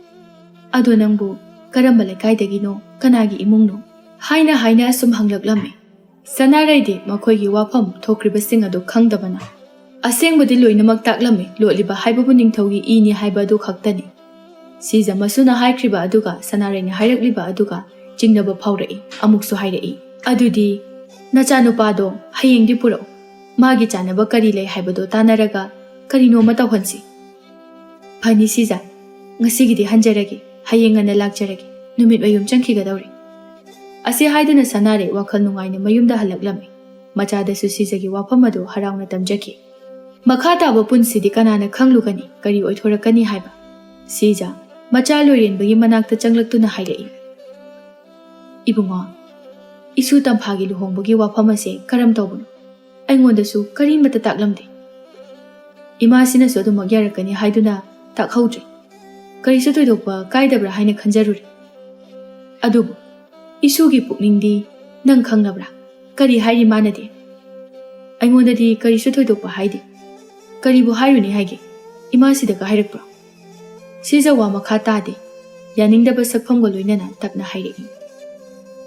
ꯑꯗꯣ ꯅꯪꯕꯨ ꯀꯔꯝꯕ ꯂꯩꯀꯥꯏꯗꯒꯤꯅꯣ, ꯀꯅꯥꯒꯤ ꯏꯃꯨꯡꯅꯣ?" ꯍꯥꯏꯅ ꯍꯥꯏꯅ ꯑꯁꯨꯝ ꯍꯪꯂꯛꯂꯝꯃꯤ꯫ ꯁꯅꯥꯔꯩꯗꯤ ꯃꯈꯣꯏꯒꯤ ꯋꯥꯐꯝ ꯊꯣꯛꯈ꯭ꯔꯤꯕꯁꯤꯡ ꯑꯗꯨ ꯈꯪꯗꯕꯅ, ꯑꯁꯦꯡꯕꯗꯤ ꯂꯣꯏꯅꯃꯛ ꯇꯥꯛꯂꯝꯃꯤ, ꯂꯣꯠꯂꯤꯕ ꯍꯥꯏꯕꯕꯨ ꯅꯤꯡꯊꯧꯒꯤ ꯏꯅꯤ ꯍꯥꯏꯕ ꯑꯗꯨ ꯈꯛꯇꯅꯤ꯫ ꯁꯤꯖ ꯃꯁꯨꯅ ꯍꯥꯏꯈ꯭ꯔꯤꯕ ꯑꯗꯨꯒ ꯁꯅꯥꯔꯩꯅ ꯍꯥꯏꯔꯛꯂꯤꯕ ꯑꯗꯨꯒ ꯆꯤꯡꯅꯕ ꯐꯥꯎꯔꯛꯏ꯫ ꯑꯃꯨꯛꯁꯨ ꯍꯥꯏꯔꯛꯏ, "ꯑꯗꯨꯗꯤ ꯅꯆꯥꯅꯨꯄꯥꯗꯣ ꯍꯌꯦꯡꯗꯤ ꯄꯨꯔꯛꯎ꯫ ꯃꯥꯒꯤ ꯆꯥꯅꯕ ꯀꯔꯤ ꯂꯩ ꯍꯥꯏꯕꯗꯣ ꯇꯥꯟꯅꯔꯒ ꯀꯔꯤꯅꯣ ꯑꯃ ꯇꯧꯍꯟꯁꯤ꯫" "ꯐꯅꯤ ꯁꯤꯖ, ꯉꯁꯤꯒꯤꯗꯤ ꯍꯟꯖꯔꯒꯦ, ꯍꯌꯦꯡ ꯉꯟꯅ ꯂꯥꯛꯆꯔꯒꯦ, ꯅꯨꯃꯤꯠ ꯃꯌꯨꯝ ꯆꯪꯈꯤꯒꯗꯧꯔꯦ꯫" ꯑꯁꯤ ꯍꯥꯏꯗꯨꯅ ꯁꯅꯥꯔꯩ ꯋꯥꯈꯜ ꯅꯨꯡꯉꯥꯏꯅ ꯃꯌꯨꯝꯗ ꯍꯜꯂꯛꯂꯝꯃꯤ꯫ ꯃꯆꯥꯗꯁꯨ ꯁꯤꯖꯒꯤ ꯋꯥꯐꯝ ꯑꯗꯨ ꯍꯔꯥꯎꯅ ꯇꯝꯖꯈꯤ꯫ ꯃꯈꯥ ꯇꯥꯕ ꯄꯨꯟꯁꯤꯗꯤ ꯀꯅꯥꯅ ꯈꯪꯂꯨꯒꯅꯤ, ꯀꯔꯤ ꯑꯣꯏꯊꯣꯔꯛꯀꯅꯤ ꯍꯥꯏꯕ? ꯁꯤꯖ ꯃꯆꯥ ꯂꯣꯏꯔꯦꯟꯕꯒꯤ ꯃꯅꯥꯛꯇ ꯆꯪꯂꯛꯇꯨꯅ ꯍꯥꯏꯔꯛꯏ, "ꯏꯕꯨꯡꯉꯣ, ꯏꯁꯨ ꯇꯝꯐꯥꯒꯤ ꯂꯨꯍꯣꯡꯕꯒꯤ ꯋꯥꯐꯝ ꯑꯁꯦ ꯀꯔꯝ ꯇꯧꯕꯅꯣ? ꯑꯩꯉꯣꯟꯗꯁꯨ ꯀꯔꯤꯃꯠꯇ ꯇꯥꯛꯂꯝꯗꯦ꯫ ꯏꯃꯥꯁꯤꯅꯁꯨ ꯑꯗꯨꯃꯛ ꯌꯥꯔꯛꯀꯅꯤ ꯍꯥꯏꯗꯨꯅ ꯇꯥꯛꯍꯧꯗ꯭ꯔꯦ꯫ ꯀꯔꯤꯁꯨ ꯊꯣꯏꯗꯣꯛꯄ ꯀꯥꯏꯗꯕ꯭ꯔꯥ ꯍꯥꯏꯅ ꯈꯟꯖꯔꯨꯔꯦ꯫ ꯑꯗꯨꯕꯨ ꯏꯁꯨꯒꯤ ꯄꯨꯛꯅꯤꯡꯗꯤ ꯅꯪ ꯈꯪꯂꯕ꯭ꯔꯥ? ꯀꯔꯤ ꯍꯥꯏꯔꯤ ꯃꯥꯅꯗꯤ? ꯑꯩꯉꯣꯟꯗꯗꯤ ꯀꯔꯤꯁꯨ ꯊꯣꯏꯗꯣꯛꯄ ꯍꯥꯏꯗꯦ꯫ ꯀꯔꯤꯕꯨ ꯍꯥꯏꯔꯨꯅꯤ ꯍꯥꯏꯒꯦ? ꯏꯃꯥꯁꯤꯗꯒ ꯍꯥꯏꯔꯛꯄ꯭ꯔꯣ?" ꯁꯤꯖ ꯋꯥ ꯃꯈꯥ ꯇꯥꯗꯦ꯫ ꯌꯥꯅꯤꯡꯗꯕ ꯁꯛꯐꯝꯒ ꯂꯣꯏꯅꯅ ꯇꯞꯅ ꯍꯥꯏꯔꯛꯏ,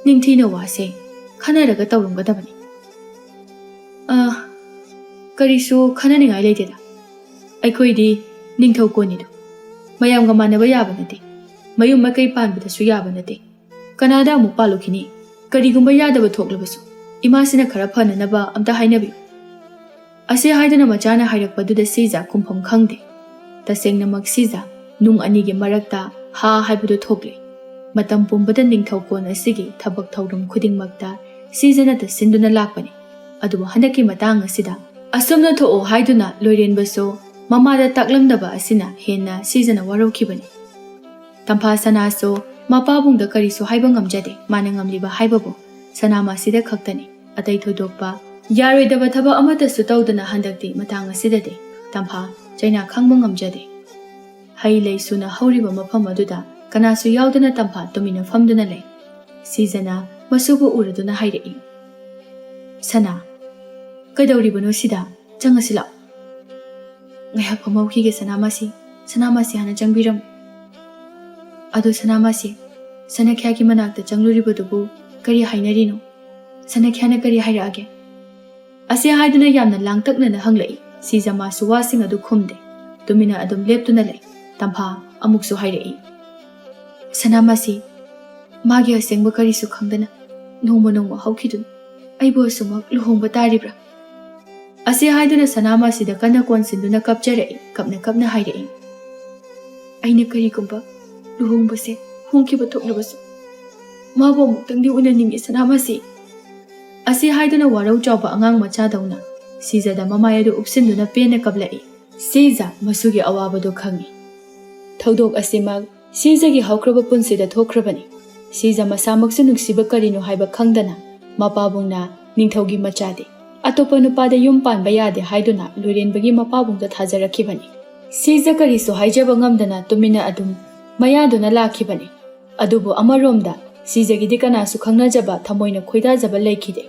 "ꯅꯤꯡꯊꯤꯅ ꯋꯥꯁꯦ ꯈꯟꯅꯔꯒ ꯇꯧꯔꯝꯒꯗꯕꯅꯤ꯫" "ꯑ, ꯀꯔꯤꯁꯨ ꯈꯟꯅꯅꯤꯡꯉꯥꯏ ꯂꯩꯇꯦꯗ꯫ ꯑꯩꯈꯣꯏꯗꯤ ꯅꯤꯡꯊꯧ ꯀꯣꯟꯅꯤꯗꯣ꯫ ꯃꯌꯥꯝꯒ ꯃꯥꯟꯅꯕ ꯌꯥꯕ ꯅꯠꯇꯦ꯫ ꯃꯌꯨꯝ ꯃꯀꯩ ꯄꯥꯟꯕꯗꯁꯨ ꯌꯥꯕ ꯅꯠꯇꯦ꯫ ꯀꯅꯥꯗ ꯑꯃꯨꯛ ꯄꯥꯜꯂꯨꯈꯤꯅꯤ? ꯀꯔꯤꯒꯨꯝꯕ ꯌꯥꯗꯕ ꯊꯣꯛꯂꯕꯁꯨ ꯏꯃꯥꯁꯤꯅ ꯈꯔ ꯐꯅꯅꯕ ꯑꯝꯇ ꯍꯥꯏꯅꯕꯤꯌꯨ꯫" ꯑꯁꯤ ꯍꯥꯏꯗꯨꯅ ꯃꯆꯥꯅ ꯍꯥꯏꯔꯛꯄꯗꯨꯗ ꯁꯤꯖ ꯈꯨꯝꯐꯝ ꯈꯪꯗꯦ꯫ ꯇꯁꯦꯡꯅꯃꯛ ꯁꯤꯖ ꯅꯨꯡ ꯑꯅꯤꯒꯤ ꯃꯔꯛꯇ ꯍꯥ ꯍꯥꯏꯕꯗꯨ ꯊꯣꯛꯂꯦ꯫ ꯃꯇꯝ ꯄꯨꯝꯕꯗ ꯅꯤꯡꯊꯧ ꯀꯣꯟ ꯑꯁꯤꯒꯤ ꯊꯕꯛ ꯊꯧꯔꯝ ꯈꯨꯗꯤꯡꯃꯛꯇ ꯁꯤꯖꯅ ꯇꯠꯁꯤꯟꯗꯨꯅ ꯂꯥꯛꯄꯅꯤ꯫ ꯑꯗꯨꯕꯨ ꯍꯟꯗꯛꯀꯤ ꯃꯇꯥꯡ ꯑꯁꯤꯗ ꯑꯁꯨꯝꯅ ꯊꯣꯛꯑꯣ ꯍꯥꯏꯗꯨꯅ ꯂꯣꯏꯔꯦꯟꯕꯁꯨ ꯃꯃꯥꯗ ꯇꯥꯛꯂꯝꯗꯕ ꯑꯁꯤꯅ ꯍꯦꯟꯅ ꯁꯤꯖꯅ ꯋꯥꯔꯧꯈꯤꯕꯅꯤ꯫ ꯇꯝꯐꯥ ꯁꯅꯥꯁꯨ ꯃꯄꯥꯕꯨꯡꯗ ꯀꯔꯤꯁꯨ ꯍꯥꯏꯕ ꯉꯝꯖꯗꯦ꯫ ꯃꯥꯅ ꯉꯝꯂꯤꯕ ꯍꯥꯏꯕꯕꯨ ꯁꯅꯥꯃꯥꯁꯤꯗ ꯈꯛꯇꯅꯤ꯫ ꯑꯇꯩ ꯊꯣꯏꯗꯣꯛꯄ ꯌꯥꯔꯣꯏꯗꯕ ꯊꯕꯛ ꯑꯃꯠꯇꯁꯨ ꯇꯧꯗꯅ ꯍꯟꯗꯛꯇꯤ ꯃꯇꯥꯡ ꯑꯁꯤꯗꯗꯤ ꯇꯝꯐꯥ ꯆꯩꯅꯥ ꯈꯪꯕ ꯉꯝꯖꯗꯦ꯫ ꯍꯩ ꯂꯩ ꯁꯨꯅ ꯍꯧꯔꯤꯕ ꯃꯐꯝ ꯑꯗꯨꯗ ꯀꯅꯥꯁꯨ ꯌꯥꯎꯗꯅ ꯇꯝꯐꯥ ꯇꯨꯃꯤꯟꯅ ꯐꯝꯗꯨꯅ ꯂꯩ꯫ ꯁꯤꯖꯅ ꯃꯁꯨꯕꯨ ꯎꯔꯗꯨꯅ ꯍꯥꯏꯔꯛꯏ, "ꯁꯅꯥ, ꯀꯩꯗꯧꯔꯤꯕꯅꯣ ꯁꯤꯗ? ꯆꯪꯉꯁꯤ ꯂꯥꯛꯑꯣ꯫ ꯉꯥꯏꯍꯥꯛ ꯐꯝꯍꯧꯈꯤꯒꯦ ꯁꯅꯥꯃꯥꯁꯤ꯫ ꯁꯅꯥꯃꯥꯁꯤ ꯍꯥꯟꯅ ꯆꯪꯕꯤꯔꯝꯃꯨ꯫ ꯑꯗꯣ ꯁꯅꯥꯃꯥꯁꯤ, ꯁꯅꯥꯈ꯭ꯌꯥꯒꯤ ꯃꯅꯥꯛꯇ ꯆꯪꯂꯨꯔꯤꯕꯗꯨꯕꯨ ꯀꯔꯤ ꯍꯥꯏꯅꯔꯤꯅꯣ? ꯁꯅꯥꯈ꯭ꯌꯥꯅ ꯀꯔꯤ ꯍꯥꯏꯔꯛꯑꯒꯦ?" ꯑꯁꯤ ꯍꯥꯏꯗꯨꯅ ꯌꯥꯝꯅ ꯂꯥꯡꯇꯛꯅꯅ ꯍꯪꯂꯛꯏ꯫ ꯁꯤꯖ ꯃꯥꯁꯨ ꯋꯥꯁꯤꯡ ꯑꯗꯨ ꯈꯨꯝꯗꯦ꯫ ꯇꯨꯃꯤꯟꯅ ꯑꯗꯨꯝ ꯂꯦꯞꯇꯨꯅ ꯂꯩ꯫ ꯇꯝꯐꯥ ꯑꯃꯨꯛꯁꯨ ꯍꯥꯏꯔꯛꯏ, "ꯁꯅꯥꯃꯥꯁꯤ, ꯃꯥꯒꯤ ꯑꯁꯦꯡꯕ ꯀꯔꯤꯁꯨ ꯈꯪꯗꯅ ꯅꯣꯡꯃ ꯅꯣꯡꯃ ꯍꯧꯈꯤꯗꯨꯅ ꯑꯩꯕꯨ ꯑꯁꯨꯃꯛ ꯂꯨꯍꯣꯡꯕ ꯇꯥꯔꯤꯕ꯭ꯔꯥ?" ꯑꯁꯤ ꯍꯥꯏꯗꯨꯅ ꯁꯅꯥꯃꯥꯁꯤꯗ ꯀꯟꯅ ꯀꯣꯟꯁꯤꯟꯗꯨꯅ ꯀꯞꯆꯔꯛꯏ꯫ ꯀꯞꯅ ꯀꯞꯅ ꯍꯥꯏꯔꯛꯏ, "ꯑꯩꯅ ꯀꯔꯤꯒꯨꯝꯕ ꯂꯨꯍꯣꯡꯕꯁꯦ ꯍꯣꯡꯈꯤꯕ ꯊꯣꯛꯂꯕꯁꯨ ꯃꯥꯕꯨ ꯑꯃꯨꯛꯇꯪꯗꯤ ꯎꯅꯅꯤꯡꯉꯤ ꯁꯅꯥꯃꯥꯁꯤ꯫" ꯑꯁꯤ ꯍꯥꯏꯗꯨꯅ ꯋꯥꯔꯧ ꯆꯥꯎꯕ ꯑꯉꯥꯡ ꯃꯆꯥꯗꯧꯅ ꯁꯤꯖꯗ ꯃꯃꯥꯏ ꯑꯗꯨ ꯎꯞꯁꯤꯟꯗꯨꯅ ꯄꯦꯟꯅ ꯀꯞꯂꯛꯏ꯫ ꯁꯤꯖ ꯃꯁꯨꯒꯤ ꯑꯋꯥꯕꯗꯨ ꯈꯪꯏ꯫ ꯊꯧꯗꯣꯛ ꯑꯁꯤꯃꯛ ꯁꯤꯖꯒꯤ ꯍꯧꯈ꯭ꯔꯕ ꯄꯨꯟꯁꯤꯗ ꯊꯣꯛꯈ꯭ꯔꯕꯅꯤ꯫ ꯁꯤꯖ ꯃꯁꯥꯃꯛꯁꯨ ꯅꯨꯡꯁꯤꯕ ꯀꯔꯤꯅꯣ ꯍꯥꯏꯕ ꯈꯪꯗꯅ ꯃꯄꯥꯕꯨꯡꯅ ꯅꯤꯡꯊꯧꯒꯤ ꯃꯆꯥꯗꯤ ꯑꯇꯣꯞꯄ ꯅꯨꯄꯥꯗ ꯌꯨꯝ ꯄꯥꯟꯕ ꯌꯥꯗꯦ ꯍꯥꯏꯗꯨꯅ ꯂꯣꯏꯔꯦꯟꯕꯒꯤ ꯃꯄꯥꯕꯨꯡꯗ ꯊꯥꯖꯔꯛꯈꯤꯕꯅꯤ꯫ ꯁꯤꯖ ꯀꯔꯤꯁꯨ ꯍꯥꯏꯖꯕ ꯉꯝꯗꯅ ꯇꯨꯃꯤꯟꯅ ꯑꯗꯨꯝ ꯃꯌꯥꯗꯨꯅ ꯂꯥꯛꯈꯤꯕꯅꯤ꯫ ꯑꯗꯨꯕꯨ ꯑꯃꯔꯣꯝꯗ ꯁꯤꯖꯒꯤꯗꯤ ꯀꯅꯥꯁꯨ ꯈꯪꯅꯖꯕ ꯊꯃꯣꯏꯅ ꯈꯣꯏꯗꯥꯖꯕ ꯂꯩꯈꯤꯗꯦ꯫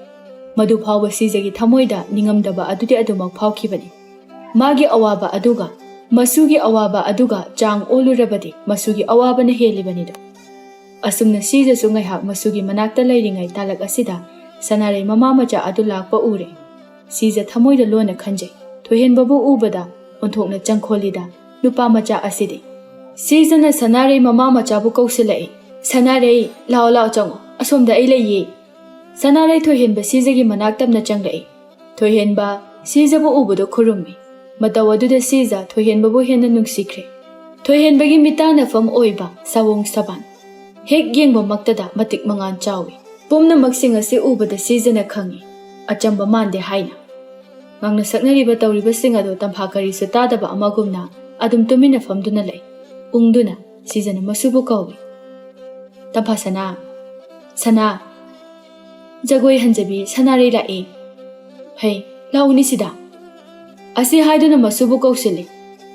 ꯃꯗꯨ ꯐꯥꯎꯕ ꯁꯤꯖꯒꯤ ꯊꯃꯣꯏꯗ ꯅꯤꯡꯉꯝꯗꯕ ꯑꯗꯨꯗꯤ ꯑꯗꯨꯃꯛ ꯐꯥꯎꯈꯤꯕꯅꯤ꯫ ꯃꯥꯒꯤ ꯑꯋꯥꯕ ꯑꯗꯨꯒ ꯃꯁꯨꯒꯤ ꯑꯋꯥꯕ ꯑꯗꯨꯒ ꯆꯥꯡ ꯑꯣꯜꯂꯨꯔꯕꯗꯤ ꯃꯁꯨꯒꯤ ꯑꯋꯥꯕꯅ ꯍꯦꯜꯂꯤꯕꯅꯤꯗꯣ꯫ ꯑꯁꯨꯝꯅ ꯁꯤꯖꯁꯨ ꯉꯥꯏꯍꯥꯛ ꯃꯁꯨꯒꯤ ꯃꯅꯥꯛꯇ ꯂꯩꯔꯤꯉꯩ ꯇꯥꯂꯛ ꯑꯁꯤꯗ ꯁꯅꯥꯔꯩ ꯃꯃꯥ ꯃꯆꯥ ꯑꯗꯨ ꯂꯥꯛꯄ ꯎꯔꯦ꯫ ꯁꯤꯖ ꯊꯃꯣꯏꯗ ꯂꯣꯟꯅ ꯈꯟꯖꯩ, ꯊꯣꯏꯍꯦꯟꯕꯕꯨ ꯎꯕꯗ ꯑꯣꯟꯊꯣꯛꯅ ꯆꯪꯈꯣꯜꯂꯤꯗ ꯅꯨꯄꯥ ꯃꯆꯥ ꯑꯁꯤꯗꯤ꯫ ꯁꯤꯖꯅ ꯁꯅꯥꯔꯩ ꯃꯃꯥ ꯃꯆꯥꯕꯨ ꯀꯧꯁꯤꯜꯂꯛꯏ, "ꯁꯅꯥꯔꯩ, ꯂꯥꯛꯑꯣ ꯂꯥꯛꯑꯣ, ꯆꯪꯉꯣ, ꯑꯁꯣꯝꯗ ꯑꯩ ꯂꯩꯌꯦ꯫" ꯁꯅꯥꯔꯩ ꯊꯣꯏꯍꯦꯟꯕ ꯁꯤꯖꯒꯤ ꯃꯅꯥꯛ ꯇꯝꯅ ꯆꯪꯂꯛꯏ꯫ ꯊꯣꯏꯍꯦꯟꯕ ꯁꯤꯖꯕꯨ ꯎꯕꯗ ꯈꯨꯔꯨꯝꯃꯤ꯫ ꯃꯇꯧ ꯑꯗꯨꯗ ꯁꯤꯖ ꯊꯣꯏꯍꯦꯟꯕꯕꯨ ꯍꯦꯟꯅ ꯅꯨꯡꯁꯤꯈ꯭ꯔꯦ꯫ ꯊꯣꯏꯍꯦꯟꯕꯒꯤ ꯃꯤꯇꯥꯟꯅꯐꯝ ꯑꯣꯏꯕ ꯁꯥꯋꯣꯡ ꯁꯕꯥꯟ ꯍꯦꯛ ꯌꯦꯡꯕꯃꯛꯇꯗ ꯃꯇꯤꯛ ꯃꯉꯥꯟ ꯆꯥꯎꯏ꯫ ꯄꯨꯝꯅꯃꯛꯁꯤꯡ ꯑꯁꯤ ꯎꯕꯗ ꯁꯤꯖꯅ ꯈꯪꯏ, ꯑꯆꯝꯕ ꯃꯥꯟꯗꯦ ꯍꯥꯏꯅ꯫ ꯉꯥꯡꯅ ꯁꯛꯅꯔꯤꯕ ꯇꯧꯔꯤꯕꯁꯤꯡ ꯑꯗꯨ ꯇꯝꯐꯥ ꯀꯔꯤꯁꯨ ꯇꯥꯗꯕ ꯑꯃꯒꯨꯝꯅ ꯑꯗꯨꯝ ꯇꯨꯃꯤꯟꯅ ꯐꯝꯗꯨꯅ ꯂꯩ꯫ ꯎꯪꯗꯨꯅ ꯁꯤꯖꯅ ꯃꯁꯨꯕꯨ ꯀꯧꯏ꯫ "ꯇꯝꯐꯥ ꯁꯅꯥ, ꯁꯅꯥ, ꯖꯒꯣꯏ ꯍꯟꯖꯕꯤ ꯁꯅꯥꯔꯩ ꯂꯥꯛꯑꯦ꯫ ꯍꯩ, ꯂꯥꯛꯎꯅꯤ ꯁꯤꯗ!" ꯑꯁꯤ ꯍꯥꯏꯗꯨꯅ ꯃꯁꯨꯕꯨ ꯀꯧꯁꯤꯜꯂꯤ꯫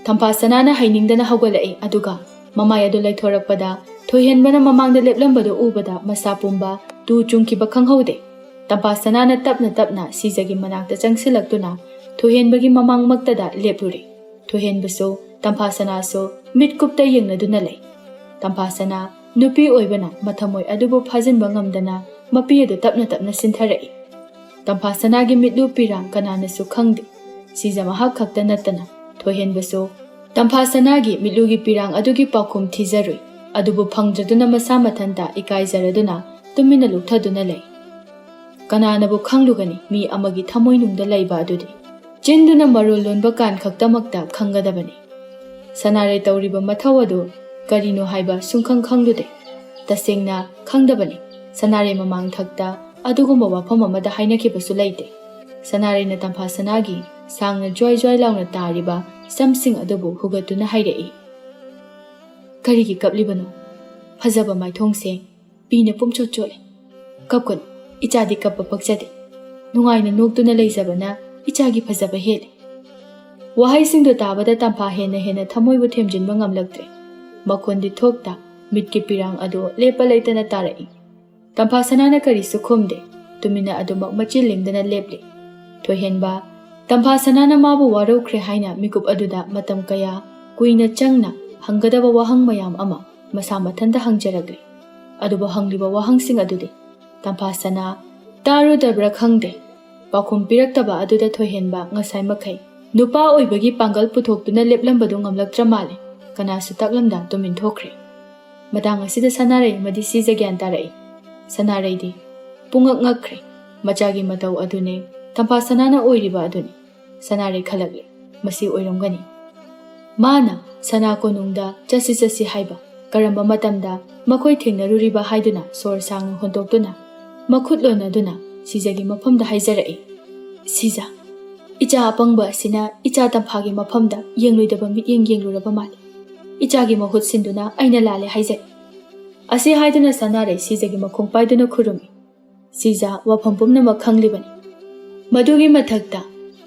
ꯇꯝꯐꯥ ꯁꯅꯥꯅ ꯍꯩꯅꯤꯡꯗꯅ ꯍꯧꯒꯠꯂꯛꯏ, ꯑꯗꯨꯒ ꯃꯃꯥꯏ ꯑꯗꯨ ꯂꯩꯊꯣꯔꯛꯄꯗ ꯊꯣꯏꯍꯦꯟꯕꯅ ꯃꯃꯥꯡꯗ ꯂꯦꯞꯂꯝꯕꯗꯨ ꯎꯕꯗ ꯃꯁꯥ ꯄꯨꯝꯕ ꯇꯨ ꯆꯨꯡꯈꯤꯕ ꯈꯪꯍꯧꯗꯦ꯫ ꯇꯝꯐꯥ ꯁꯅꯥꯅ ꯇꯞꯅ ꯇꯞꯅ ꯁꯤꯖꯒꯤ ꯃꯅꯥꯛꯇ ꯆꯪꯁꯤꯜꯂꯛꯇꯨꯅ ꯊꯣꯏꯍꯦꯟꯕꯒꯤ ꯃꯃꯥꯡꯃꯛꯇꯗ ꯂꯦꯞꯂꯨꯔꯦ꯫ ꯊꯣꯏꯍꯦꯟꯕꯁꯨ ꯇꯝꯐꯥ ꯁꯅꯥꯁꯨ ꯃꯤꯠꯀꯨꯞꯇ ꯌꯦꯡꯅꯗꯨꯅ ꯂꯩ꯫ ꯇꯝꯐꯥ ꯁꯅꯥ ꯅꯨꯄꯤ ꯑꯣꯏꯕꯅ ꯃꯊꯃꯣꯏ ꯑꯗꯨꯕꯨ ꯐꯥꯖꯤꯟꯕ ꯉꯝꯗꯅ ꯃꯄꯤ ꯑꯗꯨ ꯇꯞꯅ ꯇꯞꯅ ꯁꯤꯟꯊꯔꯛꯏ꯫ ꯇꯝꯐꯥ ꯁꯅꯥꯒꯤ ꯃꯤꯠꯂꯨ ꯄꯤꯔꯥꯡ ꯀꯅꯥꯅꯁꯨ ꯈꯪꯗꯦ꯫ ꯁꯤꯖ ꯃꯍꯥꯛ ꯈꯛꯇ ꯅꯠꯇꯅ ꯊꯣꯏꯍꯦꯟꯕꯁꯨ ꯇꯝꯐꯥ ꯁꯅꯥꯒꯤ ꯃꯤꯠꯂꯨꯒꯤ ꯄꯤꯔꯥꯡ ꯑꯗꯨꯒꯤ ꯄꯥꯎꯈꯨꯝ ꯊꯤꯖꯔꯨꯏ꯫ ꯑꯗꯨꯕꯨ ꯐꯪꯗ꯭ꯔꯗꯨꯅ ꯃꯁꯥ ꯃꯊꯟꯇ ꯏꯀꯥꯏꯖꯔꯗꯨꯅ ꯇꯨꯃꯤꯟꯅ ꯂꯨꯞꯊꯗꯨꯅ ꯂꯩ꯫ ꯀꯅꯥꯅꯕꯨ ꯈꯪꯂꯨꯒꯅꯤ ꯃꯤ ꯑꯃꯒꯤ ꯊꯃꯣꯏꯅꯨꯡꯗ ꯂꯩꯕ ꯑꯗꯨꯗꯤ? ꯆꯤꯟꯗꯨꯅ ꯃꯔꯣꯜ ꯂꯣꯟꯕ ꯀꯥꯟ ꯈꯛꯇꯃꯛꯇ ꯈꯪꯒꯗꯕꯅꯤ꯫ ꯁꯅꯥꯔꯩ ꯇꯧꯔꯤꯕ ꯃꯊꯧ ꯑꯗꯨ ꯀꯔꯤꯅꯣ ꯍꯥꯏꯕ ꯁꯨꯡꯈꯪ ꯈꯪꯂꯨꯗꯦ꯫ ꯇꯁꯦꯡꯅ ꯈꯪꯗꯕꯅꯤ꯫ ꯁꯅꯥꯔꯩ ꯃꯃꯥꯡ ꯊꯛꯇ ꯑꯗꯨꯒꯨꯝꯕ ꯋꯥꯐꯝ ꯑꯃꯗ ꯍꯥꯏꯅꯈꯤꯕꯁꯨ ꯂꯩꯇꯦ꯫ ꯁꯅꯥꯔꯩꯅ ꯇꯝꯐꯥ ꯁꯅꯥꯒꯤ ꯁꯥꯡꯅ ꯖ꯭ꯋꯥꯏ ꯖ꯭ꯋꯥꯏ ꯂꯥꯎꯅ ꯇꯥꯔꯤꯕ ꯁꯝꯁꯤꯡ ꯑꯗꯨꯕꯨ ꯍꯨꯒꯠꯇꯨꯅ ꯍꯥꯏꯔꯛꯏ꯫ "ꯀꯔꯤꯒꯤ ꯀꯞꯂꯤꯕꯅꯣ? ꯐꯖꯕ ꯃꯥꯏꯊꯣꯡꯁꯦ ꯄꯤꯅ ꯄꯨꯝꯆꯣꯠ ꯆꯣꯠꯂꯦ꯫ ꯀꯞꯀꯅꯨ, ꯏꯆꯥꯗꯤ ꯀꯞꯄ ꯄꯛꯆꯗꯦ꯫ ꯅꯨꯡꯉꯥꯏꯅ ꯅꯣꯛꯇꯨꯅ ꯂꯩꯖꯕꯅ ꯏꯆꯥꯒꯤ ꯐꯖꯕ ꯍꯦꯜꯂꯤ꯫" ꯋꯥꯍꯩꯁꯤꯡꯗꯨ ꯇꯥꯕꯗ ꯇꯝꯐꯥ ꯍꯦꯟꯅ ꯍꯦꯟꯅ ꯊꯃꯣꯏꯕꯨ ꯊꯦꯝꯖꯤꯟꯕ ꯉꯝꯂꯛꯇ꯭ꯔꯦ꯫ ꯃꯈꯣꯟꯗꯤ ꯊꯣꯛꯇ ꯃꯤꯠꯀꯤ ꯄꯤꯔꯥꯡ ꯑꯗꯨ ꯂꯦꯞꯄ ꯂꯩꯇꯅ ꯇꯥꯔꯛꯏ꯫ ꯇꯝꯐꯥ ꯁꯅꯥꯅ ꯀꯔꯤꯁꯨ ꯈꯨꯝꯗꯦ꯫ ꯇꯨꯃꯤꯟꯅ ꯑꯗꯨꯃꯛ ꯃꯆꯤꯟ ꯂꯦꯡꯗꯅ ꯂꯦꯞꯂꯤ꯫ ꯊꯣꯏꯍꯦꯟꯕ, ꯇꯝꯐꯥ ꯁꯅꯥꯅ ꯃꯥꯕꯨ ꯋꯥꯔꯧꯈ꯭ꯔꯦ ꯍꯥꯏꯅ ꯃꯤꯀꯨꯞ ꯑꯗꯨꯗ ꯃꯇꯝ ꯀꯌꯥ ꯀꯨꯏꯅ ꯆꯪꯅ ꯍꯪꯒꯗꯕ ꯋꯥꯍꯪ ꯃꯌꯥꯝ ꯑꯃ ꯃꯁꯥ ꯃꯊꯟꯇ ꯍꯪꯖꯔꯛꯂꯤ꯫ ꯑꯗꯨꯕꯨ ꯍꯪꯂꯤꯕ ꯋꯥꯍꯪꯁꯤꯡ ꯑꯗꯨꯗꯤ ꯇꯝꯐꯥ ꯁꯅꯥ ꯇꯥꯔꯨꯗꯕ꯭ꯔꯥ ꯈꯪꯗꯦ꯫ ꯄꯥꯎꯈꯨꯝ ꯄꯤꯔꯛꯇꯕ ꯑꯗꯨꯗ ꯊꯣꯏꯍꯦꯟꯕ ꯉꯁꯥꯏ ꯃꯈꯩ ꯅꯨꯄꯥ ꯑꯣꯏꯕꯒꯤ ꯄꯥꯡꯒꯜ ꯄꯨꯊꯣꯛꯇꯨꯅ ꯂꯦꯞꯂꯝꯕꯗꯨ ꯉꯝꯂꯛꯇ꯭ꯔ ꯃꯥꯜꯂꯦ꯫ ꯀꯅꯥꯁꯨ ꯇꯥꯛꯂꯝꯗ ꯇꯨꯃꯤꯟ ꯊꯣꯛꯈ꯭ꯔꯦ꯫ ꯃꯇꯥꯡ ꯑꯁꯤꯗ ꯁꯅꯥꯔꯩ ꯑꯃꯗꯤ ꯁꯤꯖ ꯒ꯭ꯌꯥꯟ ꯇꯥꯔꯛꯏ꯫ ꯁꯅꯥꯔꯩꯗꯤ ꯄꯨꯡꯉꯛ ꯉꯛꯈ꯭ꯔꯦ꯫ ꯃꯆꯥꯒꯤ ꯃꯇꯧ ꯑꯗꯨꯅꯦ ꯇꯝꯐꯥ ꯁꯅꯥꯅ ꯑꯣꯏꯔꯤꯕ ꯑꯗꯨꯅꯤ꯫ ꯁꯅꯥꯔꯩ ꯈꯜꯂꯛꯂꯦ, ꯃꯁꯤ ꯑꯣꯏꯔꯝꯒꯅꯤ꯫ ꯃꯥꯅ ꯁꯅꯥ ꯀꯣꯅꯨꯡꯗ ꯆꯠꯁꯤ ꯆꯠꯁꯤ ꯍꯥꯏꯕ ꯀꯔꯝꯕ ꯃꯇꯝꯗ ꯃꯈꯣꯏ ꯊꯦꯡꯅꯔꯨꯔꯤꯕ ꯍꯥꯏꯗꯨꯅ ꯁꯣꯔ ꯁꯥꯡꯅ ꯍꯣꯟꯗꯣꯛꯇꯨꯅ, ꯃꯈꯨꯠ ꯂꯣꯟꯅꯗꯨꯅ ꯁꯤꯖꯒꯤ ꯃꯐꯝꯗ ꯍꯥꯏꯖꯔꯛꯏ, "ꯁꯤꯖ, ꯏꯆꯥ ꯑꯄꯪꯕ ꯑꯁꯤꯅ ꯏꯆꯥ ꯇꯝꯐꯥꯒꯤ ꯃꯐꯝꯗ ꯌꯦꯡꯂꯣꯏꯗꯕ ꯃꯤꯠꯌꯦꯡ ꯌꯦꯡꯂꯨꯔꯕ ꯃꯥꯜꯂꯤ꯫ ꯏꯆꯥꯒꯤ ꯃꯍꯨꯠ ꯁꯤꯟꯗꯨꯅ ꯑꯩꯅ ꯂꯥꯜꯂꯦ ꯍꯥꯏꯖꯔꯤ"꯫ ꯑꯁꯤ ꯍꯥꯏꯗꯨꯅ ꯁꯅꯥꯔꯩ ꯁꯤꯖꯒꯤ ꯃꯈꯣꯡ ꯄꯥꯏꯗꯨꯅ ꯈꯨꯔꯨꯝꯃꯤ꯫ ꯁꯤꯖ ꯋꯥꯐꯝ ꯄꯨꯝꯅꯃꯛ ꯈꯪꯂꯤꯕꯅꯤ꯫ ꯃꯗꯨꯒꯤ ꯃꯊꯛꯇ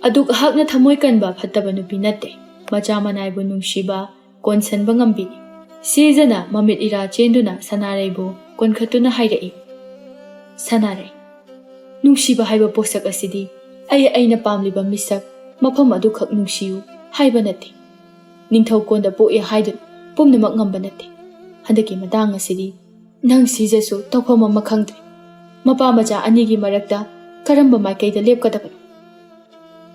ꯑꯗꯨꯛ ꯍꯥꯛꯅ ꯊꯃꯣꯏ ꯀꯟꯕ ꯐꯠꯇꯕ ꯅꯨꯄꯤ ꯅꯠꯇꯦ꯫ ꯃꯆꯥ ꯃꯅꯥꯏꯕꯨ ꯅꯨꯡꯁꯤꯕ, ꯀꯣꯟꯁꯟꯕ ꯉꯝꯕꯤꯅꯤ꯫ ꯁꯤꯖꯅ ꯃꯃꯤꯠ ꯏꯔꯥ ꯆꯦꯟꯗꯨꯅ ꯁꯅꯥꯔꯩꯕꯨ ꯀꯣꯟꯈꯠꯇꯨꯅ ꯍꯥꯏꯔꯛꯏ, "ꯁꯅꯥꯔꯩ, ꯅꯨꯡꯁꯤꯕ ꯍꯥꯏꯕ ꯄꯣꯠꯁꯛ ꯑꯁꯤꯗꯤ ꯑꯩ ꯑꯩꯅ ꯄꯥꯝꯂꯤꯕ ꯃꯤꯁꯛ, ꯃꯐꯝ ꯑꯗꯨꯈꯛ ꯅꯨꯡꯁꯤꯌꯨ ꯍꯥꯏꯕ ꯅꯠꯇꯦ꯫ ꯅꯤꯡꯊꯧ ꯀꯣꯟꯗ ꯄꯣꯛꯏ ꯍꯥꯏꯗꯨꯅ ꯄꯨꯝꯅꯃꯛ ꯉꯝꯕ ꯅꯠꯇꯦ꯫ ꯍꯟꯗꯛꯀꯤ ꯃꯇꯥꯡ ꯑꯁꯤꯗꯤ ꯅꯪ ꯁꯤꯖꯁꯨ ꯇꯧꯐꯝ ꯑꯃ ꯈꯪꯗ꯭ꯔꯦ꯫ ꯃꯄꯥ ꯃꯆꯥ ꯑꯅꯤꯒꯤ ꯃꯔꯛꯇ ꯀꯔꯝꯕ ꯃꯥꯏꯀꯩꯗ ꯂꯦꯞꯀꯗꯕꯅꯣ?"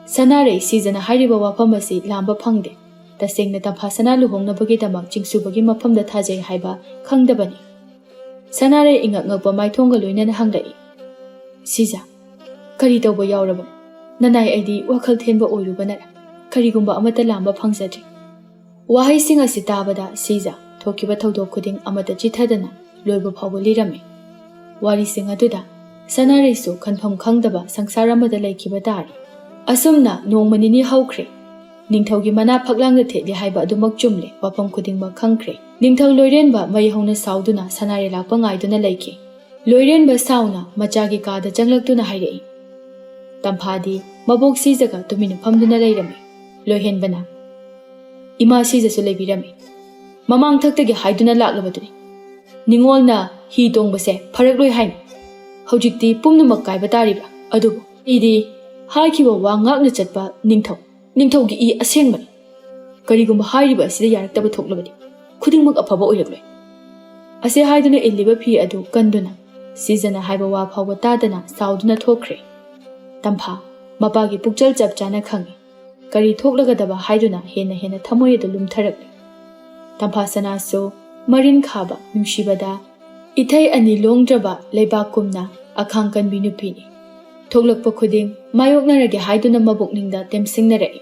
ꯁꯅꯥꯔꯩ ꯁꯤꯖꯅ ꯍꯥꯏꯔꯤꯕ ꯋꯥꯐꯝ ꯑꯁꯤ ꯂꯥꯝꯕ ꯐꯪꯗꯦ꯫ ꯇꯁꯦꯡꯅ ꯇꯝꯐꯥ ꯁꯅꯥ ꯂꯨꯍꯣꯡꯅꯕꯒꯤꯗꯃꯛ ꯆꯤꯡꯁꯨꯕꯒꯤ ꯃꯐꯝꯗ ꯊꯥꯖꯩ ꯍꯥꯏꯕ ꯈꯪꯗꯕꯅꯤ꯫ ꯁꯅꯥꯔꯩ ꯏꯉꯛ ꯉꯛꯄ ꯃꯥꯏꯊꯣꯡꯒ ꯂꯣꯏꯅꯅ ꯍꯪꯂꯛꯏ, "ꯁꯤꯖ, ꯀꯔꯤ ꯇꯧꯕ ꯌꯥꯎꯔꯕꯅꯣ? ꯅꯅꯥꯏ ꯑꯩꯗꯤ ꯋꯥꯈꯜ ꯊꯦꯟꯕ ꯑꯣꯏꯔꯨꯕꯅꯔ ꯀꯔꯤꯒꯨꯝꯕ ꯑꯃꯠꯇ ꯂꯥꯝꯕ ꯐꯪꯖꯗ꯭ꯔꯤ"꯫ ꯋꯥꯍꯩꯁꯤꯡ ꯑꯁꯤ ꯇꯥꯕꯗ ꯁꯤꯖ ꯊꯣꯛꯈꯤꯕ ꯊꯧꯗꯣꯛ ꯈꯨꯗꯤꯡ ꯑꯃꯠꯇ ꯆꯤꯊꯗꯅ ꯂꯣꯏꯕ ꯐꯥꯎꯕ ꯂꯤꯔꯝꯃꯤ꯫ ꯋꯥꯔꯤꯁꯤꯡ ꯑꯗꯨꯗ ꯁꯅꯥꯔꯩꯁꯨ ꯈꯟꯐꯝ ꯈꯪꯗꯕ ꯁꯪꯁꯥꯔ ꯑꯃꯗ ꯂꯩꯈꯤꯕ ꯇꯥꯔꯦ꯫ ꯑꯁꯨꯝꯅ ꯅꯣꯡꯃ ꯅꯤꯅꯤ ꯍꯧꯈ꯭ꯔꯦ꯫ ꯅꯤꯡꯊꯧꯒꯤ ꯃꯅꯥ ꯐꯛꯂꯥꯡꯗ ꯊꯦꯠꯂꯤ ꯍꯥꯏꯕ ꯑꯗꯨꯃꯛ ꯆꯨꯝꯂꯦ, ꯋꯥꯐꯝ ꯈꯨꯗꯤꯡꯃꯛ ꯈꯪꯈ꯭ꯔꯦ꯫ ꯅꯤꯡꯊꯧ ꯂꯣꯏꯔꯦꯟꯕ ꯃꯩ ꯍꯧꯅ ꯁꯥꯎꯗꯨꯅ ꯁꯅꯥꯔꯩ ꯂꯥꯛꯄ ꯉꯥꯏꯗꯨꯅ ꯂꯩꯈꯤ꯫ ꯂꯣꯏꯔꯦꯟꯕ ꯁꯥꯎꯅ ꯃꯆꯥꯒꯤ ꯀꯥꯗ ꯆꯪꯂꯛꯇꯨꯅ ꯍꯥꯏꯔꯛꯏ꯫ ꯇꯝꯐꯥꯗꯤ ꯃꯕꯣꯛ ꯁꯤꯖꯒ ꯇꯨꯃꯤꯟꯅ ꯐꯝꯗꯨꯅ ꯂꯩꯔꯝꯃꯤ꯫ ꯂꯣꯏꯍꯦꯟꯕꯅ, "ꯏꯃꯥ ꯁꯤꯖꯁꯨ ꯂꯩꯕꯤꯔꯝꯃꯤ꯫ ꯃꯃꯥꯡꯊꯛꯇꯒꯤ ꯍꯥꯏꯗꯨꯅ ꯂꯥꯛꯂꯕꯗꯨꯅꯤ꯫ ꯅꯤꯉꯣꯜꯅ ꯍꯤ ꯇꯣꯡꯕꯁꯦ ꯐꯔꯛꯂꯣꯏ ꯍꯥꯏꯅꯤ꯫ ꯍꯧꯖꯤꯛꯇꯤ ꯄꯨꯝꯅꯃꯛ ꯀꯥꯏꯕ ꯇꯥꯔꯤꯕ꯭ꯔꯥ? ꯑꯗꯨꯕꯨ ꯑꯩꯗꯤ ꯍꯥꯏꯈꯤꯕ ꯋꯥ ꯉꯥꯛꯅ ꯆꯠꯄ ꯅꯤꯡꯊꯧ, ꯅꯤꯡꯊꯧꯒꯤ ꯏ ꯑꯁꯦꯡꯕꯅꯤ꯫ ꯀꯔꯤꯒꯨꯝꯕ ꯍꯥꯏꯔꯤꯕ ꯑꯁꯤꯗ ꯌꯥꯔꯛꯇꯕ ꯊꯣꯛꯂꯕꯗꯤ ꯈꯨꯗꯤꯡꯃꯛ ꯑꯐꯕ ꯑꯣꯏꯔꯛꯂꯣꯏ"꯫ ꯑꯁꯤ ꯍꯥꯏꯗꯨꯅ ꯏꯜꯂꯤꯕ ꯐꯤ ꯑꯗꯨ ꯀꯟꯗꯨꯅ ꯁꯤꯖꯅ ꯍꯥꯏꯕ ꯋꯥ ꯐꯥꯎꯕ ꯇꯥꯗꯅ ꯁꯥꯎꯗꯨꯅ ꯊꯣꯛꯈ꯭ꯔꯦ꯫ ꯇꯝꯐꯥ ꯃꯄꯥꯒꯤ ꯄꯨꯛꯆꯦꯜ ꯆꯞ ꯆꯥꯅ ꯈꯪꯏ꯫ ꯀꯔꯤ ꯊꯣꯛꯂꯒꯗꯕ ꯍꯥꯏꯗꯨꯅ ꯍꯦꯟꯅ ꯍꯦꯟꯅ ꯊꯃꯣꯏ ꯑꯗꯨ ꯂꯨꯝꯊꯔꯛꯂꯤ꯫ ꯇꯝꯐꯥ ꯁꯅꯥꯁꯨ ꯃꯔꯤꯟ ꯈꯥꯕ ꯅꯨꯡꯁꯤꯕꯗ ꯏꯊꯩ ꯑꯅꯤ ꯂꯣꯡꯗ꯭ꯔꯕ ꯂꯩꯕꯥꯛꯀꯨꯝꯅ ꯑꯈꯥꯡ ꯀꯟꯕꯤ ꯅꯨꯄꯤꯅꯤ꯫ ꯊꯣꯛꯂꯛꯄ ꯈꯨꯗꯤꯡ ꯃꯥꯌꯣꯛꯅꯔꯒꯦ ꯍꯥꯏꯗꯨꯅ ꯃꯕꯨꯛꯅꯤꯡꯗ ꯇꯦꯝꯁꯤꯡꯅꯔꯛꯏ꯫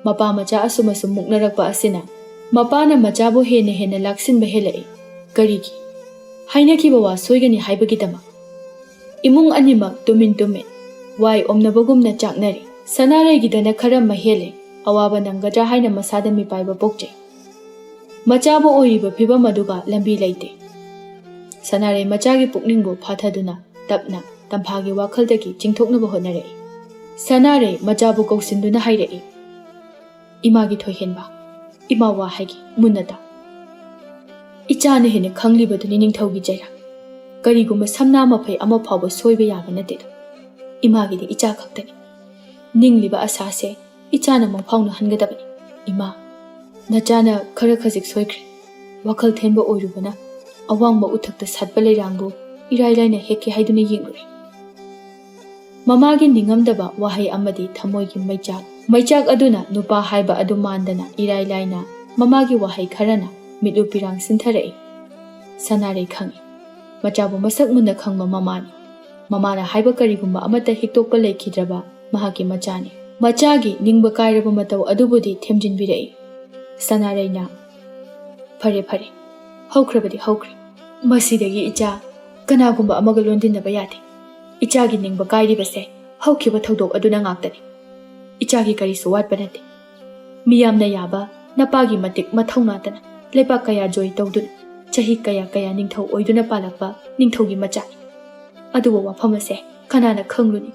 ꯃꯄꯥ ꯃꯆꯥ ꯑꯁꯨꯝ ꯑꯁꯨꯝ ꯃꯨꯛꯅꯔꯛꯄ ꯑꯁꯤꯅ ꯃꯄꯥꯅ ꯃꯆꯥꯕꯨ ꯍꯦꯟꯅ ꯍꯦꯟꯅ ꯂꯥꯛꯁꯤꯟꯕ ꯍꯦꯜꯂꯛꯏ꯫ ꯀꯔꯤꯒꯤ? ꯍꯥꯏꯅꯈꯤꯕ ꯋꯥ ꯁꯣꯏꯒꯅꯤ ꯍꯥꯏꯕꯒꯤꯗꯃꯛ꯫ ꯏꯃꯨꯡ ꯑꯅꯤꯃꯛ ꯇꯨꯃꯤꯟ ꯇꯨꯃꯤꯟ, ꯋꯥꯏ ꯑꯣꯝꯅꯕꯒꯨꯝꯅ ꯆꯥꯛꯅꯔꯤ꯫ ꯁꯅꯥꯔꯩꯒꯤꯗꯅ ꯈꯔ ꯃꯍꯦꯜꯂꯦ꯫ ꯑꯋꯥꯕ ꯅꯪꯒꯗ꯭ꯔꯥ ꯍꯥꯏꯅ ꯃꯁꯥꯗ ꯃꯤꯄꯥꯏꯕ ꯄꯣꯛꯆꯩ꯫ ꯃꯆꯥꯕꯨ ꯑꯣꯏꯔꯤꯕ ꯐꯤꯕꯝ ꯑꯗꯨꯒ ꯂꯝꯕꯤ ꯂꯩꯇꯦ꯫ ꯁꯅꯥꯔꯩ ꯃꯆꯥꯒꯤ ꯄꯨꯛꯅꯤꯡꯕꯨ ꯐꯥꯊꯗꯨꯅ ꯇꯞꯅ ꯇꯝꯐꯥꯒꯤ ꯋꯥꯈꯜꯗꯒꯤ ꯆꯤꯡꯊꯣꯛꯅꯕ ꯍꯣꯠꯅꯔꯛꯏ꯫ ꯁꯅꯥꯔꯩ ꯃꯆꯥꯕꯨ ꯀꯧꯁꯤꯟꯗꯨꯅ ꯍꯥꯏꯔꯛꯏ, "ꯏꯃꯥꯒꯤ ꯊꯣꯏꯍꯦꯟꯕ, ꯏꯃꯥ ꯋꯥ ꯍꯥꯏꯒꯦ, ꯃꯨꯟꯅ ꯇꯥꯎ꯫ ꯏꯆꯥꯅ ꯍꯦꯟꯅ ꯈꯪꯂꯤꯕꯗꯨꯅꯤ ꯅꯤꯡꯊꯧꯒꯤ ꯆꯩꯔꯥꯛ꯫ ꯀꯔꯤꯒꯨꯝꯕ ꯁꯝꯅꯥ ꯃꯐꯩ ꯑꯃ ꯐꯥꯎꯕ ꯁꯣꯏꯕ ꯌꯥꯕ ꯅꯠꯇꯦꯗꯣ꯫ ꯏꯃꯥꯒꯤꯗꯤ ꯏꯆꯥ ꯈꯛꯇꯅꯤ꯫ ꯅꯤꯡꯂꯤꯕ ꯑꯁꯥꯁꯦ ꯏꯆꯥꯅ ꯃꯪꯐꯥꯎꯅꯍꯟꯒꯗꯕꯅꯤ꯫ ꯏꯃꯥ, ꯅꯆꯥꯅ ꯈꯔ ꯈꯖꯤꯛ ꯁꯣꯏꯈ꯭ꯔꯦ꯫ ꯋꯥꯈꯜ ꯊꯦꯟꯕ ꯑꯣꯏꯔꯨꯕꯅ ꯑꯋꯥꯡꯕ ꯎꯊꯛꯇ ꯁꯥꯠꯄ ꯂꯩꯔꯥꯡꯕꯨ ꯏꯔꯥꯏ ꯂꯥꯏꯅ ꯍꯦꯛꯀꯦ ꯍꯥꯏꯗꯨꯅ ꯌꯦꯡꯂꯨꯔꯦ꯫" ꯃꯃꯥꯒꯤ ꯅꯤꯡꯉꯝꯗꯕ ꯋꯥꯍꯩ ꯑꯃꯗꯤ ꯊꯃꯣꯏꯒꯤ ꯃꯩꯆꯥꯛ, ꯃꯩꯆꯥꯛ ꯑꯗꯨꯅ ꯅꯨꯄꯥ ꯍꯥꯏꯕ ꯑꯗꯨ ꯃꯥꯟꯗꯅ ꯏꯔꯥꯏ ꯂꯥꯏꯅ ꯃꯃꯥꯒꯤ ꯋꯥꯍꯩ ꯈꯔꯅ ꯃꯤꯠꯂꯨ ꯄꯤꯔꯥꯡ ꯁꯤꯟꯊꯔꯛꯏ꯫ ꯁꯅꯥꯔꯩ ꯈꯪꯏ, ꯃꯆꯥꯕꯨ ꯃꯁꯛ ꯃꯨꯟꯅ ꯈꯪꯕ ꯃꯃꯥꯅꯤ꯫ ꯃꯃꯥꯅ ꯍꯥꯏꯕ ꯀꯔꯤꯒꯨꯝꯕ ꯑꯃꯠꯇ ꯍꯤꯛꯇꯣꯛꯄ ꯂꯩꯈꯤꯗ꯭ꯔꯕ ꯃꯍꯥꯛꯀꯤ ꯃꯆꯥꯅꯤ꯫ ꯃꯆꯥꯒꯤ ꯅꯤꯡꯕ ꯀꯥꯏꯔꯕ ꯃꯇꯧ ꯑꯗꯨꯕꯨꯗꯤ ꯊꯦꯝꯖꯤꯟꯕꯤꯔꯛꯏ꯫ ꯁꯅꯥꯔꯩꯅ, "ꯐꯔꯦ, ꯐꯔꯦ, ꯍꯧꯈ꯭ꯔꯕꯗꯤ ꯍꯧꯈ꯭ꯔꯦ꯫ ꯃꯁꯤꯗꯒꯤ ꯏꯆꯥ ꯀꯅꯥꯒꯨꯝꯕ ꯑꯃꯒ ꯂꯣꯟꯗꯤꯟꯅꯕ ꯌꯥꯗꯦ꯫ ꯏꯆꯥꯒꯤ ꯅꯤꯡꯕ ꯀꯥꯏꯔꯤꯕꯁꯦ ꯍꯧꯈꯤꯕ ꯊꯧꯗꯣꯛ ꯑꯗꯨꯅ ꯉꯥꯛꯇꯅꯤ꯫ ꯏꯆꯥꯒꯤ ꯀꯔꯤꯁꯨ ꯋꯥꯠꯄ ꯅꯠꯇꯦ꯫ ꯃꯤꯌꯥꯝꯅ ꯌꯥꯕ ꯅꯄꯥꯒꯤ ꯃꯇꯤꯛ ꯃꯊꯧꯅꯥꯇꯅ ꯂꯩꯕꯥꯛ ꯀꯌꯥ ꯖꯣꯏ ꯇꯧꯗꯨꯅ ꯆꯍꯤ ꯀꯌꯥ ꯀꯌꯥ ꯅꯤꯡꯊꯧ ꯑꯣꯏꯗꯨꯅ ꯄꯥꯜꯂꯛꯄ ꯅꯤꯡꯊꯧꯒꯤ ꯃꯆꯥꯅꯤ꯫ ꯑꯗꯨꯕꯨ ꯋꯥꯐꯝ ꯑꯁꯦ ꯀꯅꯥꯅ ꯈꯪꯂꯨꯅꯤ?"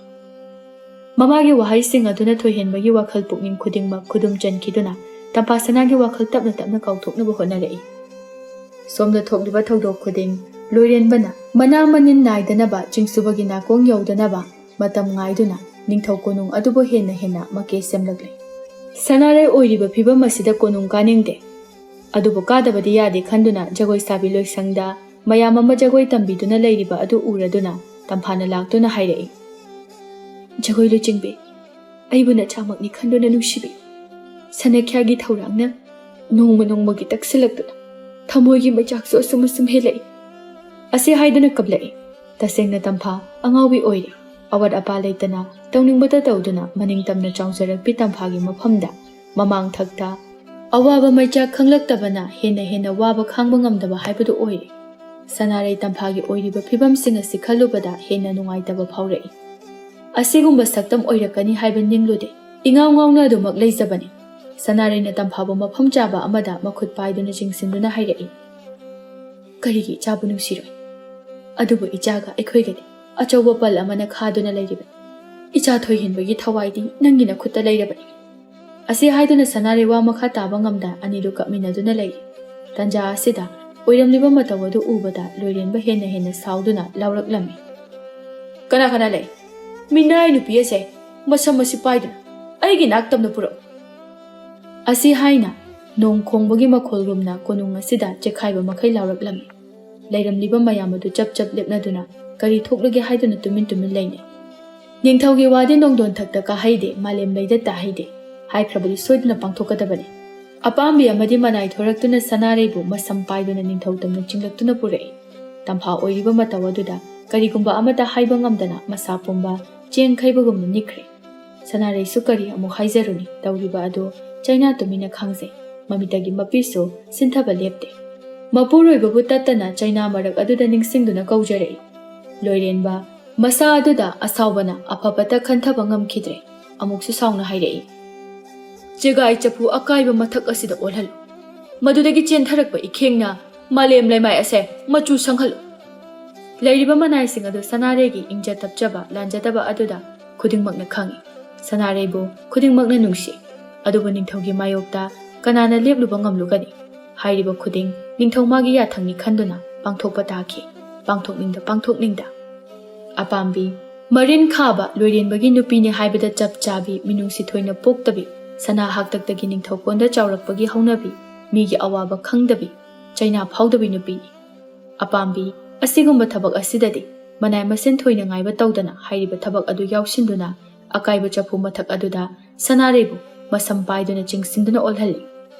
ꯃꯃꯥꯒꯤ ꯋꯥꯍꯩꯁꯤꯡ ꯑꯗꯨꯅ ꯊꯣꯏꯍꯦꯟꯕꯒꯤ ꯋꯥꯈꯜ ꯄꯨꯛꯅꯤꯡ ꯈꯨꯗꯤꯡꯃꯛ ꯈꯨꯗꯨꯝ ꯆꯟꯈꯤꯗꯨꯅ ꯇꯝꯐꯥ ꯁꯅꯥꯒꯤ ꯋꯥꯈꯜ ꯇꯞꯅ ꯇꯞꯅ ꯀꯥꯎꯊꯣꯛꯅꯕ ꯍꯣꯠꯅꯔꯛꯏ꯫ ꯁꯣꯝꯗ ꯊꯣꯛꯂꯤꯕ ꯊꯧꯗꯣꯛ ꯈꯨꯗꯤꯡ ꯂꯣꯏꯔꯦꯟꯕꯅ ꯃꯅꯥ ꯃꯅꯤꯟ ꯅꯥꯏꯗꯅꯕ, ꯆꯤꯡꯁꯨꯕꯒꯤ ꯅꯥꯀꯣꯡ ꯌꯧꯗꯅꯕ ꯃꯇꯝ ꯉꯥꯏꯗꯨꯅ ꯅꯤꯡꯊꯧ ꯀꯣꯅꯨꯡ ꯑꯗꯨꯕꯨ ꯍꯦꯟꯅ ꯍꯦꯟꯅ ꯃꯀꯦ ꯁꯦꯝꯂꯛꯂꯦ꯫ ꯁꯅꯥꯔꯩ ꯑꯣꯏꯔꯤꯕ ꯐꯤꯕꯝ ꯑꯁꯤꯗ ꯀꯣꯅꯨꯡ ꯀꯥꯅꯤꯡꯗꯦ꯫ ꯑꯗꯨꯕꯨ ꯀꯥꯗꯕꯗꯤ ꯌꯥꯗꯦ ꯈꯟꯗꯨꯅ ꯖꯒꯣꯏ ꯁꯥꯕꯤ ꯂꯣꯏꯁꯪꯗ ꯃꯌꯥꯝ ꯑꯃ ꯖꯒꯣꯏ ꯇꯝꯕꯤꯗꯨꯅ ꯂꯩꯔꯤꯕ ꯑꯗꯨ ꯎꯔꯗꯨꯅ ꯇꯝꯐꯥꯅ ꯂꯥꯛꯇꯨꯅ ꯍꯥꯏꯔꯛꯏ, "ꯖꯒꯣꯏ ꯂꯨꯆꯤꯡꯕꯤ, ꯑꯩꯕꯨ ꯅꯆꯥꯃꯛꯅꯤ ꯈꯟꯗꯨꯅ ꯅꯨꯡꯁꯤꯕꯤ꯫ ꯁꯅꯈ꯭ꯌꯥꯒꯤ ꯊꯧꯔꯥꯡꯅ ꯅꯣꯡꯃ ꯅꯣꯡꯃꯒꯤ ꯇꯛꯁꯤꯜꯂꯛꯇꯨꯅ ꯊꯃꯣꯏꯒꯤ ꯃꯩꯆꯥꯛꯁꯨ ꯑꯁꯨꯝ ꯑꯁꯨꯝ ꯍꯦꯜꯂꯛꯏ꯫" ꯑꯁꯤ ꯍꯥꯏꯗꯨꯅ ꯀꯞꯂꯛꯏ꯫ ꯇꯁꯦꯡꯅ ꯇꯝꯐꯥ ꯑꯉꯥꯎꯕꯤ ꯑꯣꯏꯔꯦ꯫ ꯑꯋꯥꯠ ꯑꯄꯥ ꯂꯩꯇꯅ ꯇꯧꯅꯤꯡꯕꯇ ꯇꯧꯗꯨꯅ ꯃꯅꯤꯡ ꯇꯝꯅ ꯆꯥꯎꯖꯔꯛꯄꯤ ꯇꯝꯐꯥꯒꯤ ꯃꯐꯝꯗ ꯃꯃꯥꯡ ꯊꯛꯇ ꯑꯋꯥꯕ ꯃꯩꯆꯥꯛ ꯈꯪꯂꯛꯇꯕꯅ ꯍꯦꯟꯅ ꯍꯦꯟꯅ ꯋꯥꯕ ꯈꯥꯡꯕ ꯉꯝꯗꯕ ꯍꯥꯏꯕꯗꯨ ꯑꯣꯏꯔꯦ꯫ ꯁꯅꯥꯔꯩ ꯇꯝꯐꯥꯒꯤ ꯑꯣꯏꯔꯤꯕ ꯐꯤꯕꯝꯁꯤꯡ ꯑꯁꯤ ꯈꯜꯂꯨꯕꯗ ꯍꯦꯟꯅ ꯅꯨꯡꯉꯥꯏꯇꯕ ꯐꯥꯎꯔꯛꯏ꯫ ꯑꯁꯤꯒꯨꯝꯕ ꯁꯛꯇꯝ ꯑꯣꯏꯔꯛꯀꯅꯤ ꯍꯥꯏꯕ ꯅꯤꯡꯂꯨꯗꯦ꯫ ꯏꯉꯥꯎ ꯉꯥꯎꯅ ꯑꯗꯨꯃꯛ ꯂꯩꯖꯕꯅꯤ꯫ ꯁꯅꯥꯔꯩꯅ ꯇꯝꯐꯥꯕꯨ ꯃꯐꯝ ꯆꯥꯕ ꯑꯃꯗ ꯃꯈꯨꯠ ꯄꯥꯏꯗꯨꯅ ꯆꯤꯡꯁꯤꯟꯗꯨꯅ ꯍꯥꯏꯔꯛꯏ, "ꯀꯔꯤꯒꯤ ꯏꯆꯥꯕꯨ ꯅꯨꯡꯁꯤꯔꯣꯏ? ꯑꯗꯨꯕꯨ ꯏꯆꯥꯒ ꯑꯩꯈꯣꯏꯒꯗꯤ ꯑꯆꯧꯕ ꯄꯜ ꯑꯃꯅ ꯈꯥꯗꯨꯅ ꯂꯩꯔꯤꯕꯅꯤ꯫ ꯏꯆꯥ ꯊꯣꯏꯍꯦꯟꯕꯒꯤ ꯊꯋꯥꯏꯗꯤ ꯅꯪꯒꯤ ꯅꯈꯨꯠꯇ ꯂꯩꯔꯕꯅꯤ꯫" ꯑꯁꯤ ꯍꯥꯏꯗꯨꯅ ꯁꯅꯥꯔꯩ ꯋꯥ ꯃꯈꯥ ꯇꯥꯕ ꯉꯝꯗ ꯑꯅꯤꯗꯨ ꯀꯞꯃꯤꯟꯅꯗꯨꯅ ꯂꯩꯔꯤ꯫ ꯇꯟꯖꯥ ꯑꯁꯤꯗ ꯑꯣꯏꯔꯝꯂꯤꯕ ꯃꯇꯧ ꯑꯗꯨ ꯎꯕꯗ ꯂꯣꯏꯔꯦꯟꯕ ꯍꯦꯟꯅ ꯍꯦꯟꯅ ꯁꯥꯎꯗꯨꯅ ꯂꯥꯎꯔꯛꯂꯝꯃꯤ, "ꯀꯅꯥ ꯀꯅꯥ ꯂꯩ? ꯃꯤꯅꯥꯏ ꯅꯨꯄꯤ ꯑꯁꯦ ꯃꯁꯝ ꯑꯁꯤ ꯄꯥꯏꯗꯨꯅ ꯑꯩꯒꯤ ꯅꯥꯛ ꯇꯝꯅ ꯄꯨꯔꯛꯎ꯫" ꯑꯁꯤ ꯍꯥꯏꯅ ꯅꯣꯡ ꯈꯣꯡꯕꯒꯤ ꯃꯈꯣꯜꯒꯨꯝꯅ ꯀꯣꯅꯨꯡ ꯑꯁꯤꯗ ꯆꯦꯛꯈꯥꯏꯕ ꯃꯈꯩ ꯂꯥꯎꯔꯛꯂꯝꯃꯤ꯫ ꯂꯩꯔꯝꯂꯤꯕ ꯃꯌꯥꯝ ꯑꯗꯨ ꯆꯞ ꯆꯞ ꯂꯦꯞꯅꯗꯨꯅ ꯀꯔꯤ ꯊꯣꯛꯂꯒꯦ ꯍꯥꯏꯗꯨꯅ ꯇꯨꯃꯤꯟ ꯇꯨꯃꯤꯟ ꯂꯩꯅꯩ꯫ "ꯅꯤꯡꯊꯧꯒꯤ ꯋꯥꯗꯤ ꯅꯣꯡꯗꯣꯟ ꯊꯛꯇ ꯀꯥꯍꯩꯗꯦ, ꯃꯥꯂꯦꯝ ꯂꯩꯗ ꯇꯥꯍꯩꯗꯦ" ꯍꯥꯏꯈ꯭ꯔꯕꯗꯤ ꯁꯣꯏꯗꯅ ꯄꯥꯡꯊꯣꯛꯀꯗꯕꯅꯤ꯫ ꯑꯄꯥꯝꯕꯤ ꯑꯃꯗꯤ ꯃꯅꯥꯏ ꯊꯣꯔꯛꯇꯨꯅ ꯁꯅꯥꯔꯩꯕꯨ ꯃꯁꯝ ꯄꯥꯏꯗꯨꯅ ꯅꯤꯡꯊꯧ ꯇꯝꯅ ꯆꯤꯡꯂꯛꯇꯨꯅ ꯄꯨꯔꯛꯏ꯫ ꯇꯝꯐꯥ ꯑꯣꯏꯔꯤꯕ ꯃꯇꯧ ꯑꯗꯨꯗ ꯀꯔꯤꯒꯨꯝꯕ ꯑꯃꯠꯇ ꯍꯥꯏꯕ ꯉꯝꯗꯅ ꯃꯁꯥ ꯄꯨꯝꯕ ꯆꯦꯡ ꯈꯩꯕꯒꯨꯝꯅ ꯅꯤꯛꯈ꯭ꯔꯦ꯫ ꯁꯅꯥꯔꯩꯁꯨ ꯀꯔꯤ ꯑꯃꯨꯛ ꯍꯥꯏꯖꯔꯨꯅꯤ, ꯇꯧꯔꯤꯕ ꯑꯗꯨ ꯆꯩꯅꯥ ꯇꯨꯃꯤꯟꯅ ꯈꯪꯖꯩ꯫ ꯃꯃꯤꯠꯇꯒꯤ ꯃꯄꯤꯁꯨ ꯁꯤꯟꯊꯕ ꯂꯦꯞꯇꯦ꯫ ꯃꯄꯨꯔꯣꯏꯕꯕꯨ ꯇꯠꯇꯅ ꯆꯩꯅꯥ ꯃꯔꯛ ꯑꯗꯨꯗ ꯅꯤꯡꯁꯤꯡꯗꯨꯅ ꯀꯧꯖꯔꯛꯏ꯫ ꯂꯣꯏꯔꯦꯟꯕ, ꯃꯁꯥ ꯑꯗꯨꯗ ꯑꯁꯥꯎꯕꯅ ꯑꯐꯕꯇ ꯈꯟꯊꯕ ꯉꯝꯈꯤꯗ꯭ꯔꯦ꯫ ꯑꯃꯨꯛꯁꯨ ꯁꯥꯎꯅ ꯍꯥꯏꯔꯛꯏ, "ꯆꯦꯒꯥꯏ ꯆꯐꯨ ꯑꯀꯥꯏꯕ ꯃꯊꯛ ꯑꯁꯤꯗ ꯑꯣꯜꯍꯜꯂꯨ꯫ ꯃꯗꯨꯗꯒꯤ ꯆꯦꯟꯊꯔꯛꯄ ꯏꯈꯦꯡꯅ ꯃꯥꯂꯦꯝ ꯂꯩꯃꯥꯏ ꯑꯁꯦ ꯃꯆꯨ ꯁꯪꯍꯜꯂꯨ꯫" ꯂꯩꯔꯤꯕ ꯃꯅꯥꯏꯁꯤꯡ ꯑꯗꯨ ꯁꯅꯥꯔꯩꯒꯤ ꯏꯪꯖ ꯇꯞꯆꯕ ꯂꯥꯟꯖꯗꯕ ꯑꯗꯨꯗ ꯈꯨꯗꯤꯡꯃꯛꯅ ꯈꯪꯏ꯫ ꯁꯅꯥꯔꯩꯕꯨ ꯈꯨꯗꯤꯡꯃꯛꯅ ꯅꯨꯡꯁꯤ꯫ ꯑꯗꯨꯕꯨ ꯅꯤꯡꯊꯧꯒꯤ ꯃꯥꯌꯣꯛꯇ ꯀꯅꯥꯅ ꯂꯦꯞꯂꯨꯕ ꯉꯝꯂꯨꯒꯅꯤ? ꯍꯥꯏꯔꯤꯕ ꯈꯨꯗꯤꯡ ꯅꯤꯡꯊꯧ ꯃꯥꯒꯤ ꯌꯥꯊꯪꯅꯤ ꯈꯟꯗꯨꯅ ꯄꯥꯡꯊꯣꯛꯄ ꯇꯥꯈꯤ꯫ ꯄꯥꯡꯊꯣꯛꯅꯤꯡꯗ ꯄꯥꯡꯊꯣꯛꯅꯤꯡꯗ꯫ ꯑꯄꯥꯝꯕꯤ, ꯃꯔꯤꯟ ꯈꯥꯕ ꯂꯣꯏꯔꯦꯟꯕꯒꯤ ꯅꯨꯄꯤꯅꯤ ꯍꯥꯏꯕꯗ ꯆꯞ ꯆꯥꯕꯤ, ꯃꯤꯅꯨꯡꯁꯤ ꯊꯣꯏꯅ ꯄꯣꯛꯇꯕꯤ, ꯁꯅꯥ ꯍꯥꯛꯇꯛꯇꯒꯤ ꯅꯤꯡꯊꯧ ꯀꯣꯟꯗ ꯆꯥꯎꯔꯛꯄꯒꯤ ꯍꯧꯅꯕꯤ, ꯃꯤꯒꯤ ꯑꯋꯥꯕ ꯈꯪꯗꯕꯤ, ꯆꯩꯅꯥ ꯐꯥꯎꯗꯕꯤ ꯅꯨꯄꯤꯅꯤ꯫ ꯑꯄꯥꯝꯕꯤ, ꯑꯁꯤꯒꯨꯝꯕ ꯊꯕꯛ ꯑꯁꯤꯗꯗꯤ ꯃꯅꯥꯏ ꯃꯁꯤꯟ ꯊꯣꯏꯅ ꯉꯥꯏꯕ ꯇꯧꯗꯅ ꯍꯥꯏꯔꯤꯕ ꯊꯕꯛ ꯑꯗꯨ ꯌꯥꯎꯁꯤꯟꯗꯨꯅ ꯑꯀꯥꯏꯕ ꯆꯐꯨ ꯃꯊꯛ ꯑꯗꯨꯗ ꯁꯅꯥꯔꯩꯕꯨ ꯃꯁꯝ ꯄꯥꯏꯗꯨꯅ ꯆꯤꯡꯁꯤꯟꯗꯨꯅ ꯑꯣꯜꯍꯜꯂꯤ꯫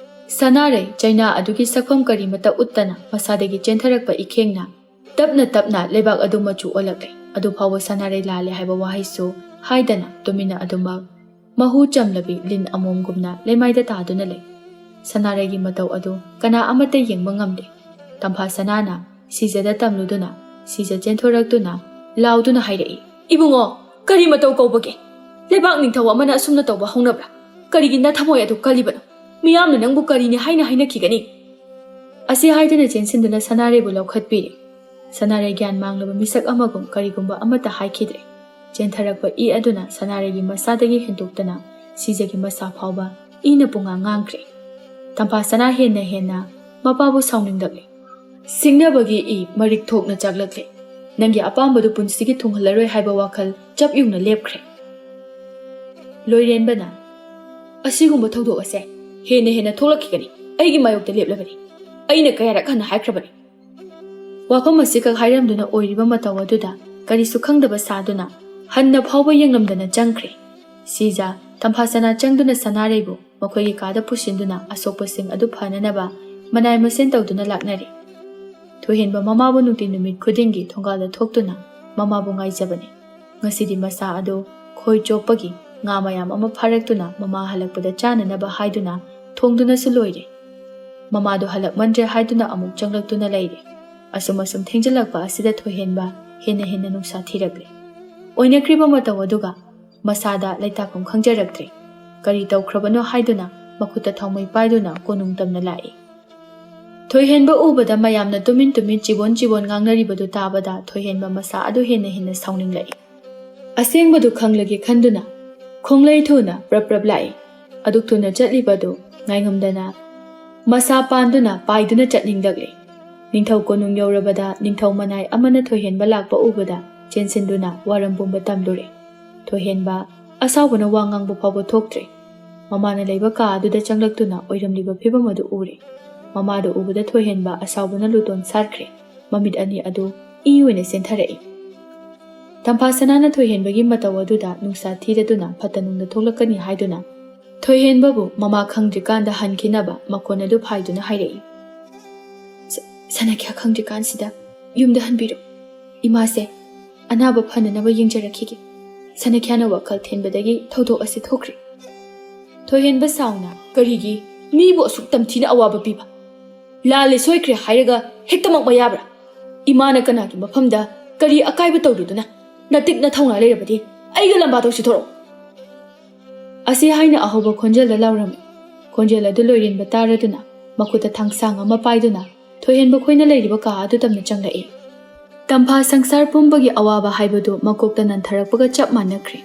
ꯁꯅꯥꯔꯩ ꯆꯩꯅꯥ ꯑꯗꯨꯒꯤ ꯁꯛꯐꯝ ꯀꯔꯤꯃꯠꯇ ꯎꯠꯇꯅ ꯃꯁꯥꯗꯒꯤ ꯆꯦꯟꯊꯔꯛꯄ ꯏꯈꯦꯡꯅ ꯇꯞꯅ ꯇꯞꯅ ꯂꯩꯕꯥꯛ ꯑꯗꯨ ꯃꯆꯨ ꯑꯣꯜꯂꯛꯂꯦ꯫ ꯑꯗꯨ ꯐꯥꯎꯕ ꯁꯅꯥꯔꯩ ꯂꯥꯜꯂꯦ ꯍꯥꯏꯕ ꯋꯥꯍꯩꯁꯨ ꯍꯥꯏꯗꯅ ꯇꯨꯃꯤꯟꯅ ꯑꯗꯨꯃꯛ ꯃꯍꯨ ꯆꯝꯂꯕꯤ ꯂꯤꯟ ꯑꯃꯣꯝꯒꯨꯝꯅ ꯂꯩꯃꯥꯏꯗ ꯇꯥꯗꯨꯅ ꯂꯩ꯫ ꯁꯅꯥꯔꯩꯒꯤ ꯃꯇꯧ ꯑꯗꯨ ꯀꯅꯥ ꯑꯃꯠꯇ ꯌꯦꯡꯕ ꯉꯝꯗꯦ꯫ ꯇꯝꯐꯥ ꯁꯅꯥꯅ ꯁꯤꯖꯗ ꯇꯝꯂꯨꯗꯨꯅ ꯁꯤꯖ ꯆꯦꯟꯊꯣꯔꯛꯇꯨꯅ ꯂꯥꯎꯗꯨꯅ ꯍꯥꯏꯔꯛꯏ, "ꯏꯕꯨꯡꯉꯣ, ꯀꯔꯤ ꯃꯇꯧ ꯀꯧꯕꯒꯦ? ꯂꯩꯕꯥꯛ ꯅꯤꯡꯊꯧ ꯑꯃꯅ ꯑꯁꯨꯝꯅ ꯇꯧꯕ ꯍꯧꯅꯕ꯭ꯔꯥ? ꯀꯔꯤꯒꯤ ꯅꯊꯃꯣꯏ ꯑꯗꯨ ꯀꯜꯂꯤꯕꯅꯣ? ꯃꯤꯌꯥꯝꯅ ꯅꯪꯕꯨ ꯀꯔꯤꯅꯤ ꯍꯥꯏꯅ ꯍꯥꯏꯅꯈꯤꯒꯅꯤ?" ꯑꯁꯤ ꯍꯥꯏꯗꯨꯅ ꯆꯦꯟꯁꯤꯟꯗꯨꯅ ꯁꯅꯥꯔꯩꯕꯨ ꯂꯧꯈꯠꯄꯤꯔꯦ꯫ ꯁꯅꯥꯔꯩ ꯒ꯭ꯌꯥꯟ ꯃꯥꯡꯂꯕ ꯃꯤꯁꯛ ꯑꯃꯒꯨꯝ ꯀꯔꯤꯒꯨꯝꯕ ꯑꯃꯠꯇ ꯍꯥꯏꯈꯤꯗ꯭ꯔꯦ꯫ ꯆꯦꯟꯊꯔꯛꯄ ꯏ ꯑꯗꯨꯅ ꯁꯅꯥꯔꯩꯒꯤ ꯃꯁꯥꯗꯒꯤ ꯍꯦꯟꯗꯣꯛꯇꯅ ꯁꯤꯖꯒꯤ ꯃꯁꯥ ꯐꯥꯎꯕ ꯏꯅ ꯄꯨꯡꯉꯥꯡ ꯉꯥꯡꯈ꯭ꯔꯦ꯫ ꯇꯝꯐꯥ ꯁꯅꯥ ꯍꯦꯟꯅ ꯍꯦꯟꯅ ꯃꯄꯥꯕꯨ ꯁꯥꯎꯅꯤꯡꯂꯛꯂꯦ꯫ ꯁꯤꯡꯅꯕꯒꯤ ꯏ ꯃꯔꯤꯛ ꯊꯣꯛꯅ ꯆꯥꯛꯂꯛꯂꯦ꯫ ꯅꯪꯒꯤ ꯑꯄꯥꯝꯕꯗꯨ ꯄꯨꯟꯁꯤꯒꯤ ꯊꯨꯡꯍꯜꯂꯔꯣꯏ ꯍꯥꯏꯕ ꯋꯥꯈꯜ ꯆꯞ ꯌꯨꯡꯅ ꯂꯦꯞꯈ꯭ꯔꯦ꯫ ꯂꯣꯏꯔꯦꯟꯕꯅ, "ꯑꯁꯤꯒꯨꯝꯕ ꯊꯧꯗꯣꯛ ꯑꯁꯦ ꯍꯦꯟꯅ ꯍꯦꯟꯅ ꯊꯣꯛꯂꯛꯈꯤꯒꯅꯤ꯫ ꯑꯩꯒꯤ ꯃꯥꯌꯣꯛꯇ ꯂꯦꯞꯂꯕꯅꯤ꯫ ꯑꯩꯅ ꯀꯌꯥꯔꯛ ꯍꯟꯅ ꯍꯥꯏꯈ꯭ꯔꯕꯅꯤ"꯫ ꯋꯥꯐꯝ ꯑꯁꯤꯈꯛ ꯍꯥꯏꯔꯝꯗꯨꯅ ꯑꯣꯏꯔꯤꯕ ꯃꯇꯧ ꯑꯗꯨꯗ ꯀꯔꯤꯁꯨ ꯈꯪꯗꯕ ꯁꯥꯗꯨꯅ ꯍꯟꯅ ꯐꯥꯎꯕ ꯌꯦꯡꯂꯝꯗꯅ ꯆꯪꯈ꯭ꯔꯦ꯫ ꯁꯤꯖ ꯇꯝꯐꯥ ꯁꯅꯥ ꯆꯪꯗꯨꯅ ꯁꯅꯥꯔꯩꯕꯨ ꯃꯈꯣꯏꯒꯤ ꯀꯥꯗ ꯄꯨꯁꯤꯟꯗꯨꯅ ꯑꯁꯣꯛꯄꯁꯤꯡ ꯑꯗꯨ ꯐꯅꯅꯕ ꯃꯅꯥꯏ ꯃꯁꯦꯟ ꯇꯧꯗꯨꯅ ꯂꯥꯛꯅꯔꯦ꯫ ꯊꯣꯏꯍꯦꯟꯕ ꯃꯃꯥꯕꯨ ꯅꯨꯡꯇꯤ ꯅꯨꯃꯤꯠ ꯈꯨꯗꯤꯡꯒꯤ ꯊꯣꯡꯒꯥꯜꯗ ꯊꯣꯛꯇꯨꯅ ꯃꯃꯥꯕꯨ ꯉꯥꯏꯖꯕꯅꯤ꯫ ꯉꯁꯤꯗꯤ ꯃꯁꯥ ꯑꯗꯨ ꯈꯣꯏ ꯆꯣꯞꯄꯒꯤ ꯉꯥ ꯃꯌꯥꯝ ꯑꯃ ꯐꯥꯔꯛꯇꯨꯅ ꯃꯃꯥ ꯍꯜꯂꯛꯄꯗ ꯆꯥꯅꯅꯕ ꯍꯥꯏꯗꯨꯅ ꯊꯣꯡꯗꯨꯅꯁꯨ ꯂꯣꯏꯔꯦ꯫ ꯃꯃꯥꯗꯨ ꯍꯜꯂꯛꯃꯟꯗ꯭ꯔꯦ ꯍꯥꯏꯗꯨꯅ ꯑꯃꯨꯛ ꯆꯪꯂꯛꯇꯨꯅ ꯂꯩꯔꯦ꯫ ꯑꯁꯨꯝ ꯑꯁꯨꯝ ꯊꯦꯡꯖꯤꯜꯂꯛꯄ ꯑꯁꯤꯗ ꯊꯣꯏꯍꯦꯟꯕ ꯍꯦꯟꯅ ꯍꯦꯟꯅ ꯅꯨꯡꯁꯥ ꯊꯤꯔꯛꯂꯦ꯫ ꯑꯣꯏꯅꯈ꯭ꯔꯤꯕ ꯃꯇꯧ ꯑꯗꯨꯒ ꯃꯁꯥꯗ ꯂꯩꯇꯥꯐꯝ ꯈꯪꯖꯔꯛꯇ꯭ꯔꯦ꯫ ꯀꯔꯤ ꯇꯧꯈ꯭ꯔꯕꯅꯣ ꯍꯥꯏꯗꯨꯅ ꯃꯈꯨꯠꯇ ꯊꯥꯎꯃꯩ ꯄꯥꯏꯗꯨꯅ ꯀꯣꯅꯨꯡ ꯇꯝꯅ ꯂꯥꯛꯏ꯫ ꯊꯣꯏꯍꯦꯟꯕ ꯎꯕꯗ ꯃꯌꯥꯝꯅ ꯇꯨꯃꯤꯟ ꯇꯨꯃꯤꯟ ꯆꯤꯕꯣꯟ ꯆꯤꯕꯣꯟ ꯉꯥꯡꯅꯔꯤꯕꯗꯨ ꯇꯥꯕꯗ ꯊꯣꯏꯍꯦꯟꯕ ꯃꯁꯥ ꯑꯗꯨ ꯍꯦꯟꯅ ꯍꯦꯟꯅ ꯁꯥꯎꯅꯤꯡꯂꯛꯏ꯫ ꯑꯁꯦꯡꯕꯗꯨ ꯈꯪꯂꯒꯦ ꯈꯟꯗꯨꯅ ꯈꯣꯡꯂꯩ ꯊꯨꯅ ꯄ꯭ꯔꯞ ꯄ꯭ꯔꯞ ꯂꯥꯛꯏ꯫ ꯑꯗꯨꯛ ꯊꯨꯅ ꯆꯠꯂꯤꯕꯗꯨ ꯉꯥꯏꯉꯝꯗꯅ ꯃꯁꯥ ꯄꯥꯟꯗꯨꯅ ꯄꯥꯏꯗꯨꯅ ꯆꯠꯅꯤꯡꯂꯛꯂꯤ꯫ ꯅꯤꯡꯊꯧ ꯀꯣꯅꯨꯡ ꯌꯧꯔꯕꯗ ꯅꯤꯡꯊꯧ ꯃꯅꯥꯏ ꯑꯃꯅ ꯊꯣꯏꯍꯦꯟꯕ ꯂꯥꯛꯄ ꯎꯕꯗ ꯆꯦꯟꯁꯤꯟꯗꯨꯅ ꯋꯥꯔꯝ ꯄꯨꯝꯕ ꯇꯝꯂꯨꯔꯦ꯫ ꯊꯣꯏꯍꯦꯟꯕ ꯑꯁꯥꯎꯕꯅ ꯋꯥ ꯉꯥꯡꯕ ꯐꯥꯎꯕ ꯊꯣꯛꯇ꯭ꯔꯦ꯫ ꯃꯃꯥꯅ ꯂꯩꯕ ꯀꯥ ꯑꯗꯨꯗ ꯆꯪꯂꯛꯇꯨꯅ ꯑꯣꯏꯔꯝꯂꯤꯕ ꯐꯤꯕꯝ ꯑꯗꯨ ꯎꯔꯦ꯫ ꯃꯃꯥꯗꯨ ꯎꯕꯗ ꯊꯣꯏꯍꯦꯟꯕ ꯑꯁꯥꯎꯕꯅ ꯂꯨꯇꯣꯟ ꯁꯥꯠꯈ꯭ꯔꯦ꯫ ꯃꯃꯤꯠ ꯑꯅꯤ ꯑꯗꯨ ꯏ ꯑꯣꯏꯅ ꯆꯦꯟꯊꯔꯛꯏ꯫ ꯇꯝꯐꯥ ꯁꯅꯥꯅ ꯊꯣꯏꯍꯦꯟꯕꯒꯤ ꯃꯇꯧ ꯑꯗꯨꯗ ꯅꯨꯡꯁꯥ ꯊꯤꯔꯗꯨꯅ ꯐꯠꯇ ꯅꯨꯡꯗ ꯊꯣꯛꯂꯛꯀꯅꯤ ꯍꯥꯏꯗꯨꯅ ꯊꯣꯏꯍꯦꯟꯕꯕꯨ ꯃꯃꯥ ꯈꯪꯗ꯭ꯔꯤꯀꯥꯟꯗ ꯍꯟꯈꯤꯅꯕ ꯃꯈꯣꯟ ꯑꯗꯨ ꯐꯥꯏꯗꯨꯅ ꯍꯥꯏꯔꯛꯏ꯫ "ꯁ-, ꯁꯅꯥꯈ꯭ꯌꯥ ꯈꯪꯗ꯭ꯔꯤꯀꯥꯟꯁꯤꯗ ꯌꯨꯝꯗ ꯍꯟꯕꯤꯔꯣ꯫ ꯏꯃꯥꯁꯦ ꯑꯅꯥꯕ ꯐꯅꯅꯕ ꯌꯦꯡꯖꯔꯛꯈꯤꯒꯦ꯫ ꯁꯅꯈ꯭ꯌꯥꯅ ꯋꯥꯈꯜ ꯊꯤꯟꯕꯗꯒꯤ ꯊꯧꯗꯣꯛ ꯑꯁꯤ ꯊꯣꯛꯈ꯭ꯔꯦ꯫ ꯊꯣꯏꯍꯦꯟꯕ ꯁꯥꯎꯅ, "ꯀꯔꯤꯒꯤ ꯃꯤꯕꯨ ꯑꯁꯨꯛ ꯇꯝꯊꯤꯅ ꯑꯋꯥꯕ ꯄꯤꯕ? ꯂꯥꯜꯂꯦ ꯁꯣꯏꯈ꯭ꯔꯦ ꯍꯥꯏꯔꯒ ꯍꯦꯛꯇꯃꯛ ꯃꯌꯥꯕ꯭ꯔꯥ? ꯏꯃꯥꯅ ꯀꯅꯥꯒꯤ ꯃꯐꯝꯗ ꯀꯔꯤ ꯑꯀꯥꯏꯕ ꯇꯧꯔꯨꯗꯨꯅ? ꯅꯇꯤꯛ ꯅꯊꯧꯅꯥ ꯂꯩꯔꯕꯗꯤ ꯑꯩꯒ ꯂꯝꯕꯥ ꯇꯧꯁꯤ ꯊꯣꯔꯛꯑꯣ"꯫ ꯑꯁꯤ ꯍꯥꯏꯅ ꯑꯍꯧꯕ ꯈꯣꯟꯖꯦꯜꯗ ꯂꯥꯎꯔꯝꯃꯤ꯫ ꯈꯣꯟꯖꯦꯜ ꯑꯗꯨ ꯂꯣꯏꯔꯦꯟꯕ ꯇꯥꯔꯗꯨꯅ ꯃꯈꯨꯠꯇ ꯊꯥꯡꯁꯥꯡ ꯑꯃ ꯄꯥꯏꯗꯨꯅ ꯊꯣꯏꯍꯦꯟꯕ ꯈꯣꯏꯅ ꯂꯩꯔꯤꯕ ꯀꯥ ꯑꯗꯨ ꯇꯝꯅ ꯆꯪꯂꯛꯏ꯫ ꯇꯝꯐꯥ ꯁꯪꯁꯥꯔ ꯄꯨꯝꯕꯒꯤ ꯑꯋꯥꯕ ꯍꯥꯏꯕꯗꯨ ꯃꯀꯣꯛꯇ ꯅꯟꯊꯔꯛꯄꯒ ꯆꯞ ꯃꯥꯟꯅꯈ꯭ꯔꯦ꯫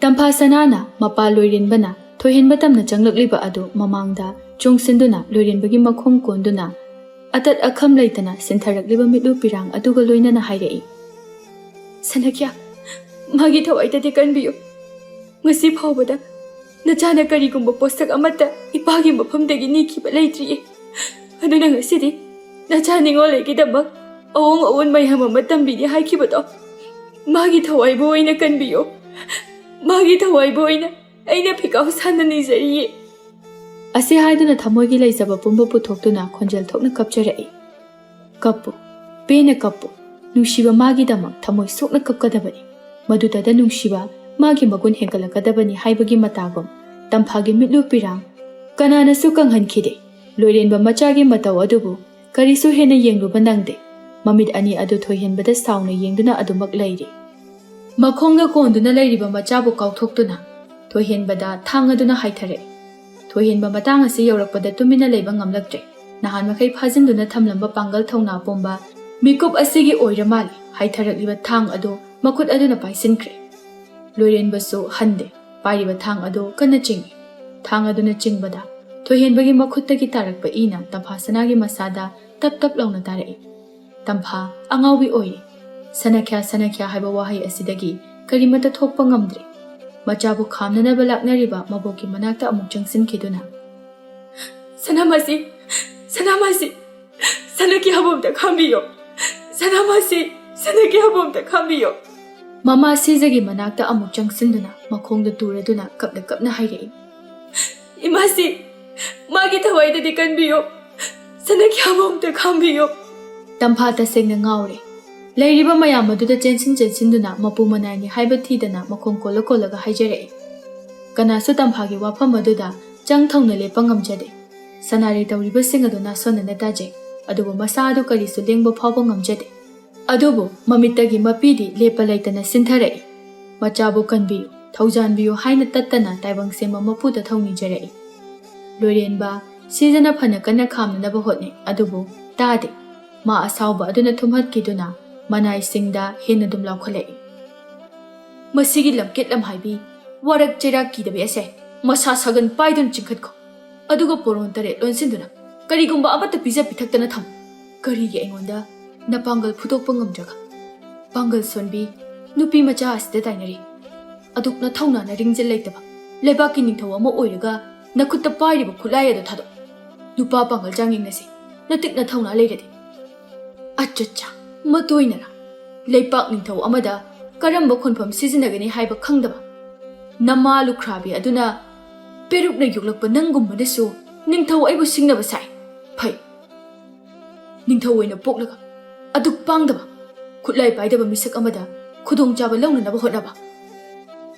ꯇꯝꯐꯥ ꯁꯅꯥꯅ ꯃꯄꯥ ꯂꯣꯏꯔꯦꯟꯕꯅ ꯊꯣꯏꯍꯦꯟꯕ ꯇꯝꯅ ꯆꯪꯂꯛꯂꯤꯕ ꯑꯗꯨ ꯃꯃꯥꯡꯗ ꯆꯣꯡꯁꯤꯟꯗꯨꯅ ꯂꯣꯏꯔꯦꯟꯕꯒꯤ ꯃꯈꯣꯡ ꯀꯣꯟꯗꯨꯅ ꯑꯇꯠ ꯑꯈꯝ ꯂꯩꯇꯅ ꯁꯤꯟꯊꯔꯛꯂꯤꯕ ꯃꯤꯠꯂꯨ ꯄꯤꯔꯥꯡ ꯑꯗꯨꯒ ꯂꯣꯏꯅꯅ ꯍꯥꯏꯔꯛꯏ, "ꯁꯅꯈ꯭ꯌꯥ, ꯃꯥꯒꯤ ꯊꯋꯥꯏꯗꯗꯤ ꯀꯟꯕꯤꯌꯨ꯫ ꯉꯁꯤ ꯐꯥꯎꯕꯗ ꯅꯆꯥꯅ ꯀꯔꯤꯒꯨꯝꯕ ꯄꯣꯠꯁꯛ ꯑꯃꯠꯇ ꯏꯄꯥꯒꯤ ꯃꯐꯝꯗꯒꯤ ꯅꯤꯈꯤꯕ ꯂꯩꯇ꯭ꯔꯤꯌꯦ꯫ ꯑꯗꯨꯅ ꯉꯁꯤꯗꯤ ꯅꯆꯥ ꯅꯤꯉꯣꯜ ꯑꯩꯒꯤꯗꯃꯛ ꯑꯑꯣꯡ ꯑꯑꯣꯟ ꯃꯌꯥꯝ ꯑꯃ ꯇꯝꯕꯤꯅꯤ ꯍꯥꯏꯈꯤꯕꯗꯣ ꯃꯥꯒꯤ ꯊꯋꯥꯏꯕꯨ ꯑꯣꯏꯅ ꯀꯟꯕꯤꯌꯨ꯫ ꯃꯥꯒꯤ ꯊꯋꯥꯏꯕꯨ ꯑꯣꯏꯅ ꯑꯩꯅ ꯐꯤꯀꯥꯎ ꯁꯥꯟꯅ ꯅꯤꯖꯔꯤꯌꯦ"꯫ ꯑꯁꯤ ꯍꯥꯏꯗꯨꯅ ꯊꯃꯣꯏꯒꯤ ꯂꯩꯖꯕ ꯄꯨꯝꯕ ꯄꯨꯊꯣꯛꯇꯨꯅ ꯈꯣꯟꯖꯦꯜ ꯊꯣꯛꯅ ꯀꯞꯆꯔꯛꯏ꯫ "ꯀꯞꯄꯨ, ꯄꯦꯟꯅ ꯀꯞꯄꯨ꯫ ꯅꯨꯡꯁꯤꯕ ꯃꯥꯒꯤꯗꯃꯛ ꯊꯃꯣꯏ ꯁꯣꯛꯅ ꯀꯞꯀꯗꯕꯅꯤ꯫ ꯃꯗꯨꯗꯗ ꯅꯨꯡꯁꯤꯕ ꯃꯥꯒꯤ ꯃꯒꯨꯟ ꯍꯦꯟꯒꯠꯂꯛꯀꯗꯕꯅꯤ" ꯍꯥꯏꯕꯒꯤ ꯃꯇꯥꯒꯨꯝ ꯇꯝꯐꯥꯒꯤ ꯃꯤꯠꯂꯨ ꯄꯤꯔꯥꯡ ꯀꯅꯥꯅꯁꯨ ꯀꯪꯍꯟꯈꯤꯗꯦ꯫ ꯂꯣꯏꯔꯦꯟꯕ ꯃꯆꯥꯒꯤ ꯃꯇꯧ ꯑꯗꯨꯕꯨ ꯀꯔꯤꯁꯨ ꯍꯦꯟꯅ ꯌꯦꯡꯂꯨꯕ ꯅꯪꯗꯦ꯫ ꯃꯃꯤꯠ ꯑꯅꯤ ꯑꯗꯨ ꯊꯣꯏꯍꯦꯟꯕꯗ ꯁꯥꯎꯅ ꯌꯦꯡꯗꯨꯅ ꯑꯗꯨꯃꯛ ꯂꯩꯔꯤ꯫ ꯃꯈꯣꯡꯗ ꯀꯣꯟꯗꯨꯅ ꯂꯩꯔꯤꯕ ꯃꯆꯥꯕꯨ ꯀꯥꯎꯊꯣꯛꯇꯨꯅ ꯊꯣꯏꯍꯦꯟꯕꯗ ꯊꯥꯡ ꯑꯗꯨꯅ ꯍꯥꯏꯊꯔꯛꯏ꯫ ꯊꯣꯏꯍꯦꯟꯕ ꯃꯇꯥꯡ ꯑꯁꯤ ꯌꯧꯔꯛꯄꯗ ꯇꯨꯃꯤꯟꯅ ꯂꯩꯕ ꯉꯝꯂꯛꯇ꯭ꯔꯦ꯫ ꯅꯍꯥꯟ ꯃꯈꯩ ꯐꯥꯖꯤꯟꯗꯨꯅ ꯊꯝꯂꯝꯕ ꯄꯥꯡꯒꯜ ꯊꯧꯅꯥ ꯄꯨꯝꯕ ꯃꯤꯀꯨꯞ ꯑꯁꯤꯒꯤ ꯑꯣꯏꯔ ꯃꯥꯜꯂꯦ꯫ ꯍꯥꯏꯊꯔꯛꯂꯤꯕ ꯊꯥꯡ ꯑꯗꯨ ꯃꯈꯨꯠ ꯑꯗꯨꯅ ꯄꯥꯏꯁꯤꯟꯈ꯭ꯔꯦ꯫ ꯂꯣꯏꯔꯦꯟꯕꯁꯨ ꯍꯟꯗꯦ꯫ ꯄꯥꯏꯔꯤꯕ ꯊꯥꯡ ꯑꯗꯨ ꯀꯟꯅ ꯆꯤꯡꯏ꯫ ꯊꯥꯡ ꯑꯗꯨꯅ ꯆꯤꯡꯕꯗ ꯊꯣꯏꯍꯦꯟꯕꯒꯤ ꯃꯈꯨꯠꯇꯒꯤ ꯇꯥꯔꯛꯄ ꯏꯅ ꯇꯝꯐꯥ ꯁꯅꯥꯒꯤ ꯃꯁꯥꯗ ꯇꯞ ꯇꯞ ꯂꯥꯎꯅ ꯇꯥꯔꯛꯏ꯫ ꯇꯝꯐꯥ ꯑꯉꯥꯎꯕꯤ ꯑꯣꯏꯔꯦ꯫ "ꯁꯅꯥꯈ꯭ꯌꯥ, ꯁꯅꯥꯈ꯭ꯌꯥ" ꯍꯥꯏꯕ ꯋꯥꯍꯩ ꯑꯁꯤꯗꯒꯤ ꯀꯔꯤꯃꯠꯇ ꯊꯣꯛꯄ ꯉꯝꯗ꯭ꯔꯦ꯫ ꯃꯆꯥꯕꯨ ꯈꯥꯝꯅꯅꯕ ꯂꯥꯛꯅꯔꯤꯕ ꯃꯕꯣꯛꯀꯤ ꯃꯅꯥꯛꯇ ꯑꯃꯨꯛ ꯆꯪꯁꯤꯟꯈꯤꯗꯨꯅ, "ꯁꯅꯥꯃꯁꯤ, ꯁꯅꯥꯃꯁꯤ, ꯁꯅꯥꯈ꯭ꯌꯥꯕꯨ ꯑꯝꯇ ꯈꯥꯝꯕꯤꯌꯣ꯫ ꯁꯅꯥꯃꯁꯤ, ꯁꯅꯥꯈ꯭ꯌꯥꯕꯨ ꯑꯝꯇ ꯈꯥꯝꯕꯤꯌꯣ"꯫ ꯃꯃꯥ ꯁꯤꯖꯒꯤ ꯃꯅꯥꯛꯇ ꯑꯃꯨꯛ ꯆꯪꯁꯤꯟꯗꯨꯅ ꯃꯈꯣꯡꯗ ꯇꯨꯔꯗꯨꯅ ꯀꯞꯅ ꯀꯞꯅ ꯍꯥꯏꯔꯛꯏ, "ꯏꯃꯥꯁꯤ, ꯃꯥꯒꯤ ꯊꯋꯥꯏꯗꯗꯤ ꯀꯟꯕꯤꯌꯨ꯫ ꯁꯅꯥꯈ꯭ꯌꯥꯕꯨ ꯑꯝꯇ ꯈꯥꯝꯕꯤꯌꯨ"꯫ ꯇꯝꯐꯥ ꯇꯁꯦꯡꯅ ꯉꯥꯎꯔꯦ꯫ ꯂꯩꯔꯤꯕ ꯃꯌꯥꯝ ꯑꯗꯨꯗ ꯆꯦꯟꯁꯤꯟ ꯆꯦꯟꯁꯤꯟꯗꯨꯅ ꯃꯄꯨ ꯃꯅꯥꯏꯅꯤ ꯍꯥꯏꯕ ꯊꯤꯗꯅ ꯃꯈꯣꯡ ꯀꯣꯜꯂ ꯀꯣꯜꯂꯒ ꯍꯥꯏꯖꯔꯛꯏ꯫ ꯀꯅꯥꯁꯨ ꯇꯝꯐꯥꯒꯤ ꯋꯥꯐꯝ ꯑꯗꯨꯗ ꯆꯪ ꯊꯧꯅ ꯂꯦꯞꯄ ꯉꯝꯖꯗꯦ꯫ ꯁꯅꯥꯔꯩ ꯇꯧꯔꯤꯕꯁꯤꯡ ꯑꯗꯨ ꯅꯥꯁꯣꯟꯅꯅ ꯇꯥꯖꯩ, ꯑꯗꯨꯕꯨ ꯃꯁꯥ ꯑꯗꯨ ꯀꯔꯤꯁꯨ ꯂꯦꯡꯕ ꯐꯥꯎꯕ ꯉꯝꯖꯗꯦ꯫ ꯑꯗꯨꯕꯨ ꯃꯃꯤꯠꯇꯒꯤ ꯃꯄꯤꯗꯤ ꯂꯦꯞꯄ ꯂꯩꯇꯅ ꯁꯤꯟꯊꯔꯛꯏ꯫ "ꯃꯆꯥꯕꯨ ꯀꯟꯕꯤꯌꯨ, ꯊꯧꯖꯥꯟꯕꯤꯌꯨ" ꯍꯥꯏꯅ ꯇꯠꯇꯅ ꯇꯥꯏꯕꯪ ꯁꯦꯝꯕ ꯃꯄꯨꯗ ꯊꯧꯅꯤꯖꯔꯛꯏ꯫ ꯂꯣꯏꯔꯦꯟꯕ ꯁꯤꯖꯅ ꯐꯅ ꯀꯟꯅ ꯈꯥꯝꯅꯅꯕ ꯍꯣꯠꯅꯩ, ꯑꯗꯨꯕꯨ ꯇꯥꯗꯦ꯫ ꯃꯥ ꯑꯁꯥꯎꯕ ꯑꯗꯨꯅ ꯊꯨꯝꯍꯠꯈꯤꯗꯨꯅ ꯃꯅꯥꯏꯁꯤꯡꯗ ꯍꯦꯟꯅ ꯑꯗꯨꯝ ꯂꯥꯎꯈꯠꯂꯛꯏ꯫ "ꯃꯁꯤꯒꯤ ꯂꯝꯀꯦꯠ ꯂꯝꯍꯥꯏꯕꯤ, ꯋꯥꯔꯛ ꯆꯩꯔꯥꯛ ꯀꯤꯗꯕꯤ ꯑꯁꯦ ꯃꯁꯥ ꯁꯥꯒꯟ ꯄꯥꯏꯗꯨꯅ ꯆꯤꯡꯈꯠꯈꯣ, ꯑꯗꯨꯒ ꯄꯣꯔꯣꯟ ꯇꯔꯦꯠ ꯂꯣꯟꯁꯤꯟꯗꯨꯅ ꯀꯔꯤꯒꯨꯝꯕ ꯑꯃꯠꯇ ꯄꯤꯖ ꯄꯤꯊꯛꯇꯅ ꯊꯝꯃꯨ꯫ ꯀꯔꯤꯒꯤ ꯑꯩꯉꯣꯟꯗ ꯅꯄꯥꯡꯒꯜ ꯐꯨꯗꯣꯛꯄ ꯉꯝꯗ꯭ꯔꯒ? ꯄꯥꯡꯒꯜ ꯁꯣꯟꯕꯤ, ꯅꯨꯄꯤ ꯃꯆꯥ ꯑꯁꯤꯗ ꯇꯥꯏꯅꯔꯤ꯫ ꯑꯗꯨꯛ ꯅꯊꯧꯅꯥ ꯅꯔꯤꯡꯖꯦꯜ ꯂꯩꯇꯕ ꯂꯩꯕꯥꯛꯀꯤ ꯅꯤꯡꯊꯧ ꯑꯃ ꯑꯣꯏꯔꯒ ꯅꯈꯨꯠꯇ ꯄꯥꯏꯔꯤꯕ ꯈꯨꯠꯂꯥꯏ ꯑꯗꯨ ꯊꯥꯗꯣꯛ꯫ ꯅꯨꯄꯥ ꯄꯥꯡꯒꯜ ꯆꯥꯡꯌꯦꯡꯅꯁꯤ, ꯅꯇꯤꯛ ꯅꯊꯧꯅꯥ ꯂꯩꯔꯗꯤ꯫ ꯑꯆꯠꯆꯥ, ꯃꯇꯣꯏꯅꯔ? ꯂꯩꯄꯥꯛ ꯅꯤꯡꯊꯧ ꯑꯃꯗ ꯀꯔꯝꯕ ꯈꯣꯟꯐꯝ ꯁꯤꯖꯤꯟꯅꯒꯅꯤ ꯍꯥꯏꯕ ꯈꯪꯗꯕ ꯅꯃꯥ ꯂꯨꯈ꯭ꯔꯥꯕꯤ ꯑꯗꯨꯅ ꯄꯦꯔꯨꯛꯅ ꯌꯣꯛꯂꯛꯄ ꯅꯪꯒꯨꯝꯕꯅꯁꯨ ꯅꯤꯡꯊꯧ ꯑꯩꯕꯨ ꯁꯤꯡꯅꯕ ꯁꯥꯏ꯫ ꯐꯩ, ꯅꯤꯡꯊꯧ ꯑꯣꯏꯅ ꯄꯣꯛꯂꯒ ꯑꯗꯨꯛ ꯄꯥꯡꯗꯕ, ꯈꯨꯠꯂꯥꯏ ꯄꯥꯏꯗꯕ ꯃꯤꯁꯛ ꯑꯃꯗ ꯈꯨꯗꯣꯡꯆꯥꯕ ꯂꯧꯅꯅꯕ ꯍꯣꯠꯅꯕ꯫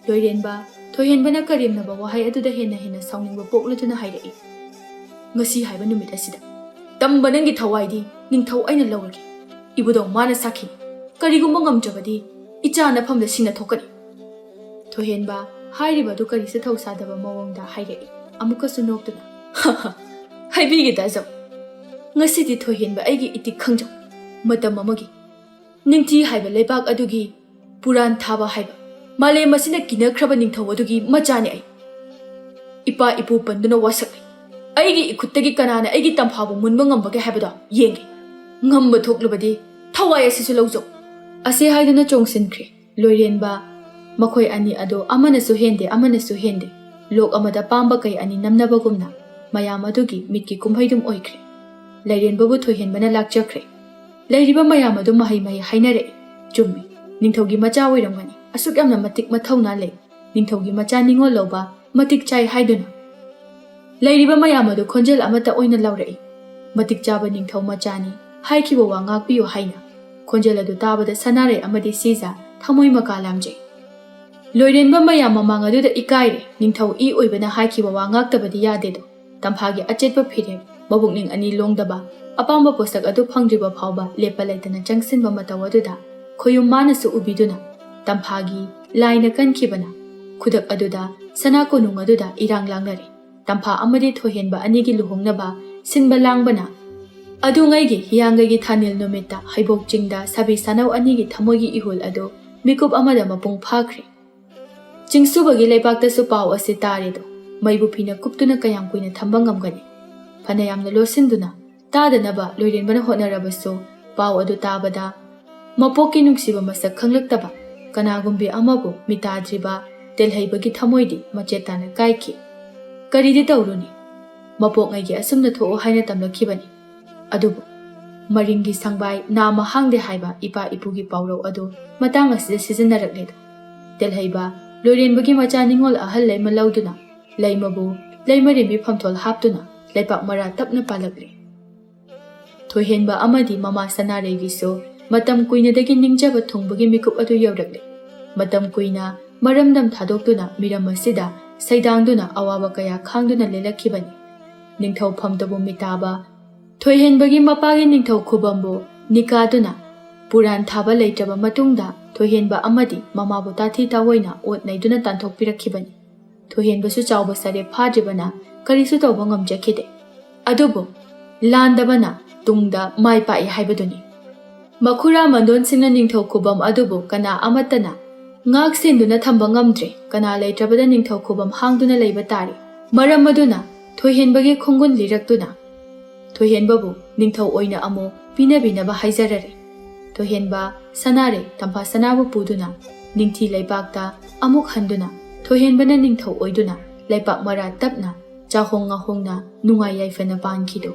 ꯂꯣꯏꯔꯦꯟꯕ ꯊꯣꯏꯍꯦꯟꯕꯅ ꯀꯔꯦꯝꯅꯕ ꯋꯥꯍꯩ ꯑꯗꯨꯗ ꯍꯦꯟꯅ ꯍꯦꯟꯅ ꯁꯥꯎꯅꯤꯡꯕ ꯄꯣꯛꯂꯗꯨꯅ ꯍꯥꯏꯔꯛꯏ, "ꯉꯁꯤ ꯍꯥꯏꯕ ꯅꯨꯃꯤꯠ ꯑꯁꯤꯗ ꯇꯝꯕ ꯅꯪꯒꯤ ꯊꯋꯥꯏꯗꯤ ꯅꯤꯡꯊꯧ ꯑꯩꯅ ꯂꯧꯔꯒꯦ꯫ ꯏꯕꯨꯙꯧ ꯃꯥꯅ ꯁꯥꯈꯤꯅꯤ꯫ ꯀꯔꯤꯒꯨꯝꯕ ꯉꯝꯗ꯭ꯔꯕꯗꯤ ꯏꯆꯥ ꯅꯐꯝꯗ ꯁꯤꯅ ꯊꯣꯛꯀꯅꯤ꯫" ꯊꯣꯏꯍꯦꯟꯕ ꯍꯥꯏꯔꯤꯕ ꯑꯗꯨ ꯀꯔꯤꯁꯨ ꯊꯧꯁꯥꯗꯕ ꯃꯑꯣꯡꯗ ꯍꯥꯏꯔꯛꯏ, ꯑꯃꯨꯛꯀꯁꯨ ꯅꯣꯛꯇꯨꯅ, "ꯍꯥ ꯍꯥ, ꯍꯥꯏꯕꯤꯒꯦ ꯇꯥꯖꯧ꯫ ꯉꯁꯤꯗꯤ ꯊꯣꯏꯍꯦꯟꯕ ꯑꯩꯒꯤ ꯏꯇꯤꯛ ꯈꯪꯖꯧ꯫ ꯃꯇꯝ ꯑꯃꯒꯤ ꯅꯤꯡꯊꯤ ꯍꯥꯏꯕ ꯂꯩꯕꯥꯛ ꯑꯗꯨꯒꯤ ꯄꯨꯔꯥꯟ ꯊꯥꯕ ꯍꯥꯏꯕ ꯃꯥꯂꯦꯝ ꯑꯁꯤꯅ ꯀꯤꯅꯈ꯭ꯔꯕ ꯅꯤꯡꯊꯧ ꯑꯗꯨꯒꯤ ꯃꯆꯥꯅꯤ ꯑꯩ꯫ ꯏꯄꯥ ꯏꯄꯨ ꯄꯟꯗꯨꯅ ꯋꯥꯁꯛꯂꯤ꯫ ꯑꯩꯒꯤ ꯏꯈꯨꯠꯇꯒꯤ ꯀꯅꯥꯅ ꯑꯩꯒꯤ ꯇꯝꯐꯥꯕꯨ ꯃꯨꯟꯕ ꯉꯝꯕꯒꯦ ꯍꯥꯏꯕꯗꯣ ꯌꯦꯡꯒꯦ꯫ ꯉꯝꯕ ꯊꯣꯛꯂꯕꯗꯤ ꯊꯋꯥꯏ ꯑꯁꯤꯁꯨ ꯂꯧꯖꯧ꯫" ꯑꯁꯤ ꯍꯥꯏꯗꯨꯅ ꯆꯣꯡꯁꯤꯟꯈ꯭ꯔꯦ꯫ ꯂꯣꯏꯔꯦꯟꯕ ꯃꯈꯣꯏ ꯑꯅꯤ ꯑꯗꯨ ꯑꯃꯅꯁꯨ ꯍꯦꯟꯗꯦ, ꯑꯃꯅꯁꯨ ꯍꯦꯟꯗꯦ꯫ ꯂꯣꯛ ꯑꯃꯗ ꯄꯥꯝꯕ ꯀꯩ ꯑꯅꯤ ꯅꯝꯅꯕꯒꯨꯝꯅ ꯃꯌꯥꯝ ꯑꯗꯨꯒꯤ ꯃꯤꯠꯀꯤ ꯀꯨꯝꯍꯩꯗꯨꯝ ꯑꯣꯏꯈ꯭ꯔꯦ꯫ ꯂꯩꯔꯦꯟꯕꯕꯨ ꯊꯣꯏꯍꯦꯟꯕꯅ ꯂꯥꯛꯆꯈ꯭ꯔꯦ꯫ ꯂꯩꯔꯤꯕ ꯃꯌꯥꯝ ꯑꯗꯨ ꯃꯍꯩ ꯃꯍꯩ ꯍꯥꯏꯅꯔꯛꯏ꯫ ꯆꯨꯝꯃꯤ, ꯅꯤꯡꯊꯧꯒꯤ ꯃꯆꯥ ꯑꯣꯏꯔꯝꯒꯅꯤ, ꯑꯁꯨꯛ ꯌꯥꯝꯅ ꯃꯇꯤꯛ ꯃꯊꯧꯅꯥ ꯂꯩ꯫ ꯅꯤꯡꯊꯧꯒꯤ ꯃꯆꯥ ꯅꯤꯡꯉꯣꯜ ꯂꯧꯕ ꯃꯇꯤꯛ ꯆꯥꯏ ꯍꯥꯏꯗꯨꯅ꯫ ꯂꯩꯔꯤꯕ ꯃꯌꯥꯝ ꯑꯗꯨ ꯈꯣꯟꯖꯦꯜ ꯑꯃꯠꯇ ꯑꯣꯏꯅ ꯂꯥꯎꯔꯛꯏ, "ꯃꯇꯤꯛ ꯆꯥꯕ ꯅꯤꯡꯊꯧ ꯃꯆꯥꯅꯤ, ꯍꯥꯏꯈꯤꯕ ꯋꯥ ꯉꯥꯛꯄꯤꯌꯨ" ꯍꯥꯏꯅ꯫ ꯈꯣꯟꯖꯦꯜ ꯑꯗꯨ ꯇꯥꯕꯗ ꯁꯅꯥꯔꯩ ꯑꯃꯗꯤ ꯁꯤꯖ ꯊꯃꯣꯏ ꯃꯀꯥ ꯂꯥꯝꯖꯩ꯫ ꯂꯣꯏꯔꯦꯟꯕ ꯃꯌꯥꯝ ꯃꯃꯥꯡ ꯑꯗꯨꯗ ꯏꯀꯥꯏꯔꯦ, ꯅꯤꯡꯊꯧ ꯏ ꯑꯣꯏꯕꯅ ꯍꯥꯏꯈꯤꯕ ꯋꯥ ꯉꯥꯛꯇꯕꯗꯤ ꯌꯥꯗꯦꯗꯣ꯫ ꯇꯝꯐꯥꯒꯤ ꯑꯆꯦꯠꯄ ꯐꯤꯔꯦꯞ, ꯃꯕꯨꯛꯅꯤꯡ ꯑꯅꯤ ꯂꯣꯡꯗꯕ, ꯑꯄꯥꯝꯕ ꯄꯣꯠꯁꯛ ꯑꯗꯨ ꯐꯪꯗ꯭ꯔꯤꯕ ꯐꯥꯎꯕ ꯂꯦꯞꯄ ꯂꯩꯇꯅ ꯆꯪꯁꯤꯟꯕ ꯃꯇꯧ ꯑꯗꯨꯗ ꯈꯣꯌꯨꯝ ꯃꯥꯅꯁꯨ ꯎꯕꯤꯗꯨꯅ, ꯇꯝꯐꯥꯒꯤ ꯂꯥꯏꯅ ꯀꯟꯈꯤꯕꯅ, ꯈꯨꯗꯛ ꯑꯗꯨꯗ ꯁꯅꯥ ꯀꯣꯅꯨꯡ ꯑꯗꯨꯗ ꯏꯔꯥꯡ ꯂꯥꯡꯅꯔꯦ꯫ ꯇꯝꯐꯥ ꯑꯃꯗꯤ ꯊꯣꯏꯍꯦꯟꯕ ꯑꯅꯤꯒꯤ ꯂꯨꯍꯣꯡꯅꯕ ꯁꯤꯟꯕ ꯂꯥꯡꯕꯅ ꯑꯗꯨꯉꯩꯒꯤ ꯍꯤꯌꯥꯡꯒꯩꯒꯤ ꯊꯥꯅꯤꯜ ꯅꯨꯃꯤꯠꯇ ꯍꯩꯕꯣꯛ ꯆꯤꯡꯗ ꯁꯥꯕꯤ ꯁꯥꯅꯧ ꯑꯅꯤꯒꯤ ꯊꯃꯣꯏꯒꯤ ꯏꯍꯨꯜ ꯑꯗꯨ ꯃꯤꯀꯨꯞ ꯑꯃꯗ ꯃꯄꯨꯡ ꯐꯥꯈ꯭ꯔꯦ꯫ ꯆꯤꯡꯁꯨꯕꯒꯤ ꯂꯩꯕꯥꯛꯇꯁꯨ ꯄꯥꯎ ꯑꯁꯤ ꯇꯥꯔꯦꯗꯣ꯫ ꯃꯩꯕꯨ ꯐꯤꯅ ꯀꯨꯞꯇꯨꯅ ꯀꯌꯥꯝ ꯀꯨꯏꯅ ꯊꯝꯕ ꯉꯝꯒꯅꯤ? ꯐꯅꯌꯥꯝꯅ ꯂꯣꯠꯁꯤꯟꯗꯨꯅ ꯇꯥꯗꯅꯕ ꯂꯣꯏꯔꯦꯟꯕꯅ ꯍꯣꯠꯅꯔꯕꯁꯨ, ꯄꯥꯎ ꯑꯗꯨ ꯇꯥꯕꯗ ꯃꯄꯣꯛꯀꯤ ꯅꯨꯡꯁꯤꯕ ꯃꯁꯛ ꯈꯪꯂꯛꯇꯕ ꯀꯅꯥꯒꯨꯝꯕꯤ ꯑꯃꯕꯨ ꯃꯤꯇꯥꯗ꯭ꯔꯤꯕ ꯇꯦꯜꯍꯩꯕꯒꯤ ꯊꯃꯣꯏꯗꯤ ꯃꯆꯦꯠ ꯇꯥꯅ ꯀꯥꯏꯈꯤ꯫ ꯀꯔꯤꯗꯤ ꯇꯧꯔꯨꯅꯤ? ꯃꯄꯣꯛꯉꯩꯒꯤ ꯑꯁꯨꯝꯅ ꯊꯣꯛꯎ ꯍꯥꯏꯅ ꯇꯝꯂꯛꯈꯤꯕꯅꯤ꯫ ꯑꯗꯨꯕꯨ ꯃꯔꯤꯡꯒꯤ ꯁꯪꯕꯥꯏ ꯅꯥꯝꯃ ꯍꯥꯡꯗꯦ ꯍꯥꯏꯕ ꯏꯄꯥ ꯏꯄꯨꯒꯤ ꯄꯥꯎꯔꯧ ꯑꯗꯨ ꯃꯇꯥꯡ ꯑꯁꯤꯗ ꯁꯤꯖꯤꯟꯅꯔꯛꯂꯦꯗꯣ꯫ ꯇꯦꯜꯍꯩꯕ ꯂꯣꯏꯔꯦꯟꯕꯒꯤ ꯃꯆꯥ ꯅꯤꯉꯣꯜ ꯑꯍꯜ ꯂꯩꯃ ꯂꯧꯗꯨꯅ ꯂꯩꯃꯕꯨ ꯂꯩꯃꯔꯦꯝꯕꯤ ꯐꯝꯊꯣꯜ ꯍꯥꯞꯇꯨꯅ ꯂꯩꯄꯥꯛ ꯃꯔꯥ ꯇꯞꯅ ꯄꯥꯜꯂꯛꯂꯦ꯫ ꯊꯣꯏꯍꯦꯟꯕ ꯑꯃꯗꯤ ꯃꯃꯥ ꯁꯅꯥꯔꯩꯒꯤꯁꯨ ꯃꯇꯝ ꯀꯨꯏꯅꯗꯒꯤ ꯅꯤꯡꯖꯕ ꯊꯨꯡꯕꯒꯤ ꯃꯤꯀꯨꯞ ꯑꯗꯨ ꯌꯧꯔꯛꯂꯦ꯫ ꯃꯇꯝ ꯀꯨꯏꯅ ꯃꯔꯝꯗꯝ ꯊꯥꯗꯣꯛꯇꯨꯅ ꯃꯤꯔꯝ ꯑꯁꯤꯗ ꯁꯩꯗꯥꯡꯗꯨꯅ ꯑꯋꯥꯕ ꯀꯌꯥ ꯈꯥꯡꯗꯨꯅ ꯂꯦꯜꯂꯛꯈꯤꯕꯅꯤ꯫ ꯅꯤꯡꯊꯧ ꯐꯝꯗꯕꯨ ꯃꯤꯇꯥꯕ, ꯊꯣꯏꯍꯦꯟꯕꯒꯤ ꯃꯄꯥꯒꯤ ꯅꯤꯡꯊꯧ ꯈꯨꯕꯝꯕꯨ ꯅꯤꯀꯥꯗꯨꯅ ꯄꯨꯔꯥꯟ ꯊꯥꯕ ꯂꯩꯇ꯭ꯔꯕ ꯃꯇꯨꯡꯗ ꯊꯣꯏꯍꯦꯟꯕ ꯑꯃꯗꯤ ꯃꯃꯥꯕꯨ ꯇꯥꯊꯤ ꯇꯥꯑꯣꯏꯅ ꯑꯣꯠ ꯅꯩꯗꯨꯅ ꯇꯥꯟꯊꯣꯛꯄꯤꯔꯛꯈꯤꯕꯅꯤ꯫ ꯊꯣꯏꯍꯦꯟꯕꯁꯨ ꯆꯥꯎꯕ ꯁꯔꯦꯞ ꯐꯥꯗ꯭ꯔꯤꯕꯅ ꯀꯔꯤꯁꯨ ꯇꯧꯕ ꯉꯝꯖꯈꯤꯗꯦ꯫ ꯑꯗꯨꯕꯨ ꯂꯥꯟꯗꯕꯅ ꯇꯨꯡꯗ ꯃꯥꯏ ꯄꯥꯛꯏ ꯍꯥꯏꯕꯗꯨꯅꯤ꯫ ꯃꯈꯨꯔꯥ ꯃꯟꯗꯣꯟꯁꯤꯡꯅ ꯅꯤꯡꯊꯧ ꯈꯨꯕꯝ ꯑꯗꯨꯕꯨ ꯀꯅꯥ ꯑꯃꯠꯇꯅ ꯉꯥꯛ ꯁꯦꯟꯗꯨꯅ ꯊꯝꯕ ꯉꯝꯗ꯭ꯔꯦ꯫ ꯀꯅꯥ ꯂꯩꯇ꯭ꯔꯕꯗ ꯅꯤꯡꯊꯧ ꯈꯨꯕꯝ ꯍꯥꯡꯗꯨꯅ ꯂꯩꯕ ꯇꯥꯔꯦ꯫ ꯃꯔꯝ ꯑꯗꯨꯅ ꯊꯣꯏꯍꯦꯟꯕꯒꯤ ꯈꯣꯡꯒꯨꯟ ꯂꯤꯔꯛꯇꯨꯅ ꯊꯣꯏꯍꯦꯟꯕꯕꯨ ꯅꯤꯡꯊꯧ ꯑꯣꯏꯅ ꯑꯃꯨꯛ ꯄꯤꯅꯕꯤꯅꯕ ꯍꯥꯏꯖꯔꯔꯦ꯫ ꯊꯣꯏꯍꯦꯟꯕ ꯁꯅꯥꯔꯩ ꯇꯝꯐꯥ ꯁꯅꯥꯕꯨ ꯄꯨꯗꯨꯅ ꯅꯤꯡꯊꯤ ꯂꯩꯕꯥꯛꯇ ꯑꯃꯨꯛ ꯍꯟꯗꯨꯅ ꯊꯣꯏꯍꯦꯟꯕꯅ ꯅꯤꯡꯊꯧ ꯑꯣꯏꯗꯨꯅ ꯂꯩꯄꯥꯛ ꯃꯔꯥ ꯇꯞꯅ ꯆꯥꯍꯣꯡ ꯉꯥꯍꯣꯡꯅ ꯅꯨꯡꯉꯥꯏ ꯌꯥꯏꯐꯅ ꯄꯥꯟꯈꯤꯗꯣ꯫